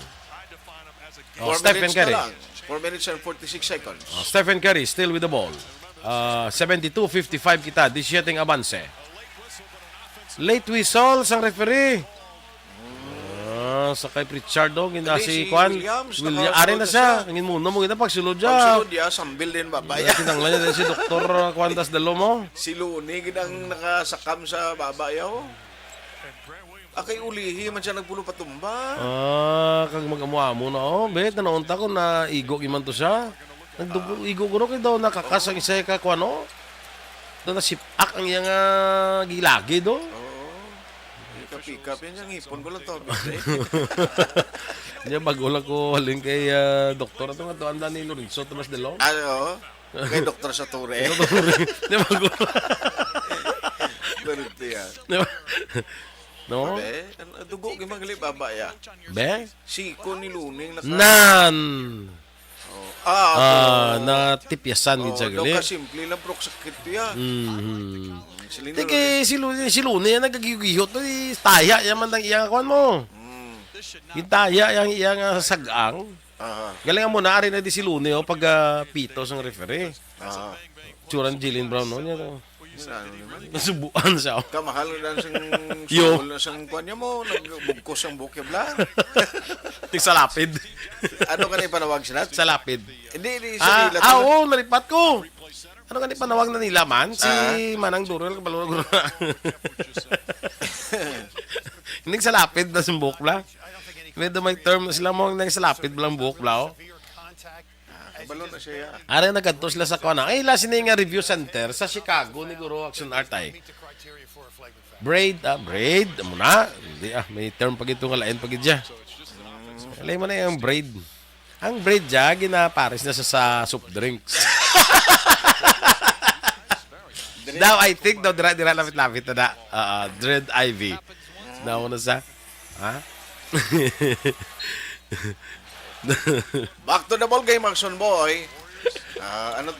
Oh, Four Stephen minutes na Curry. lang. Four minutes and forty-six seconds. Oh, Stephen Curry still with the ball. Uh, seventy-two fifty-five kita, disiyete ang abanse. Late whistle sang referee. Ah, sa kay Pritchard, oh, gina Hindi, si si Kwan. Williams, William, nakasulod ari na na siya. siya. Ngin mo na mo gina pagsulod siya. Pagsulod niya, sambil din ba? Baya. Kinanglan niya si Doktor Kwan das Dalo mo. Si Luni gid ang nakasakam sa baba yaw. Akay ulihi man siya nagpulo patumba. Ah, kag mag-amo-amo na, oh. Bet, nanaon ta kung naigo giman to siya. Nagdugo, igo ko kay daw nakakas ang isa ka kuan, oh. Daw nasip-ak ang iyang ah, gilagid, oh. Oo. Pikap-pikap yan, yung ipon ko lang to. Niya bago lang ko halin kay ah, doktor ato nga to anda ni Lorenzo Tomas de Long. Ano? Kay Doktor Sature. Niya bago. Ganun to yan. No? Eh, ano, dugo kay Mangli Baba ya. Be? Siko ni Luning naka... Nan. Ah, Ah, ako. natipyasan gid Oh, sa daw gali. Kasimple lang, pero sakit ya. Mhm. Sila Tiki, si Luni, si Luni ang nagagiyot-giyot, eh, taya yaman ang iyang kuan mo. Mm. Gintaya yang iyang ah, sag-ang. Aha. Galing mo na ari na di si Luni, oh, pag ah, pito sang referee. Aha. Tsura ni Jaylen Brown, no? Niya, no? Ano naman? Nasubuan siya, oh. Kamahal na lang sang Yo. suol na sang kuan niya mo, nagbugkos ang bukya bla. Tig sa lapid. Ano ka na ipanawag sila? Sa lapid. Hindi, hindi sa Ah, nila. ah, oo, naripat ko. Ano ka ni panawag na nila man? Si Ah. Manang Durel, kabalo na. Hindi sa lapid na sa buhok bla. May do may term na sila mo nang sa lapid bla ang buhok bla, oh. Kabalo na siya. Ari nagkadto sila sa kuan. Ay, ila sini nga review center sa Chicago ni Guro Action Art ay. Braid, ah, braid, amo na. Hindi ah, may term pa gito nga lain pa gid siya. Alay mo na yung braid. Ang braid siya, ginapares na sa, sa soft drinks. Daw, I think daw, dira, dira, lapit-lapit na na. Ah, Dread Ivy. Daw na sa, ha? Back to the ball game, Action Boy. Ah, ano?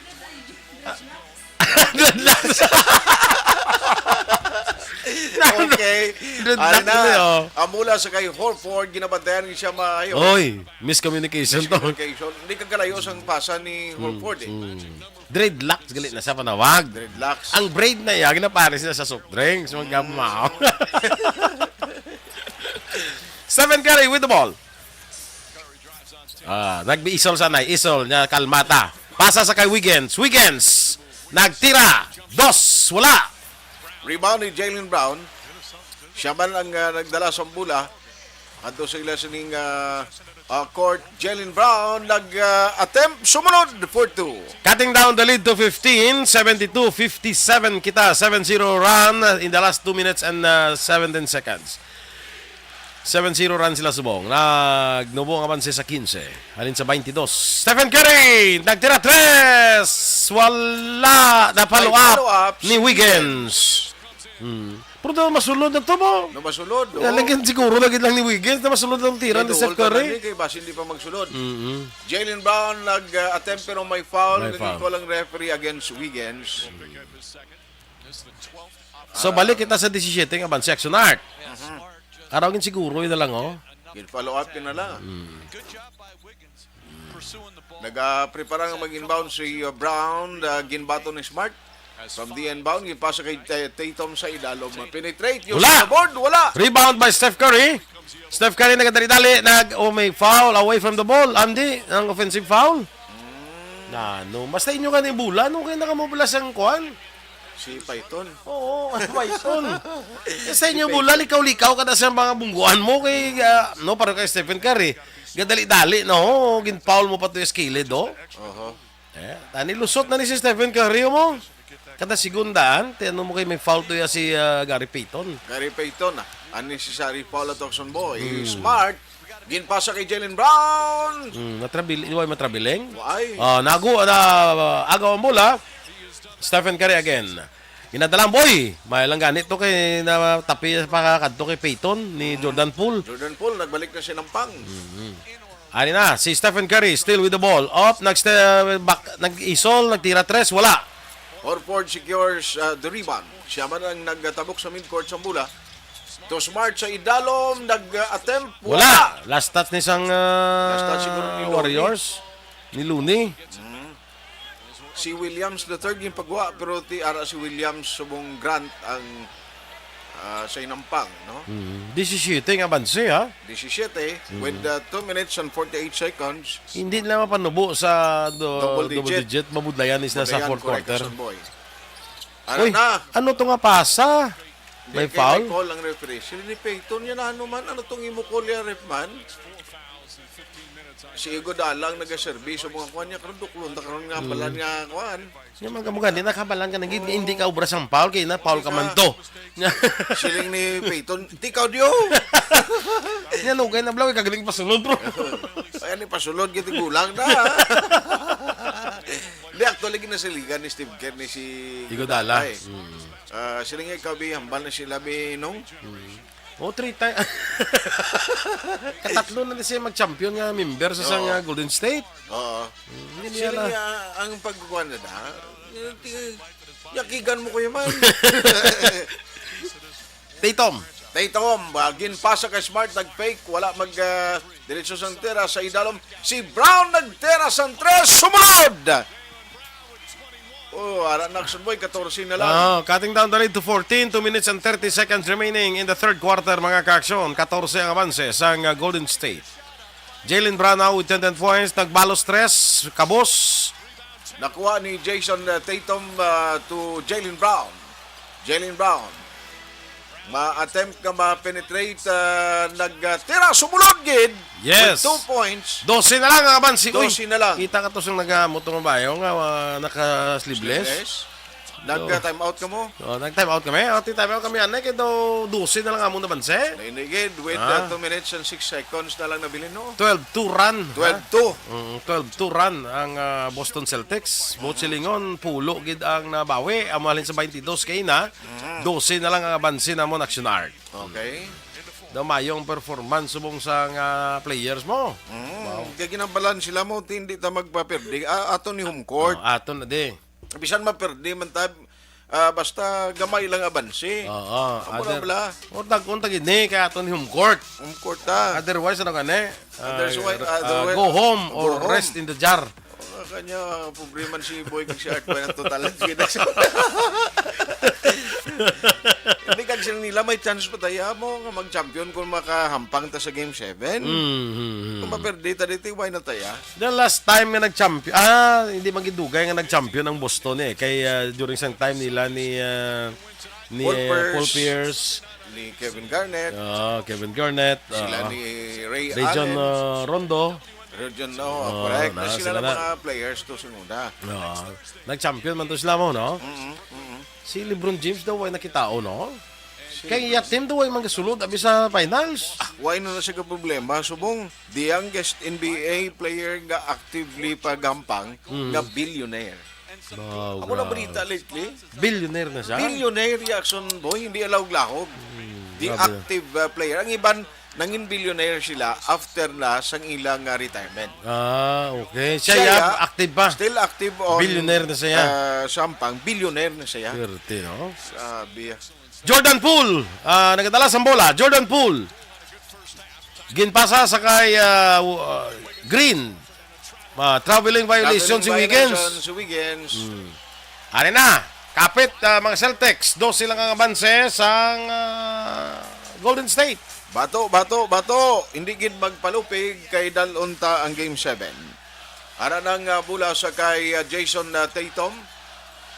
Okay. Good Ari luck na, na. oh. Ang mula sa kay Horford, ginabantayan ni siya maayo. Oy, miscommunication to. Communication. Hindi kagalayo sang pasa ni Horford eh. Mm. Dreadlocks, gali na sa panawag. Dreadlocks. Ang braid na iya, ginapares na sa soft drinks. Magkamaw. Stephen Curry with the ball. Ah, nagbiisol sa nay. Isol niya, kalmata. Pasa sa kay Wiggins. Wiggins. Nagtira. Dos. Wala. Rebound ni Jaylen Brown. Siya man ang ah, nagdala sa bola. Adto sa ila sining ah, uh, court. Jaylen Brown nag-attempt, sumunod, four two. Cutting down the lead to fifteen, seventy-two fifty-seven kita, seven zero run in the last two minutes and uh, seventeen seconds. Seven zero run sila subong. Nagnubo ang abanse sa quince. Halin sa twenty-two. Stephen Curry! Nagtira tres! Wala! Na-follow up ni Wiggins. Hmm. Pero daw masulod na to mo. No, masulod, oo. Nga, lagi siguro lagi lang ni Wiggins na masulod ang tira ni Steph Curry. Kay basi hindi pa magsulod. Mm-hmm. Jaylen Brown nag-attempt pero may foul. May foul. Nag-call ang referee against Wiggins. So, balik kita sa disisiete nga abanse, Action Art. Mhm. Araw gin siguro yun na lang, oh. Gin-follow up yun na lang. Mm. Nagaprepara nga mag-inbound si uh, Brown, uh, ginbato ni Smart. From the inbound, gipasa kay T-, Tatum sa idalom. Penetrate, use the board, wala. Rebound by Steph Curry. Steph Curry nagadali-dali, nag, oh, may foul away from the ball. Andy, ang offensive foul. Mm. Na, no, basta inyo ka ni bola, no, kaya nakamubla siyang kuan. Si Payton. Oo, ang Payton. Eh, sa inyo, bola, likaw-likaw ka na sa mga bungguan mo kay, ah, no, para kay Stephen Curry. Gadali-dali, no? Gin-foul mo pa to yung skilid, oh. Oho. Eh, tani lusot na ni si Stephen Curry, oh, mo. Kada segunda, ah, ti ano mo kay may foul to ya si, ah, Gary Payton. Gary Payton, ah. Unnecessary foul at Oxon Boy. Hmm. Smart. Ginpasa kay Jaylen Brown. Hmm, natrabil-, why matrabiling? Why? Ah, nagu-, na, agaw ang bola. Stephen Curry again. Ginadala ang boy. May lang ganit to kay na tapi pa kadto kay Payton ni Hmm. Jordan Poole. Jordan Poole, nagbalik na si Nampang. Mhm. Ari na, si Stephen Curry still with the ball. Up, nag-, back, nag-isol, nagtira tres, wala. Horford secures, uh, the rebound. Siya man ang nagtabok sa midcourt sa bola. To Smart sa idalom, nag-attempt, wala. Wala. Last touch ni sang, uh, Last touch siguro ni Looney. Warriors. Ni Looney. Mm. Si Williams the third yung pagwa, pero ti ara si Williams subong Grant ang, ah, sa inampang, no? Mm. Disisiete nga abanse, ha? Disisiete, Mm. with, uh, two minutes and forty-eight seconds. Hindi na mapanubo sa do-, Double double digit. digit. Mabudlayan is na sa Mabudlayan, fourth correct, quarter. Son Boy. Ano Uy, na? ano to nga pasa? May Di kay foul? May call ang referee. Sila ni Payton yan, ano man? Ano tong imo call yan, ref man? Si Iguodala ang nagaserbi sa mga kuan niya. Karon, duklon ta karon nga Hmm. balan nga kuan. Yung mga kamugan, di nakabalan ka na gid, hindi ka obra sang foul, kaya na foul ka man to. Siling ni Payton, "Tikaw diyo." Yan, okay na, bro, kagaling pasulod, bro. Ay, ano, pasulod, giti gulang na. Di, actually, ginasaligan ni Steve Kerr ni si Iguodala. Ay. Mm. Ah, sila nga ikaw, bi, hambal na sila, bi, nung? Mm. Oh, three time. Katatlo na ni siya mag-champion nga member sa Oo. sang, ah, Golden State. Oo. Mm, hindi Sila niya na. nga ang pagkukuha na da. Yakigan mo, Kuya Man. Tatum. Tatum, ah, ginpasa kay Smart, nag-fake, wala mag, ah, diretso sang tira sa idalom. Si Brown nagtira sang tres, sumunod! Oh, ara na, Action Boy, katorse na lang. Ah, cutting down the lead to fourteen, two minutes and thirty seconds remaining in the third quarter, mga ka-aksyon. Katorse ang abanse sang, ah, Golden State. Jaylen Brown now with ten points, nagbalos tres, kabos. Nakuha ni Jayson, uh, Tatum, uh, to Jaylen Brown. Jaylen Brown. Ma-attempt nga ma-penetrate, uh, nag, uh, tira, sumulod gid. Yes. With two points. Dose na lang ang abanse. Uy, Dose na lang. Kita ka to sang nagaamot nga bayo nga, uh, naka-sleeveless. Sleeveless. Nag, So, uh, time out ka mo? Oh, nag-time out kami. Oh, ti-time out kami, anay, kay daw dose na lang among nabanse. Nainigid with, Ah. uh, two minutes and six seconds na lang nabilin, no? Twelve two run, ha? Twelve two. Mm, twelve two run ang, ah, Boston Celtics. Buot silingon, pulo gid ang nabawi. Amo halin sa twenty-two kay na, Mm. dose na lang ang abanse namon, Action Art. Okay. Daw mayo ang performance subong sa nga players mo. Mm. Wow. Kaya ginabalan sila mo, ti hindi ta magpaperde. Ah, ato ni home court. Oh, ato na di. Bisan maperde man ta, ah, basta gamay lang abanse. Oo, Amo na other-, bala. O, tag-, unta gid ni, kay ato ni home court. Home court ta. Otherwise, ano ka ni? Otherwise, Ah, ah, ah, otherwise, go home or go home. rest in the jar. Ah, kanya, problema si Boy kag si Art, wala total ang Phoenix. Hindi, kag sila nila, may chance pa tayo mo nga mag-champion kung makahampang ta sa Game seven. Mm, mm, mm. Kung maperde ta dito, why na tayo? The last time nga nag-champion, ah, hindi magidugay nga nag-champion ang Boston eh. Kay, ah, during sang time nila ni, ah, ni, eh, Paul Pierce, Paul Pierce, ni Kevin Garnett, ah, Kevin Garnett, sila ah, ni Ray Rajon, Allen, ah, Rondo. Rajon, oh, oh, correct. Na, na sila sila na na. Mga players to sa una. Ah, nag-champion man to sila mo, no? Mm-mm, mm-mm. Si LeBron James daw ay nakitao, no? Si Kay LeBron. Iya team daw ay manggasulod abi sa finals. Ah, why na na siya problema? Subong, the youngest N B A player nga actively pagampang Mm. nga billionaire. Wow, Ako lang grabe. Balita lately. Billionaire na siya? Billionaire, Jackson Boy, hindi alawag-lahog. Hmm, The grabe. Active, uh, player. Ang iban, nangin billionaire sila after na sang ilang, uh, retirement. Ah, okay. Siya, Siya, ya, ya, active pa. Still active on, Billionaire na siya. Uh, Sampang. Billionaire na siya. Swerte, no? Sabi, ah. Jordan Poole, ah, nagadala sang bola. Jordan Poole. Ginpasa sa kay, ah, w-, ah, Green. Ah, traveling violation si Traveling Wiggins. Violation si Wiggins. Hmm. Ari na, kapit, ah, mga Celtics. Dose lang ang abanse sang, ah, Golden State. Bato, bato, bato. Hindi gid magpalupig kay dal-on ta ang Game seven. Ara nang, ah, bola sa kay, ah, Jason, ah, Tatum.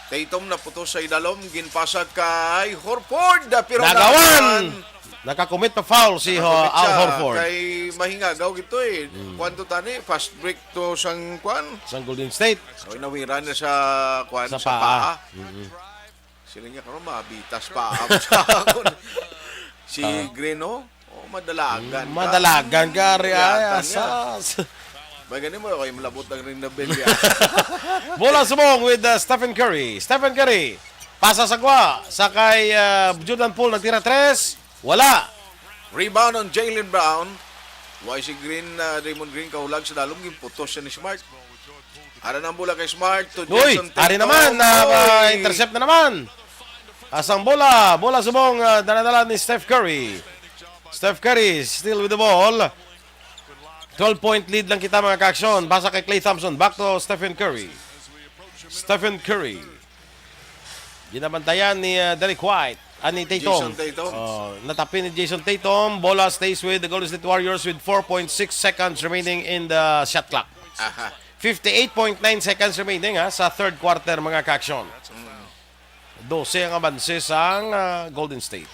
Tatum naputos sa idalom, ginpasa kay Horford, ah, pero Nagawan! nagawan. Nakakumit pa foul si, Nakakumit ah, Al siya Horford. Kay mahingagaw gito eh. Mm. Kuwan to tani, fast break to sang kuwan. Sang Golden State. O, inawiran na sa kuwan, Sa sa paa. paa. Mm-mm. Sila niya karon mabitas pa ang sa akon. Si Ah. Green, oh. Oh, madalagan Mm, ka. madalagan ka, Mm, ari, ay, yata niya. asas. Ba, gani mo, okay, malabot ang rin na bilya. Bola subong with, uh, Stephen Curry. Stephen Curry, pasa sa gwa, sa kay, uh, Jordan Poole, nagtira tres. Wala. Rebound on Jaylen Brown. Why si Green, uh, Draymond Green, kahulag sa dalom, ginputos siya ni Smart. Ara na ang bola kay Smart to Uy, Jason ari Tatum. naman, na, Uy! uh, intercept na naman. Asang bola, bola subong, uh, dala-dala ni Steph Curry. Steph Curry still with the ball. Twelve-point lead lang kita, mga ka-aksyon. Basa kay Klay Thompson. Back to Stephen Curry. Stephen Curry. Ginabantayan ni, uh, Derrick White. Ah, ni Tatum. Jason Tatum. Oh, natapin ni Jason Tatum. Bola stays with the Golden State Warriors with four point six seconds remaining in the shot clock. Aha. Fifty-eight point nine seconds remaining, ha, sa third quarter, mga ka-aksyon. Mm. Dose ang abanse sang, ah, Golden State.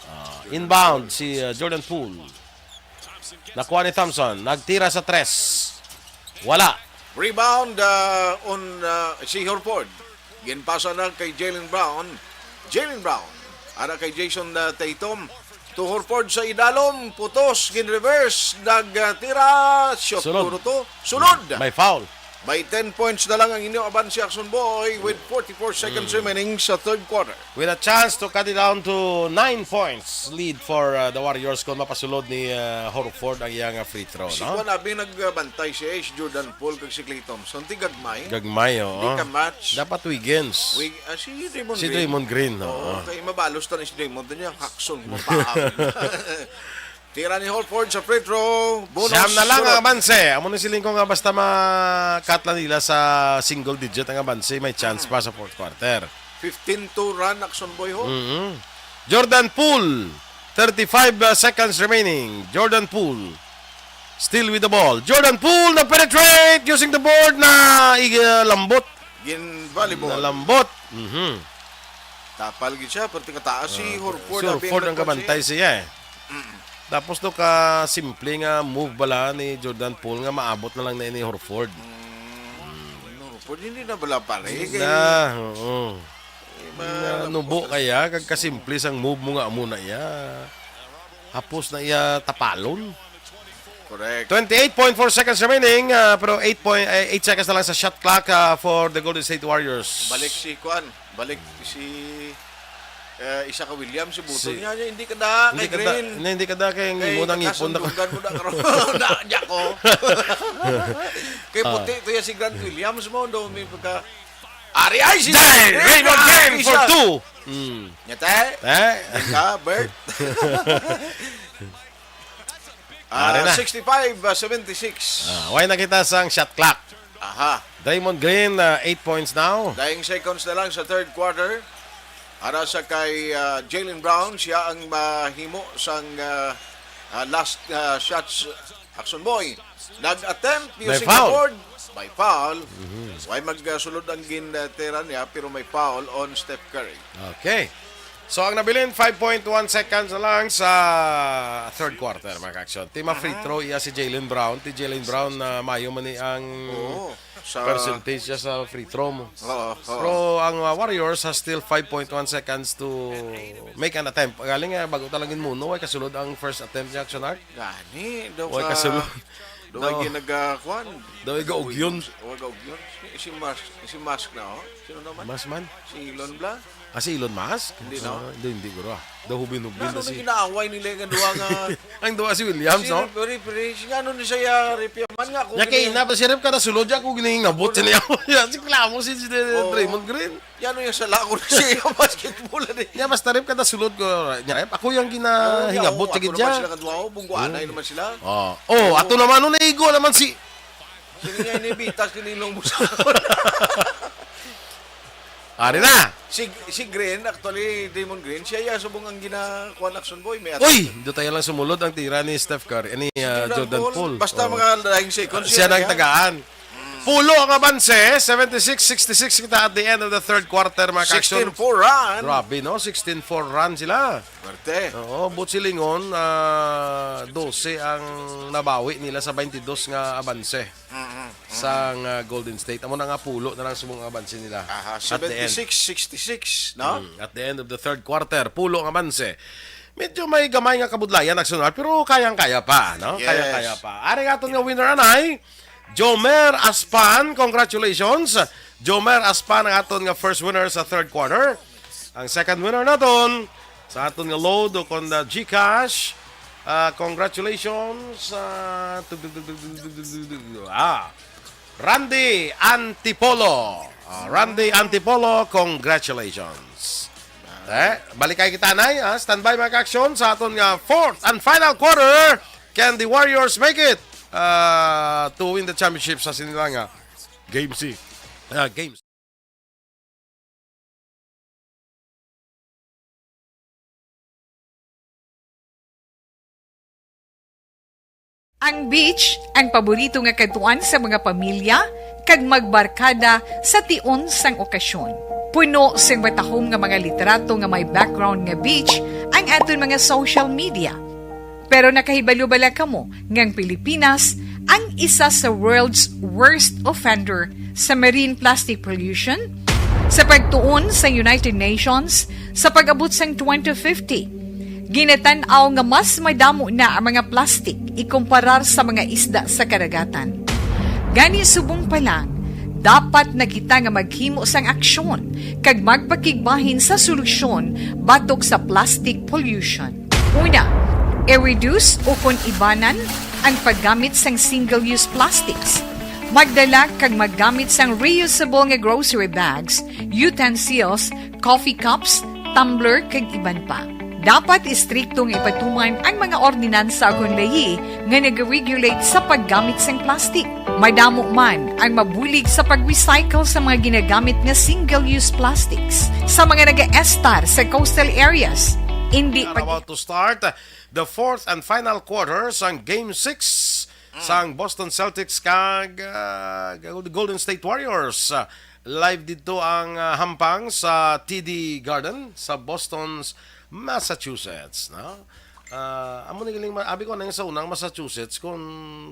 Ah, inbound si, ah, Jordan Poole. Nakuha ni Thompson. Nagtira sa tres. Wala. Rebound, ah, on, ah, si Horford. Ginpasa na kay Jaylen Brown. Jaylen Brown. Ara kay Jason, ah, Tatum. To Horford sa idalom. Putos. Gin-reverse. Nagtira. Shot Sulod. Puro to. Sulod. May foul. By ten points na lang ang inyo abanse, Action Boy, with forty-four seconds Mm. remaining sa third quarter. With a chance to cut it down to nine points lead for, uh, the Warriors kung mapasulod ni, uh, Horford ang iyang, uh, free throw, Si no? Kuan, abi nagbantay siya, eh, si Jordan Poole kag si Klay Thompson. Ti gagmay. Gagmay, oo. Di ka match. Dapat Wiggins. Wig-, ah, si Draymond Si Green. Draymond Green, Oo, oo. kay mabalos ta ni si Draymond. Niya, hakson mo pa. Tira ni Horford sa free throw. Bonus Siyam na lang ang shot. abanse. Amo ni siling ko nga basta ma-cut lang nila sa single digit ang abanse, may chance pa sa fourth quarter. Fifteen two run, Action Boy ho. Mhm. Jordan Poole, thirty-five, uh, seconds remaining. Jordan Poole, still with the ball. Jordan Poole na-penetrate using the board na, uh, lambot. Gin volleyball. Nalambot. Mhm. Tapal gid siya, pero tingataas si Ah, Horford, si abi Horford ang ang kabantay siya. siya eh. Mm. Tapos no, ka simple nga move bala ni Jordan Poole nga maabot na lang na ni Horford. Mm. Horford, hindi na bala pare. Hindi Kay na, oo. Di ba, Na, nubo kaya, kag kasimple sang move mo nga amo na iya. Hapos na iya tapalon. Correct. Twenty-eight point four seconds remaining, ah, pero eight point, eh, eight seconds na lang sa shot clock, ah, for the Golden State Warriors. Balik si Kuan, balik si, eh, isa ka Williams, si Buto Si niya, niya, hindi ka da, Hindi kay ka da, Green. hindi, hindi ka da kay Kay ngipon na ka. nakasundugan mo na karon. Na, di ako. Kay Ah. puti to yan si Grant Williams mo, do, may pagka, ari ay si Dahil Green, Raymond ah, Green for isa. two. Mm. Nyate? Eh? Di ka, Bert? Ari Ah, na. sixty-five, ah, seventy-six. Ah, way na kita sang shot clock. Aha. Draymond Green, ah, eight points now. Dying seconds na lang sa third quarter. Ara sa kay, ah, Jaylen Brown, siya ang mahimo sang, ah, ah, last, ah, shots, Action Boy. Nag-attempt May using foul. the board. May foul. Mhm. Way magsulod ang gintira niya, pero may foul on Steph Curry. Okay. So, ang nabilin, five point one seconds na lang sa third quarter, mga ka-action. Ti ma-free Mhm. throw iya si Jaylen Brown. Ti Jaylen Brown na mayo man ni ang Oo, sa percentage niya sa free throw mo. Oo, oo. Pero ang, uh, Warriors has still five point one seconds to make an attempt. Galing nga, bago talaga muno, ay kasulod ang first attempt niya, Action Art. Gani, daw Way ka, kasulod. Daw Daw, ginaga-, kwan. daw gaugyon. Way gaugyon. Si, si Musk, si Musk na, oh. Sino naman? Mas man? Si Elon bla? Ah, si Elon Musk? Hindi, no? Ah, hindi, hindi, guro, ah. Daw hubin-hubin Ano na na si ginaaway nila nga duha nga Ang duha si Williams, si no? Rep-, Rep-, Rep-, si ano ni siya, Rep Yaman nga, kung Nya kay gini- na pa si Rep kada sulod, ya, kung giningabot siya niya. Ya, si klamo si, si Oo. Draymond Green. Yan ang sala ko na siya, basketball, eh. Ya, basta Rep kada sulod ko, nya, Rep, ako yung Oh, ginahingabot, ya, oh, sige, ako naman ya. sila kadwa, oh, bungguanay Hmm. naman sila. Oh. Oh, Oo. ato naman, no, naigo naman si Sige nga, inibitas, kinilong mo sa Ari na. Si, si Green, actually, Draymond Green, siya ya subong ang ginakuan, Action Boy. May Uy! Dito tayo lang sumulod ang tira ni Steph Curry, ni, ah, Jordan Jordan Poole. Poole. Basta Oh. mga laing seconds, Siya siya nang ya. tagaan. Pulo ang abanse, seventy-six sixty-six kita at the end of the third quarter, mga ka-action. Sixteen four run. Grabe, no? Sixteen four run sila. Swerte. Oo, but silingon, ah, dose ang nabawi nila sa twenty-dos nga abanse Mm-mm. sang, ah, Golden State. Amo na nga pulo na lang subong ang abanse nila Aha, at the end. seventy-six sixty-six, no? Mm, at the end of the third quarter, pulo ang abanse. Medyo may gamay nga kabudlayan, Action Art, pero kayang-kaya pa, no? Yes. Kayang-kaya pa. Ari nga aton nga winner anay, Jomer Aspan, congratulations. Jomer Aspan ang aton nga first winner sa third quarter. Ang second winner naton sa aton nga load o kon the GCash, ah, congratulations, ah, tug, tug, tug, tug, tug, tug, tug, tug, tug, ah, Randy Antipolo. Ah, Randy Antipolo, congratulations. Eh, balikay kita, anay, ah. Standby, mga ka-action, sa aton nga fourth and final quarter. Can the Warriors make it, ah, to win the championship sa sini nga game six? Ah, game Ang beach, ang paborito nga kadtuan sa mga pamilya kag magbarkada sa tion sang okasyon. Puno sing matahom nga mga litrato nga may background nga beach ang aton mga social media. Pero nakahibalo bala kamo nga ang Pilipinas ang isa sa world's worst offender sa marine plastic pollution? Sa pagtuon sa United Nations, sa pag-abot sang twenty fifty, ginatan-aw nga mas madamo na ang mga plastic ikumparar sa mga isda sa kadagatan. Gani, subong pa lang, dapat na kita nga maghimo sang aksyon kag magpakigbahin sa solusyon batok sa plastic pollution. Una, i-reduce o kon ibanan ang paggamit sang single-use plastics. Magdala kag maggamit sang reusable nga grocery bags, utensils, coffee cups, tumbler, kag iban pa. Dapat istrikto nga ipatuman ang mga ordinansa kon layi nga nag-regulate sa paggamit sang plastic. Madamo man ang mabulig sa pag-recycle sa mga ginagamit nga single-use plastics sa mga nagaestar sa coastal areas. Indi We are pag- about to start the fourth and final quarter sang Game six Mm. sang Boston Celtics kag, ah, Golden State Warriors. Ah, live dito ang, ah, hampang sa T D Garden sa Boston's Massachusetts, no? Ah, amo ni galing ma-, abi ko na yung sa unang Massachusetts kung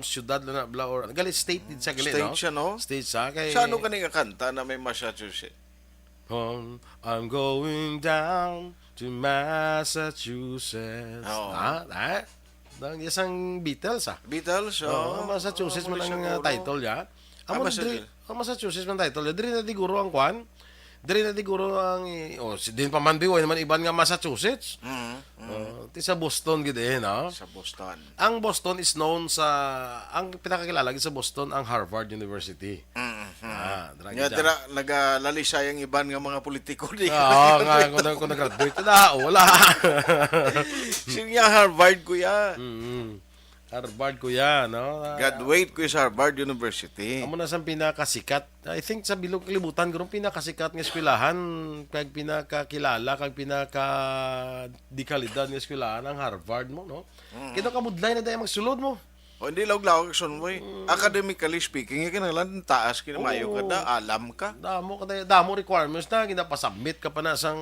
syudad lang na bla or gali state din sa gali, State no? siya, no? State siya kay Sa ano kani nga kanta na may Massachusetts? Um, I'm going down to Massachusetts. Oo. Ah, ah? Ang isang Beatles, ah. Beatles, Oo, oo. Massachusetts Amo man ni ang, siya ah, kuno. title, ya. Ah, Amo Massachusetts. diri, ang Massachusetts man title, ya. Diri na diguro ang kwan. Diri na diguro ang i-, oh, si din pa man biway naman iban nga Massachusetts. Mm, mm. Oh, ti sa Boston gid eh, no? Sa Boston. Ang Boston is known sa, ang pinakakilala gid sa Boston, ang Harvard University. Mm, mm. Ah, dira Nga gid dira, nagalalisay ang iban nga mga politiko di. Oo, nga, kung, kung nag-graduate na, oh, wala. Sino nga Harvard, kuya? Mm-mm. Harvard, kuya, no? Ah, Graduate ko sa Harvard University. Amo na sang pinakasikat. I think sa bilog kalibutan, guro, pinakasikat nga eskwelahan, kag pinakakilala, kag pinaka dekalidad nga eskwelahan ang Harvard mo, no? Mm. Kaya kabudlay na dahil magsulod mo. O, hindi lawag-lawag, Son Boy. Academically speaking, yung kinahanglan, taas, kinamayo ka Oo. na, alam ka. Damo ka tayo, damo requirements na, ginapasubmit ka pa na sang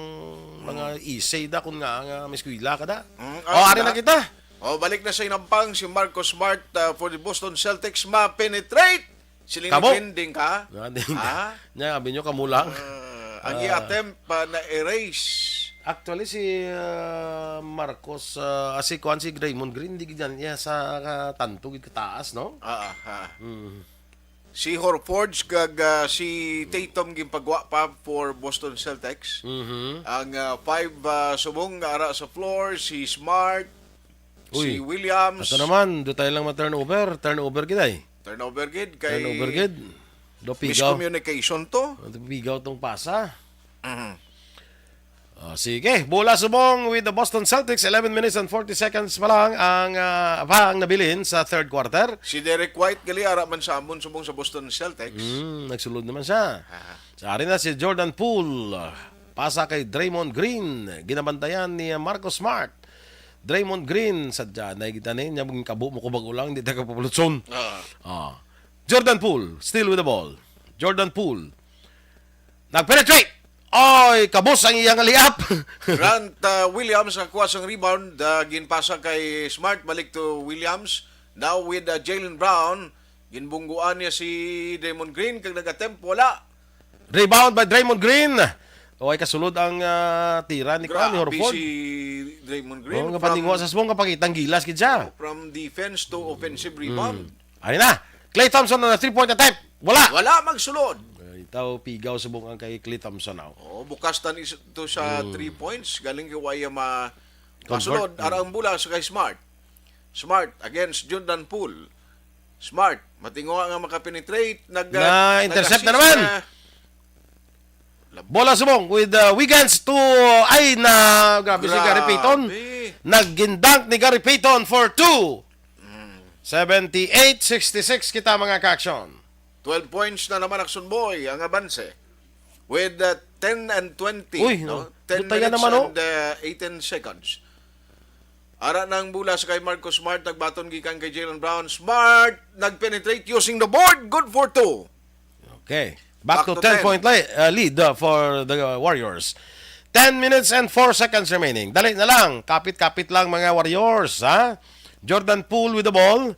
mga essay da, kung nga, nga may eskwela ka da. Mm, O, ari na na. kita. O, balik na sa inampang si Marcus Smart, ah, for the Boston Celtics, ma-penetrate. Siling Kamo? Ding ka? Nga, ding. Ha? Nya, abi nyo, kamo lang. Ah, ang Ah. i-attempt pa na erase. Actually, si, ah, Marcos, ah, ah, si kuan, si Draymond Green, di gid yan, iya sa, ah, tanto gid kataas, no? Ah, ah. Mm. Si Horford kag, ah, si Tatum ginpagwa pa for Boston Celtics. Mhm. Ang, ah, five, ah, subong nga ara sa floor, si Smart, Uy, si Williams. Ato naman, do tayo lang ma-turnover. Turnover gid ay. Turnover gid kay Turnover gid. Do pigaw. Miscommunication to. Do pigaw tong pasa. Mhm. Ah, sige, bola subong with the Boston Celtics. Eleven minutes and forty seconds pa lang ang, ah, pa ang nabilin sa third quarter. Si Derek White gali ara man sa amon subong sa Boston Celtics. Mm, nagsulod naman siya. Aha. Sa ari na si Jordan Poole. Pasa kay Draymond Green. Ginabantayan ni Marcus Smart. Draymond Green, sadya na kita ni niya, maging kabo mo ko bago lang, hindi tayo kapapulutson. Ah. Ah. Jordan Poole, still with the ball. Jordan Poole. Nag-penetrate! Oy, kabos ang iyang layup. Grant, uh, Williams ang kuha sang rebound, uh, ginpasa kay Smart, balik to Williams. Now with, uh, Jaylen Brown, ginbungguan niya si Draymond Green, kag nag-attempt, wala. Rebound by Draymond Green. Way kasulod ang, uh, tira ni, kuan, ni Horford. Grabe si Draymond Green. Oh, nga paningo sa subong, kapakitang gilas gid siya. From defense to offensive rebound. Mm. Ayun na. Klay Thompson on a three-point attempt. Wala. Wala magsulod. Ay, tao, pigaw subong ang kay Klay Thompson, aw. Oo, bukas tan is-, to sa Mm. three points. Galing kay Waya ma-, Convert. masulod. Mm. Ara ang bola sa kay Smart. Smart against Jordan Poole. Smart, matinguha nga makapenetrate. Nag-, Na-intercept na nag-assist naman. na. Bola subong with, uh, Wiggins to, ay, na, grabe si Gary Payton. Grabe. Nagindunk ni Gary Payton for two. Mm. Seventy-eight sixty-six kita, mga ka-aksyon. Twelve points na naman, Action Boy, ang abanse. With, uh, ten and twenty, Uy, no? no. Ten Butaya minutes naman, oh. and, uh, eighteen seconds. Ara nang bola sa kay Marcus Smart, nagbaton gikan kay Jaylen Brown. Smart, nag-penetrate using the board. Good for two. Okay. Back Back to to ten ten. point li-, uh, lead, uh, for the, uh, Warriors. Ten minutes and four seconds remaining. Dali na lang. Kapit-kapit lang, mga Warriors, ha? Jordan Poole with the ball.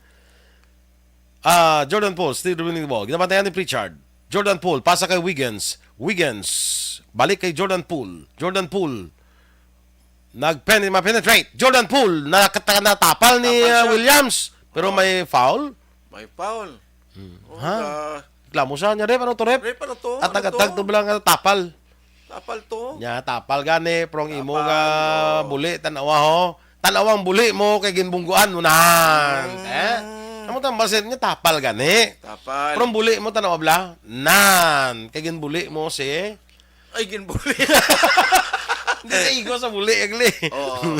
Ah, Jordan Poole, still dribbling the ball. Ginabantayan ni Pritchard. Jordan Poole, pasa kay Wiggins. Wiggins, balik kay Jordan Poole. Jordan Poole, nagpen-, ma-penetrate. Jordan Poole, nakata-, natapal ni, Tapal ah, siya. Williams. Pero Oh. may foul. May foul. Hmm. Oh, Ha? ah, Reklamo siya niya, "Ref, ano to, ref?" Ref, ano to? At Ano nagkatag to? to lang nga tapal. Tapal to. Nya, tapal gani, prong imo Tapal, nga oh. buli, tan-awa ho. Tan-awa ang buli mo, kay ginbungguan mo, nan. Mm. Eh? Amo tang basit nga tapal gani. Tapal. Prong buli mo, tan-awa bala, nan. Kay ginbuli mo si Ay, ginbuli. Hindi ka igo sa buli, agli. Oo.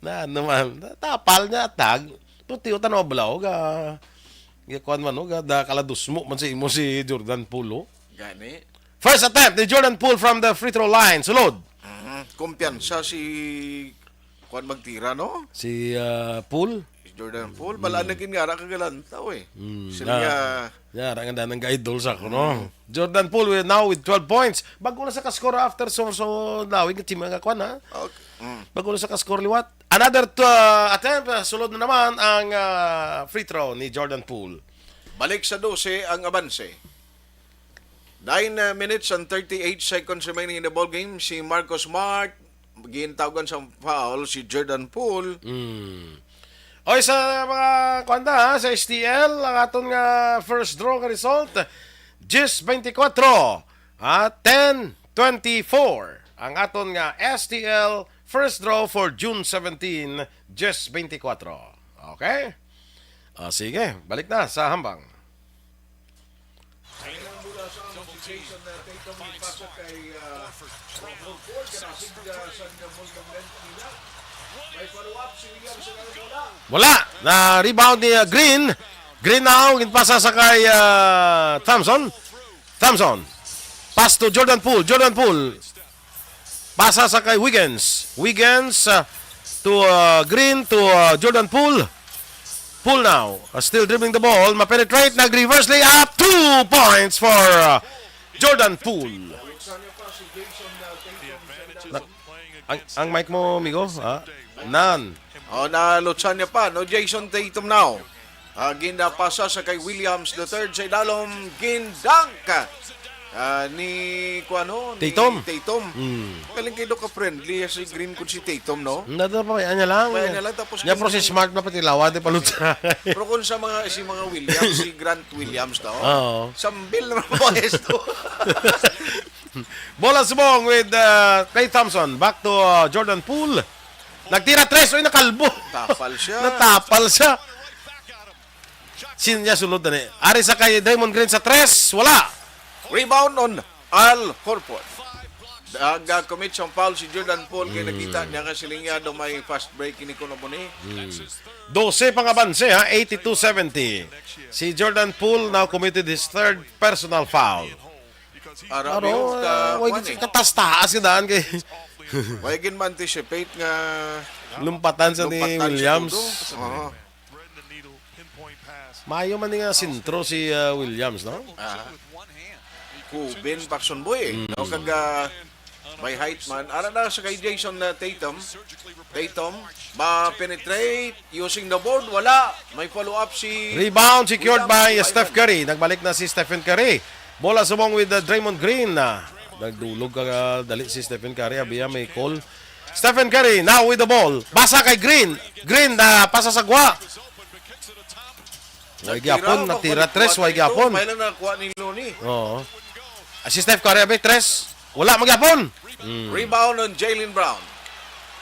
Na naman, tapal niya, tag. Pero tiyo, tan-awa bala, oh, ga, ga, kuwan man, oh, ga, da, kaladusmo man si imo si Jordan Poole, oh. Gani. First attempt ni Jordan Poole from the free throw line. Sulod. Mhm. Kumpiyansa si kuwan magtira, no? Si, ah, Poole? Si Jordan Poole. Bala Mm. na gid nga ara ka galantaw, eh. Mm. Sila Na, nga na, ara nga danang ga-idol sa ako, no? Mm. Jordan Poole with, now with twelve points. Bago na sa ka-score after so, so, lawig nga team nga kuwan, ha? Okay. Mm. Bago na sa ka-score liwat. Another, uh, attempt. Uh, sulod na naman ang, uh, free throw ni Jordan Poole. Balik sa dose ang abanse. Nine, uh, minutes and thirty-eight seconds remaining in the ball game. Si Marcus Smart, gintawgan sa foul si Jordan Poole. Mm. Oy, sa mga kwanda, ha, sa S T L, ang aton nga first draw nga result, diyes beintikwatro, ha, ten twenty-four. Ang aton nga S T L first draw for June seventeen, diyes beintikwatro. Okay? Ah, sige, balik na sa hambang. Wala. Na-rebound ni, uh, Green. Green now, ginpasa sa kay, uh, Thompson. Thompson. Pass to Jordan Poole. Jordan Poole. Pasa sa kay Wiggins. Wiggins, uh, to, uh, Green, to, uh, Jordan Poole. Poole now, uh, still dribbling the ball, ma-penetrate, nag-reverse layup, two points for uh, Jordan Poole. Na- ang, ang mic mo, migo, ha? Nan. O, nalutsan niya pa, no? Jayson Tatum now. Ah, gindapasa sa kay Williams the third sa idalom, gindunk ah, ni kuano ni Tatum. Tatum. Mm. Galing kay do ka friendly si Green kun si Tatum, no? Nada pa kaya niya lang. Kaya niya lang, tapos Niya, pero si Smart na patilawan, di palutsa. Pero kung sa mga si mga Williams, si Grant Williams daw. Oo. Sambil naman po esto. Bola subong with uh, Klay Thompson. Back to uh, Jordan Poole. Nagtira tres, oy, nakalbo. Tapal siya. Natapal siya. Sino niya sulod na ni? Ari sa kay Draymond Green sa tres, wala. Rebound on Al Horford. Nag-commit sang foul si Jordan Poole kay nakita niya nga siling niya daw may fast break ini kuno mo ni. Dose pang abanse, ha, eighty-two seventy. Si Jordan Poole now committed his third personal foul. Ara Pero yung ka, uh, way kuwan gid eh. Kataas-taas ka daan kay Way gid ma-anticipate nga lumpatan sa ni lumpatan siya Williams. Todo. Oo. Mayo man ni nga sentro si uh, Williams, no? Ah, Kuben Pakson Boy eh. No, kag ah, may height man. Ara na sa kay Jayson na Tatum. Tatum, ma-penetrate using the board. Wala. May follow-up si Rebound secured by Williams. Steph Curry. Nagbalik na si Stephen Curry. Bola subong with uh, Draymond Green. Ah, nagdulog ka uh, dali si Stephen Curry. Abiya may call. Stephen Curry now with the ball. Basa kay Green. Green na pasa sa gwa. Way gyapon, natira tres, way gyapon. May lang nakuha ni Looney. Oo. Ah, si Steph Curry, abi, tres. Wala magyapon. Rebound on Jaylen Brown.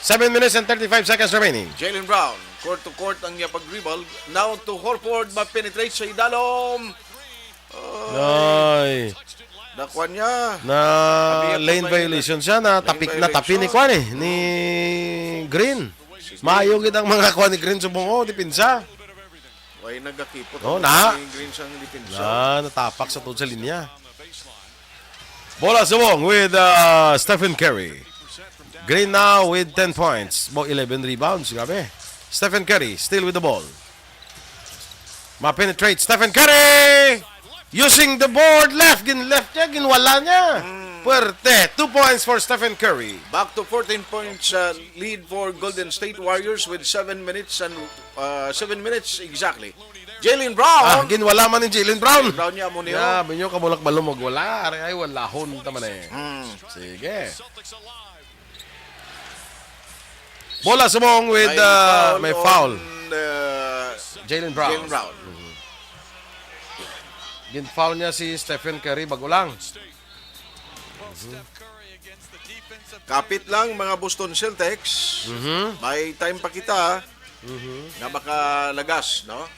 Seven minutes and thirty-five seconds remaining. Jaylen Brown, court to court ang niya pag-rebound. Now to Horford, ma-penetrate sa idalom. Ay, Nakuha niya. na Abi, lane may violation siya, na lane tapik na tapi ni violation. Kwan eh, ni Green. Maayo gid ang mga kwan ni Green subong, oh, depensa. Way nagakipot Oh, ang na. Green sang depensa. Ah, natapak sa tuod sa linya. Bola subong with uh, Stephen Curry. Green now with ten points. Mo eleven rebounds, grabe. Stephen Curry still with the ball. Ma-penetrate Stephen Curry! Using the board, left, gin-left niya, ginwala niya. Puwerte, two points for Stephen Curry. Back to fourteen points uh, lead for Golden State Warriors with seven minutes and uh, seven minutes exactly. Jaylen Brown. Ah, ginwala man ni Jaylen Brown. Brown niya mo niyo. Ya, binyo ka bulak balom magwala. Ari ay walahon ta man eh. Hmm. Sige. Bola subong with May uh, foul may on, foul. uh, Jaylen Brown. Jaylen Brown. Gin-foul niya si Stephen Curry bago lang. Kapit lang mga Boston Celtics. Mhm. May time pa kita Mhm. nga makalagas, no?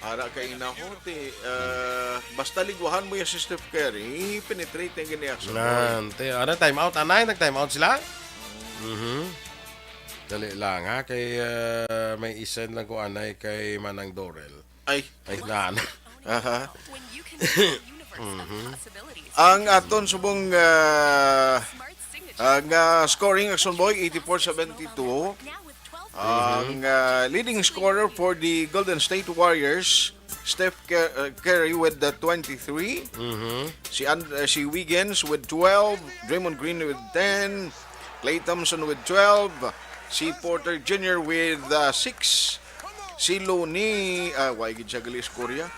Ara kay inaho ti uh, basta ligwahan mo yung si Steph Curry, penetrate ang gini action. Nan, te, ano, time out, anay, nag-time out sila? Mhm. Dali lang ha, kay uh, may isend lang ko anay kay Manang Dorel. Ay, Ay, nan. aha. When you can see the universe of possibilities. Ang aton subong uh, Smart signature. uh, nga scoring action boy eighty-four seventy-two. Now with twelve Ang uh, leading scorer for the Golden State Warriors, Steph Cur- uh, Curry with the twenty-three. Mhm. Si And- uh, si Wiggins with twelve, Draymond Green with ten, Klay Thompson with twelve, si Porter Junior with uh, six, si Looney, uh, wa gid siya gali score ya.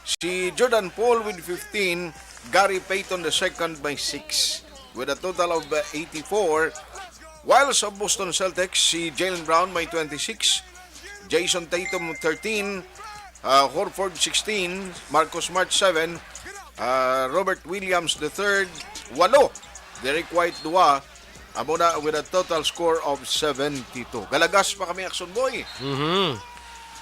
Si Jordan Poole with fifteen, Gary Payton the second by six, with a total of uh, eighty-four. While sa Boston Celtics, si Jaylen Brown may twenty-six, Jayson Tatum thirteen, uh, Horford sixteen, Marcus Smart seven, uh, Robert Williams the third, walo, Derek White dua, amo na with a total score of seventy-two. Galagas pa kami, Action Boy. Mhm.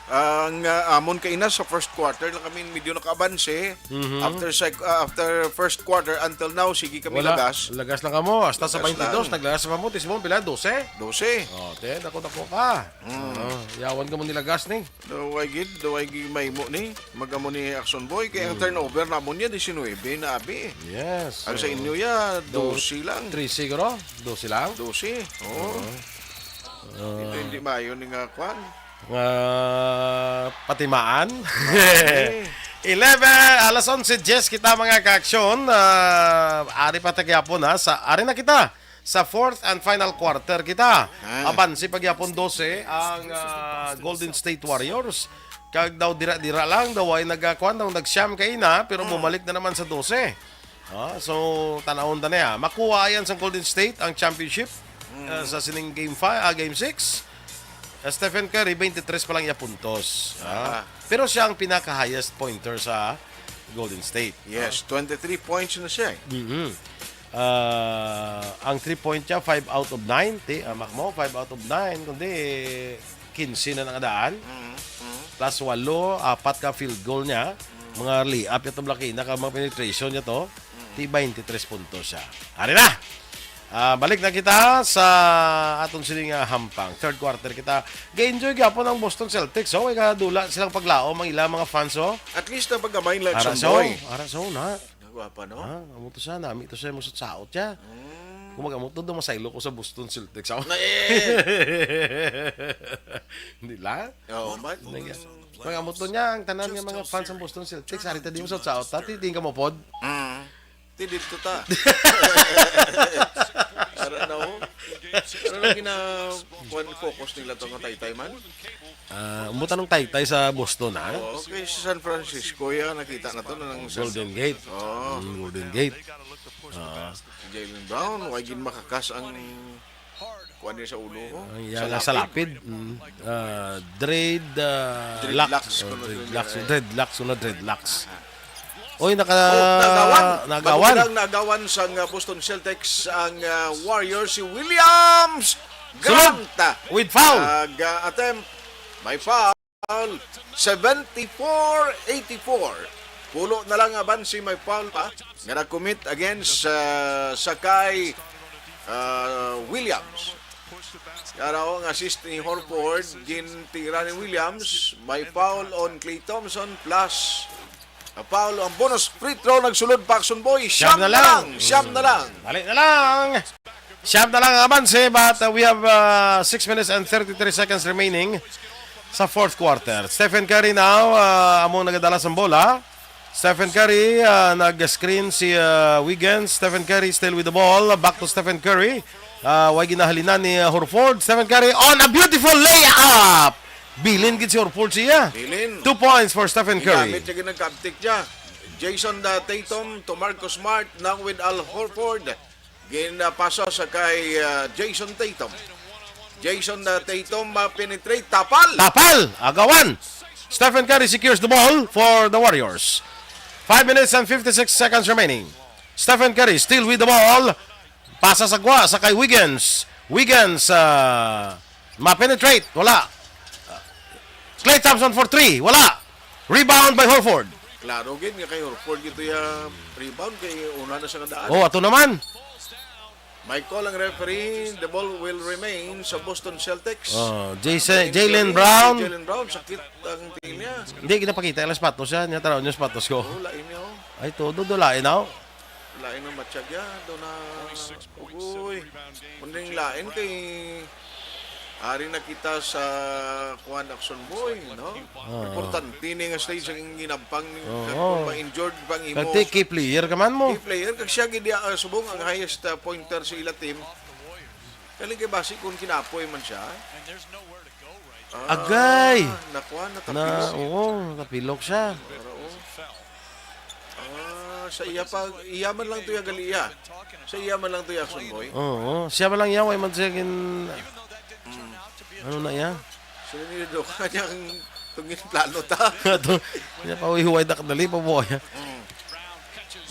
Ang uh, amon kaina sa first quarter lang kami medyo nakaabanse. Mhm. After sec- uh, after first quarter until now, sige kami Wala. lagas. Lagas lang kamo. Hasta sa Lagas twenty-two, lang. naglagas pa mo. Tismo, pila? Dose? Dose. Oh, te, dako-dako ka. Mm. Oh, yawan ka mo nilagas ni. Daw ay gid, daw ay gid may mo ni. Magamo ni Action Boy. Kaya ang turnover namon niya, diecinuebe na abi. Yes. Ang sa So, inyo ya, do- dose lang. Trese siguro? Dose lang? Dose. Oo. Ah, Ito hindi mayo ni nga kwan. Ah, patimaan. Eleven, alas onse diyes kita, mga kaaksyon. Ah, ari pa ta gyapon, ha. Sa, ari na kita sa fourth and final quarter kita. Ah. Abanse pa gyapon dose ang, ah, Golden State Warriors. Kag daw dira-dira lang, daw ay nagkuan, daw nagsyam kaina, pero bumalik na naman sa dose. Ah, so, tanawon ta niya. Makuha yan sa Golden State ang championship, ah, sa sining game five, ah, game six. Ah, Stephen Curry, twenty-three pa lang iya puntos. Ah. Ah. Pero siya ang pinaka-highest pointer sa Golden State. Yes, twenty-three points na siya eh. Mhm. Ah, ang three-point niya, five out of nine. Ti, ah, mak mo, five out of nine. Kundi, quince na ang daan. Mhm, mhm. Plus walo, apat ka field goal niya. Mga layup niya to, Blaki, naka mga penetration niya to. Ti twenty-three puntos siya. Ari na! Ah, balik na kita sa aton sini nga hampang. Third quarter kita. Ga-enjoy gyapon ang Boston Celtics, oh. Way kadula silang paglaom ang ilang mga fans, oh. At least na pagkamay lang Ara sa so, boy. Ara so na. Nagwapa, no? Ah, amo to siya, nami to siya, musot-saot siya. Mm. Kung mag-amo to, daw masaylo ko sa Boston Celtics, oh. Na, eh. Hindi lang. Oo, man. Nag-, mag-amo to niya, ang tanan nga mga fans sa Boston Celtics, ari ta di musot-saot, ta, ti, tingin ka mo pod. Mm. Ti dito ta. Ara na, oh. Ano na gina-, kuwan, focus nila to nga taytay man? Ah, umbutan ng taytay sa Boston, ha? Oo, okay, sa San Francisco, ya, nakita na to, na ng San Golden Gate. Oo. Mm, Golden Gate. Ah. Si Jaylen Brown, wa gid makakas ang kuwan niya sa ulo, oh. Ang iya nga sa lapid. Mm. Ah, dread, ah, Dreadlocks, locks. Oh, kuno dreadlocks, dreadlocks, kuno dreadlocks. Oy, naka-, Oh, nagawan. Nagawan. Bago lang nagawan sang, uh, Boston Celtics ang, uh, Warriors, si Williams Sunod. Grant. With foul. Nag, uh, attempt by foul. Seventy-four eighty-four. Pulo na lang abanse, may foul pa nga na-commit against, uh, sa kay, uh, Williams. Yara, oh, ang assist ni Horford, gintira ni Williams, may foul on Klay Thompson, plus a foul, ang bonus free throw, nagsulod pa, Action Boy. Siyam na lang. Siyam na lang. Dali na lang. Siyam na lang ang abanse, but, uh, we have, uh, six minutes and thirty-three seconds remaining sa fourth quarter. Stephen Curry now, uh, among nagadala sa bola. Stephen Curry, uh, nag-screen si, uh, Wiggins. Stephen Curry still with the ball. Back to Stephen Curry. Uh, way ginahalinan ni, uh, Horford. Stephen Curry on a beautiful layup. Bilin gid si Horford siya. Bilin. Two points for Stephen Curry. Ginamit siya, ginagkabtik siya. Jason, uh, Tatum to Marcus Smart, now with Al Horford. Ginapasa sa kay, uh, Jason Tatum. Jason, uh, Tatum, uh, penetrate. Tapal! Tapal! Agawan! Stephen Curry secures the ball for the Warriors. Five minutes and fifty-six seconds remaining. Stephen Curry still with the ball. Pasa sa gwa sa kay Wiggins. Wiggins, ah, ma-penetrate. Wala. Klay Thompson for three. Wala. Rebound by Horford. Klaro gid nga kay Horford gito ya rebound kay una na sa kadaan. Oh, ato naman. May call ang referee. The ball will remain sa Boston Celtics. Oh, Jason, Jaylen Brown. Jaylen Brown, sakit ang tingin niya. Hindi, kita pakita. Ang sapatos siya. Niya tanaw niya sapatos ko. Oh, lain niya, oh. Ay, todo do lain, oh. Lain ang matsyag ya. Do na, ugoy. Kundi yung lain kay ari na kita sa kuwan, Action Boy, no? Oo. Importante ni nga stage ang ginabang ni Oo. Kung ma-injured pang imo. Kag ti key player ka man mo. Key player, kag siya gid, ah, subong ang highest, ah, pointer sa ila team. Kali kay basi kung kinapoy man siya. Ah, Agay! Nakuha, na, natapilok. Oo, natapilok siya. Pero, oh. Ah, sa iya pa, iya man lang to ya gali iya. Sa iya man lang to ya, Action Boy. Oo, siya man lang iya, way man siya gin-, ano na iya? Sila nila do, kanyang tungin plano ta. Ato, niya pa huway-huway na kadali pa buhay. Mm.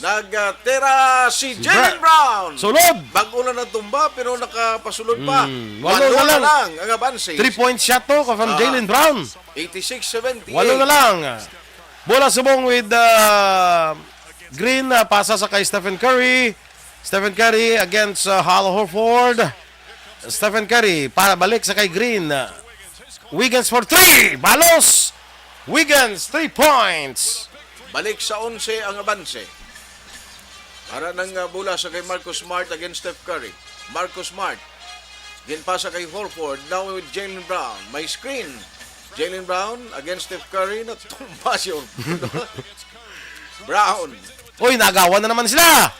Nagtira si Si Jaylen Bra-, Brown. Sulod! Bago na natumba, pero nakapasulod pa. Mm, walo Walo na na lang. lang ang abanse. Three-point shot to, from Ah. Jaylen Brown. Eighty-six seventy-eight. Walo na lang. Bola subong with, uh, Green, uh, pasa sa kay Stephen Curry. Stephen Curry against, uh, Al Horford. Stephen Curry, para balik sa kay Green. Wiggins for three. Balos. Wiggins, three points. Balik sa onse ang abanse. Ara nang, uh, bola sa kay Marcus Smart against Steph Curry. Marcus Smart. Ginpasa kay Horford. Now with Jaylen Brown. May screen. Jaylen Brown against Steph Curry, natumba si Horford. Brown. Uy, naagawan na naman sila.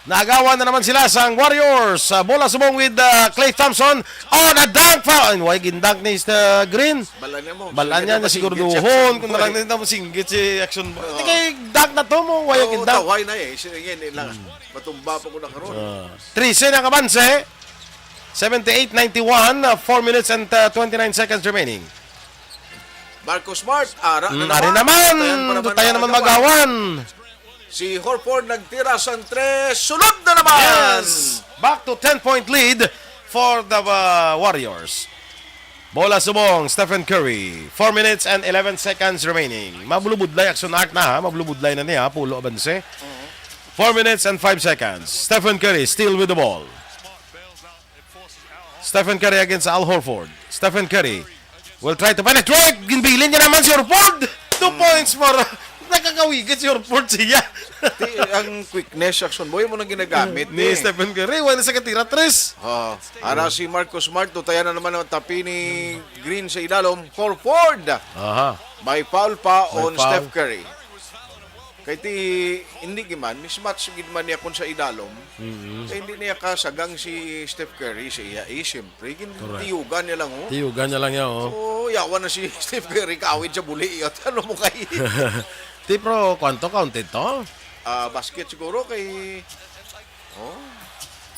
Naagawan na naman sila sang Warriors. Ah, bola subong with ah, Klay Thompson. Oh, na-dunk pa. Ay, why gin-dunk ni Mister Green? Bala niya mo. Balaan niya na siguro duhon kung nalang na mo singgit si Action Boy. Oo. Di kay dunk na to mo, why Oo, gin-dunk? Taway na eh. Sige, ngayon, eh, lang. Hmm. Matumba pa ko na karon. Ah. Trese na kabanse. Seventy-eight ninety-one, ah, four minutes and ah, twenty-nine seconds remaining. Marcus Smart, ara na Mm, naman. Ari naman, Tayan pa naman tayo naman magawan. Magawan. Si Horford nagtira sang tres, sulod na naman. Yes. Back to ten-point lead for the uh, Warriors. Bola subong, Stephen Curry. Four minutes and eleven seconds remaining. Mabulubudlay, Action Art na ha. Mabulubudlay na niya, pulo abanse. Four minutes and five seconds. Stephen Curry still with the ball. Stephen Curry against Al Horford. Stephen Curry will try to penetrate. Ginbilin niya naman si Horford. Two points for... Nakakawigit si Horford siya. Ti, ang quickness, Action Boy, mo nang ginagamit Ni eh. Stephen Curry, wala sa katira, tres. Oh, ara si Marcus Smart, tutayan na naman ang tapi ni Green sa idalom. Horford. Aha. May foul pa May on foul. Steph Curry. Kay ti, hindi giman, mismatch gid man niya kun sa idalom. Mm-hmm. Kay hindi niya kasagang si Steph Curry sa iya. Eh, siyempre, gin- Correct. tiyugan niya lang, oh. Tiyugan niya lang niya, oh. Oo, yawan na si Steph Curry, kawid sa buli, yun. Ano mo kay? Ti, pero kwanto counted to? Ah, basket siguro kay, oh,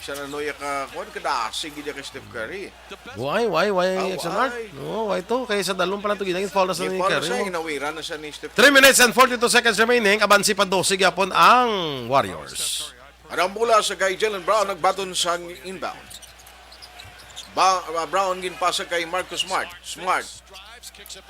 siya na noya ka, kuwan, kadasig gid kay Steph Curry. Why, why, why, Ah, Action Art? Why? Oh, why to? Kay sa dalom pa lang to, ginagin foul na sa May ni foul na Curry, siya, oh. Inawiran na siya ni Steph Three Curry. Minutes and forty-two seconds remaining. Abansi pa dose gyapon ang Warriors. Ang bola sa kay Jaylen Brown, nagbaton sang inbound. Ba, uh, Brown ginpasa kay Marcus Smart. Smart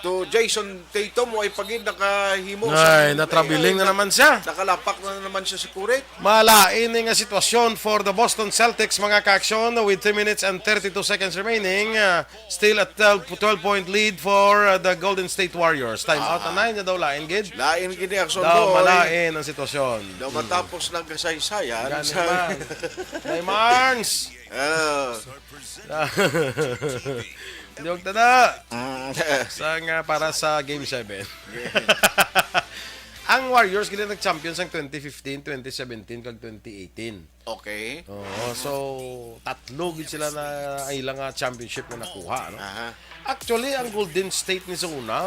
to Jayson Tatum, way pa gid nakahimo sa Ay, natraveling na naman siya. Nakalapak na naman siya sa kurik. Malain ni nga sitwasyon for the Boston Celtics, mga ka-aksyon, with three minutes and thirty-two seconds remaining. Uh, still at twelve, twelve-point lead for uh, the Golden State Warriors. Time out Ah. na nine na daw lain gid. Lain gid ni Action Daw Boy. Malain ang sitwasyon. Daw matapos ng kasaysayan Gani sa man. May Marns! Ah. Hindi, wag tada. Mm. Sa nga para sa Game seven. Ang Warriors gila nag-champion sang twenty fifteen, twenty seventeen, kag twenty eighteen. Okay. Oo, so tatlo gid sila na ang ilang, ah, championship na nakuha, no? Aha. Actually, ang Golden State ni sa una,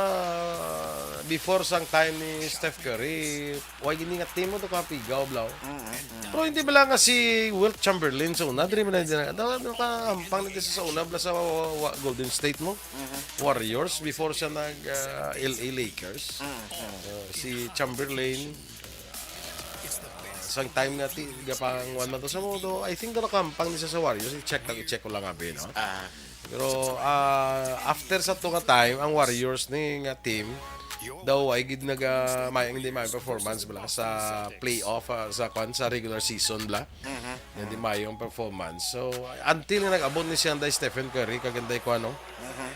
before sang time ni Steph Curry, why gini nga team mo to kapigaw, blaw? Mm, mm. Pero hindi ba lang nga si Wilt Chamberlain sa una? Diri man na din. Ano, ano ka, hampang na din sa una, bla sa wa-, wa-, Golden State mo? Mhm. Warriors, before siya nag, ah, L A Lakers. Mm, mm. Uh, si Chamberlain, sang time nga ti, gapang one man to sa mundo, I think daw nakahampang ni siya sa Warriors. I-check lang, i-check ko lang abi, no? Ah. Pero, ah, after sa to nga time, ang Warriors ni nga team, daw ay gid naga, may, hindi may performance bala sa playoff, ah, sa kwan, sa regular season bala. Mhm. Hindi mayo ang performance. So, until nga nag-abot ni siya anday Stephen Curry, kag anday kwan, no? Mhm.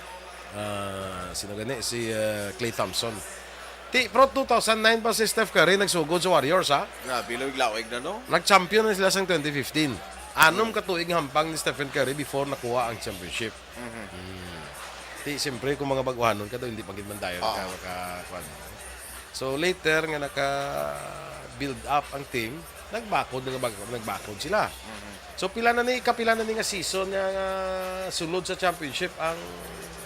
Ah, sino gani? Si, ah, Klay Thompson. Ti, pero two thousand nine pa si Steph Curry nagsugod sa Warriors, ha? Grabe, lawig-lawig na, no? Nag-champion na sila sang twenty fifteen. Anom ka tuig nga hampang ni Stephen Curry before nakuha ang championship. Mhm. Hmm. Ti, siyempre, kung mga baguhanon ka daw, hindi pa gid man dayon Oo. ka maka-, kwan. So, later nga naka-build up ang team, nagbakod, nagbakod, nagbakod sila. Mhm. So, pila na ni, kapila na ni nga season nga, nga sulod sa championship ang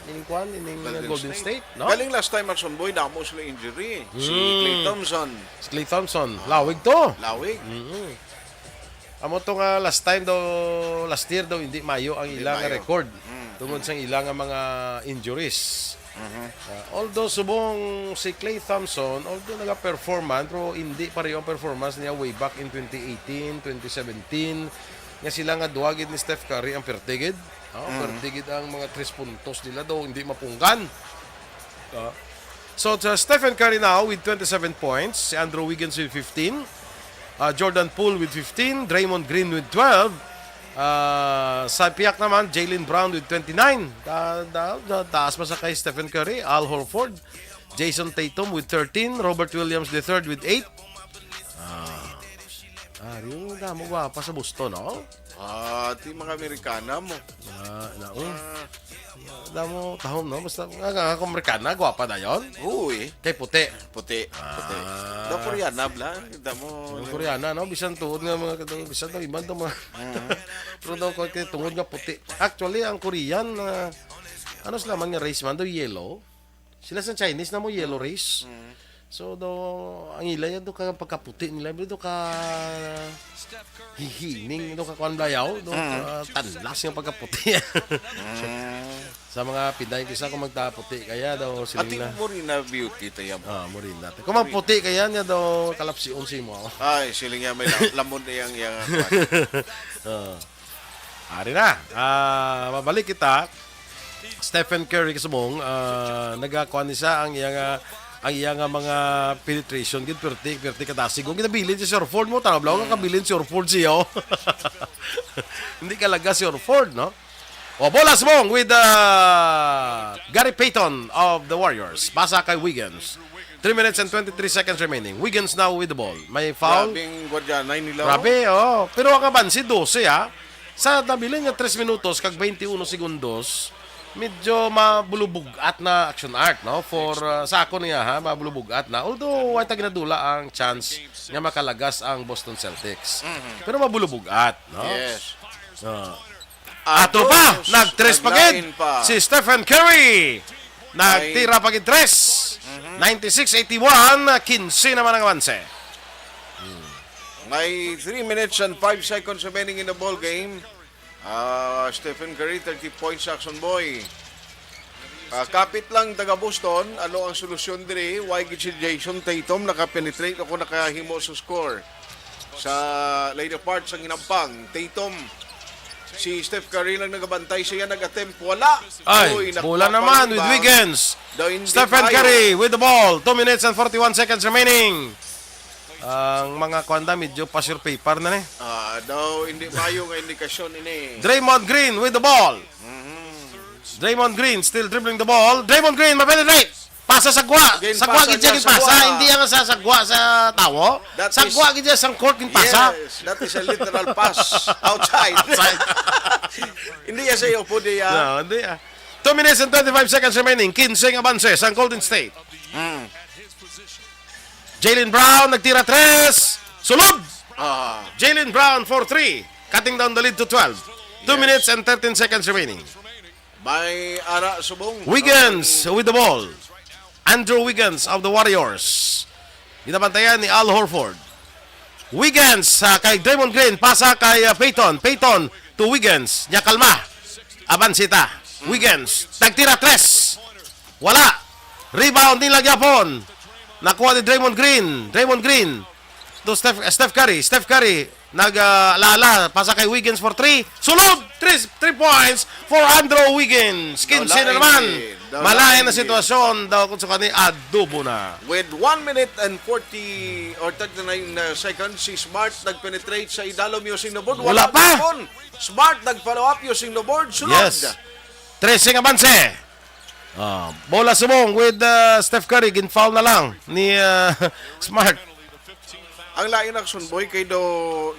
ining kwan, ining Golden Golden State. State, no? Galing last time, Action Boy, damo sila injury. Si Hmm. Klay Thompson. Si Klay Thompson, Ah. lawig to. Lawig. Mhm. Amo to nga last time daw, last year daw, hindi mayo ang Hindi ilang mayo. record Mm, tungod mm. sa ilang mga injuries. Mhm. Ah, although subong si Klay Thompson, although naga-performan, pero hindi pareho ang performance niya way back in twenty eighteen, twenty seventeen, nga sila nga duha gid ni Steph Curry ang perti gid. Oh, Mm. perti gid ang mga tres puntos nila daw, hindi mapunggan. Ah. So, it's, uh, Stephen Curry now with twenty-seven points, si Andrew Wiggins with fifteen, uh, Jordan Poole with fifteen, Draymond Green with twelve, uh, sa piyak naman, Jaylen Brown with twenty-nine. Ta-, ta-, ta-, taas pa sa kay Stephen Curry, Al Horford, Jayson Tatum with thirteen, Robert Williams the third with eight. Ah, ah, yung damo gwapa sa Boston, no? Ah, ti mga Amerikana mo. Ah, na, oh. Ah, Damo, tahom, no? Basta, nga, nga, kung Amerikana, gwapa dayon. Uy. Kay puti. Puti. Puti. Ah. Daw Koreana, bla. Damo. Daw Koreana, no? Bisan tuod nga mga kadang, bisan daw iban to mga. Mhm. Pero daw ko kay tungod nga puti. Actually, ang Korean, ah, ano sila man nga race man, daw yellow. Sila sa Chinese na mo yellow race. Mhm. So, daw, ang ila yan, daw ka pagkaputi nila, daw ka hihining, daw ka kuwan blayaw, daw Mm. ka tanlas nga pagkaputi. Mm. Sa mga Pinay, kisa kung magtaputi, kaya daw siling Ati na. Morena beauty tayo mo. Ah, morena. Kung magputi kaya niya daw kalapsion si mo. Ay, siling niya may la-, lamon na yang, yang, ah, kuwan. Ah. Ari na. Ah, mabalik kita. Stephen Curry kasubong, ah, nagakuan ni siya ang iya nga, ang iya nga mga penetration gid, pirti, pirti kadasig. Kung ginabilin si Horford mo, tanaw lang nga kabilin si Horford siya, oh. Hindi kalaga si Horford, no? O, bola subong with, uh, Gary Payton of the Warriors. Pasa kay Wiggins. Three minutes and twenty-three seconds remaining. Wiggins now with the ball. May foul. Grabing gwardiyanay nila, oh. Grabe, oh. Pero ang abanse, dose, ha. Sa nabilin nga tres minutos kag twenty-one segundos, medyo mabulubog-at na action art, no? For, uh, sa ako niya, ha, mabulubog-at na. Although, way ta ginadula ang chance nga makalagas ang Boston Celtics. Mhm. Pero mabulubog-at, no? Yes. Ah. Ato Ato, pa, nag-tres pa gid naglain pa. Si Stephen Curry. Nagtira pa gid tres. Mhm. Ninety-six eighty-one, quince naman ang awanse. May three minutes and five seconds remaining in the ball game. Ah, Stephen Curry, thirty points, Jackson Boy. Ah, kapit lang taga Boston, ano ang solusyon diri? Why gid si Jason Tatum nakapenetrate o kung nakahimo sa score sa later part sa hinampang? Tatum, si Steph Curry lang nagabantay siya, nag-attempt, wala. Ay, Uy, bola nakuha pa naman yung with rebound. Wiggins. Daw hindi Stephen kayo. Curry with the ball. Two minutes and forty-one seconds remaining. Ang mga kwanda, medyo pass your paper na ni. Ah, daw hindi mayo nga indikasyon ini. Draymond Green with the ball. Mhm. Draymond Green still dribbling the ball. Draymond Green, ma-penetrate. Pasa sa gwa. Again, Sa gwa, pasa gid siya, niya, sa ginpasa. Gwa. Hindi yan sa, sa gwa sa tawo. That Sa is gwa, gid siya, sang court, ginpasa. Yes, that is a literal pass. Outside. Outside. Hindi yan sa iyo po, di, ah. No, hindi, ah. Two minutes and twenty-five seconds remaining. Quince nga abanse sang Golden State. Mm. Jaylen Brown nagtira tres. Sulod! Ah. Jaylen Brown for three. Cutting down the lead to twelve. Two Yes. minutes and thirteen seconds remaining. May ara subong. Wiggins with the ball. Andrew Wiggins of the Warriors. Ginabantayan ni Al Horford. Wiggins, ah, kay Draymond Green. Pasa kay, ah, Payton. Payton to Wiggins. Nya kalma. Abansita. Wiggins. Nagtira tres. Wala. Rebound nila gyapon. Nakuha ni Draymond Green. Draymond Green. To Steph, Steph Curry. Steph Curry. Nag, ah, lala. Pasa kay Wiggins for three. Sulod. Three, three points for Andrew Wiggins. Quince na Nalain naman. ni, nalain Malain na ni. sitwasyon daw kung sa kani adobo na. With one minute and forty or thirty-nine, uh, seconds, si Smart nag-penetrate sa idalom using the board. Wala Wala pa. pa. Smart nag-follow up using the board. Sulod. Yes. Trese nga banse. Ah, bola subong with, uh, Steph Curry. Gin-foul na lang ni, uh, Smart. Ang lain, Action Boy, kay do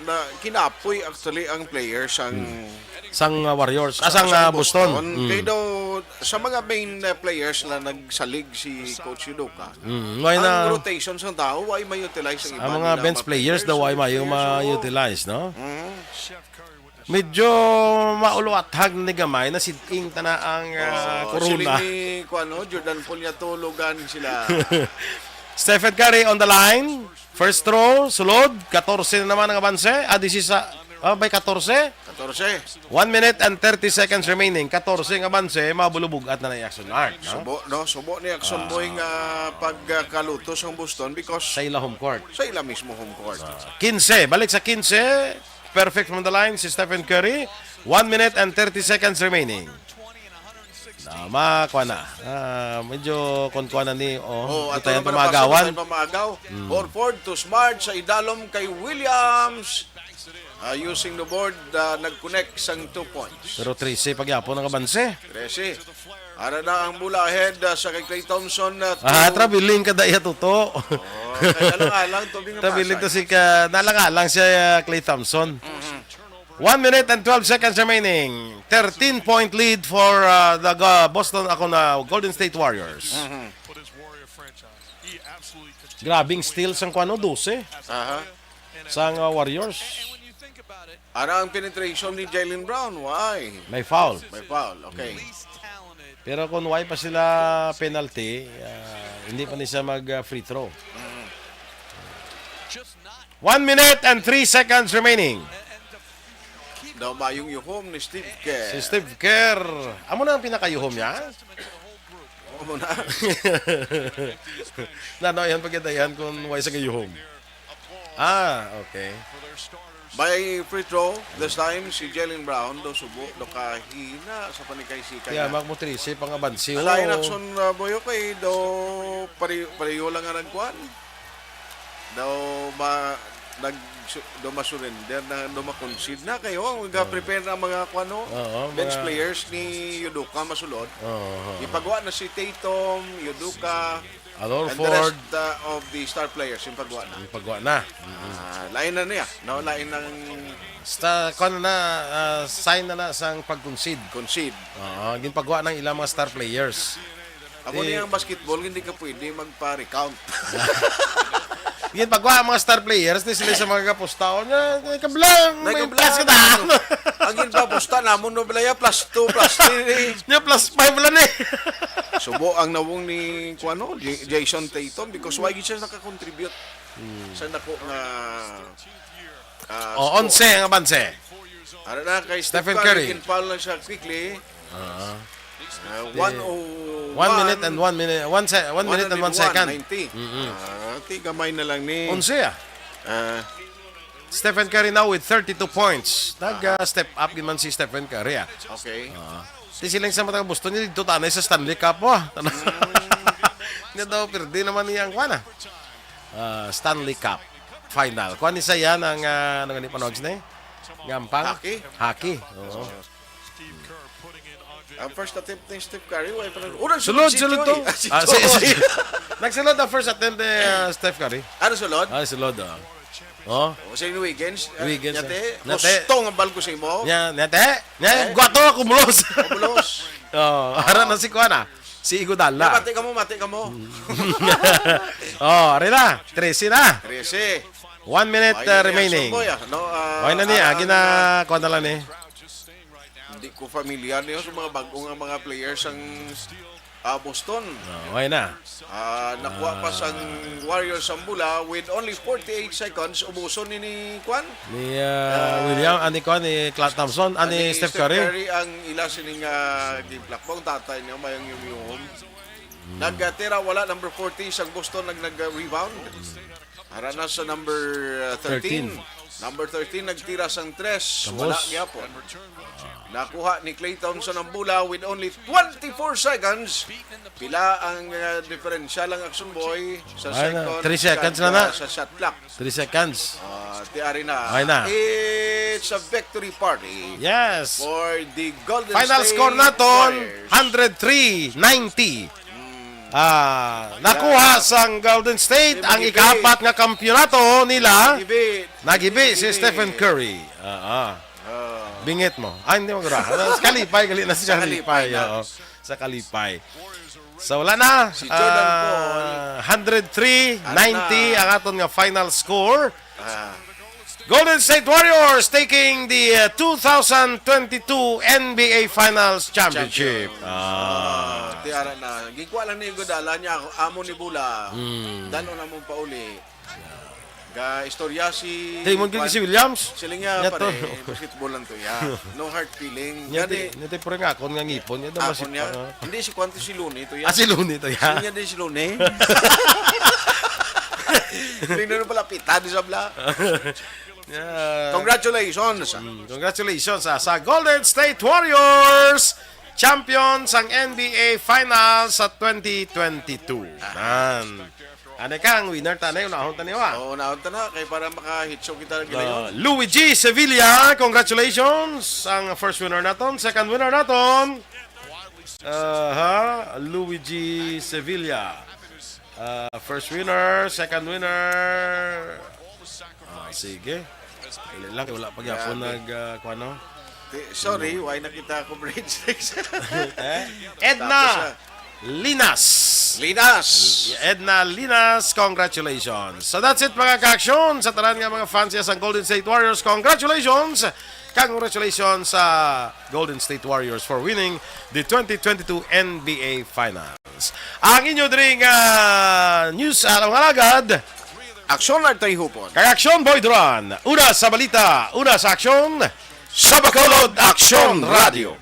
na kinapoy actually ang player sang Hmm. Sang, uh, Warriors. Ah, sang, sang uh, Boston. Boston. Hmm. Kay do sa mga main, uh, players na nagsalig si Coach Udoka, Hmm. Why ang na rotation sang tao, why ma-utilize ang Ang iban mga na bench mga players players daw, why sa mayo players, oo. ma-utilize, no? Hmm. Medyo mauluathag ni gamay na siding tana ang, ah, Oh, corona. Sila ni, kuwan, no? Jordan Puliatologan sila. Stephen Curry on the line. First throw, sulod. Katorse na naman ang abanse. Ah, disis-, ah, may katorse? Katorse. One minute and thirty seconds remaining. Katorse ang abanse, mabulubog-at na na Jackson Art, no? Subo, no? Subo ni Jackson Ah. Boy nga pagkaluto sa Boston because Sa ila home court. sa ila mismo home court. Ah, quince. Balik sa quince. Perfect from the line si Stephen Curry. One minute and thirty seconds remaining. Ah, makuha na. Ah, medyo kuan-kuan na ni, oh, Oh, ato tayo naman ang pamagawan. Pamagaw. Hmm. Horford to Smart sa idalom kay Williams. Ah, using the board, ah, nag-connect sang two points. Pero trese pagyapon ang abanse. Trese. Ara na ang bola ahead, ah, sa kay Klay Thompson, ah, to Ah, traveling ka daya, Toto. Oh, kay alang-alang, to, Traveling to si ka, nalang-alang siya, ah, Klay Thompson. Mhm. One minute and twelve seconds remaining. Thirteen-point lead for uh, the uh, Boston, ako na, Golden State Warriors. Grabing steal sang kuano, dose. Aha. Sang uh, Warriors. Ara ang penetration ni Jaylen Brown. Why? May foul. May foul. Okay. Pero kung why pa sila penalty, ah, hindi pa ni siya mag ah, free throw. One minute and three seconds remaining. Daw mayong yuhom ni Steve Kerr. Si Steve Kerr, amo na ang pinakayuhom niya? Amo na. Nano, yan pagkadayan kung why sa gayuhom. Ah, okay. By free throw, this time, si Jaylen Brown, do subo, do kahina sa panikay-sikay. Kaya na. Mak mo trese pang abanse, Alain oh. Action, uh, Boyo, kay do pari-, pareho lang nga nagkuhan. Daw ma-, nag-, su-, daw ma-surrender na, daw ma-concede na kayo. Ang ga-prepare na mga, kuwan, no? Oo, bench mga players ni Udoka masulod. Oo. Ipagawa na si Tatum, Udoka, Al and the Horford. Rest, uh, of the star players, yung pagawa na. Yung pagawa na. Ah, lain na niya, no? Lain ng Sta, kuwan na, ah, sign na na sang pag-concede. Concede. Oo, ginpagawa ng ilang mga star players. Ako Eh, niya ang basketball, hindi ka pwede magpa-recount. Yun, pagwa ang mga star players, ni sila sa mga kapustaon niya, "Ay, kablang, may Nagkablang plus ka na." Ang ginpapusta namon, no, balaya, plus two, plus three. Niya, plus five lang eh. Subo ang nawong ni, kuwano, J-, Jason Tatum, because why siya nakakontribute sa nako nga, ah, Oh, score. Onse ang abanse. Ano na, kay Stephen Stephen Curry, Curry. Ginfoul lang siya quickly. Ah. Uh, Di-, one oh one. One minute and one minute, one se-, one minute and one second. Ninety. Mm-mm. Ah, ti gamay na lang ni Onse, ah. Ah. Stephen Curry now with thirty-two points. Nag, ah, step up gid man si Stephen Curry, ah. Okay. Ah. Ti siling sa mga taga Boston, niya dito tanay sa Stanley Cup, oh. Niya daw, pirdi naman niya ang kwan, ah. Ah, Stanley Cup final. Kwan ni sa yan ang, ah, ano gani panawag sini? Gampang? Hockey? Hockey. Oo. Ang first attempt ni Steph Curry, wala pa lang. Oh, nagsulod Sulod, si sulod Choi. to. Ah, si Ah, si Choi. Choi. Nagsulod ang first attempt ni, ah, Steph Curry. Ano sulod? Ah, sulod, ah. Oh. O, si Wiggins, ah, Wiggins, nyate, ah. Nyate. Gusto nga bal ko sa imo? Nya, nyate. Nya, Eh? gwato, kumulos. Kumulos. Oh, ara na si kuan, ah. Si Iguodala. Mati ka mo, mati ka mo. Oh, ari na. Trese na. Trese. One minute, Ay, uh, yan, remaining. Sumboy, ah. No, ah, Okay na ni, ah, agi na, ah, kuan na lang ni. Hindi ko familiar niyo sa mga bagong nga mga players ang, ah, Boston. Oh, okay na. Ah, nakuha pa Ah. sang Warriors ang bola with only forty-eight seconds. Ubuson ni, ni Kwan? Ni, ah, Ah, William, ani Kwan, ni Klay Thompson, ani ni Steph Curry. Curry ang ila sining, ah, game clock. Ang tatay niyo, mayang yung yung. Hmm. Nagtira, wala, number forty sang Boston, nag, nag-rebound. Ara na sa number, uh, thirteen. Thirteen. Number thirteen nagtira sang tres. Kabos. Wala gyapon. Nakuha ni Klay Thompson ang bola with only twenty-four seconds. Pila ang, uh, diferensya lang, Action Boy, sa Ay na, second three seconds kag, na na. uh, sa shot clock? Three seconds. Ah, ti ari na. Ay na. It's a victory party Yes. for the Golden Final State score naton, Warriors. Hundred three ninety. Ah, nakuha sang Golden State ang Gibi. Ikaapat nga kampiyonato nila. Gibi. Nagibi si Gibi. Stephen Curry. Ah, ah. Ah. Bingit mo. Ay, hindi mo gra. Sa kalipay, gali na sa Sa kalipay kalipay, na. Oo. Sa kalipay. So, wala na. Si Jordan Ah, Paul. Hundred three ninety Ano na? ang aton nga final score. Ah. Golden State Warriors taking the, uh, two thousand twenty-two N B A Finals Championship. Champion. Ah. Ah, ti ara na. Gikuha lang ni Iguodala niya ako, amo ni bola. Hmm. Dalo na mong pauli. Ga istorya si Raymond Kwan. Si Williams. Sila nga, Nya to. pare, basketball lang to, ya. No hard feeling. Nya Gani, ti-, nya ti pure nga akon nga ngipon, nya daw akon masip-, niya. ah. Hindi, si Kwan to, si Looney to, ya. Ah, si Looney to, ya. Sila nga din si Looney. Hindi na pala pita, di sabla. Yeah. Congratulations. Mm, congratulations, ah, sa Golden State Warriors, champion sang N B A Finals sa twenty twenty-two. Ah. Nan. Ano ka, ang winner tanay, unahon tanay, wa? Oo, unahon tanay, kay para makahitsok kita Uh, gilayon. Luigi Sevilla, congratulations. Ang first winner naton, second winner naton. Aha, Luigi Sevilla. Uh, first winner, second winner. Ah, sige. Dali lang, wala pa gyapon Grabe. nag, ah, kuwan, no? Di- Sorry, why nakita ko brain sex? Eh? Tapos, Edna ah, Linas. Linas. Edna Linas, congratulations. So that's it, mga ka-aksyon. Sa tanan nga mga fans niya sa Golden State Warriors, congratulations. Congratulations sa Golden State Warriors for winning the twenty twenty-two N B A Finals. Ang inyo diri nga news, ah, mga alagad, Aksyon lang tayo hupon. kay Aksyon Boy Duran. Una sa balita, una sa aksyon. Sa Bacolod Aksyon Radio.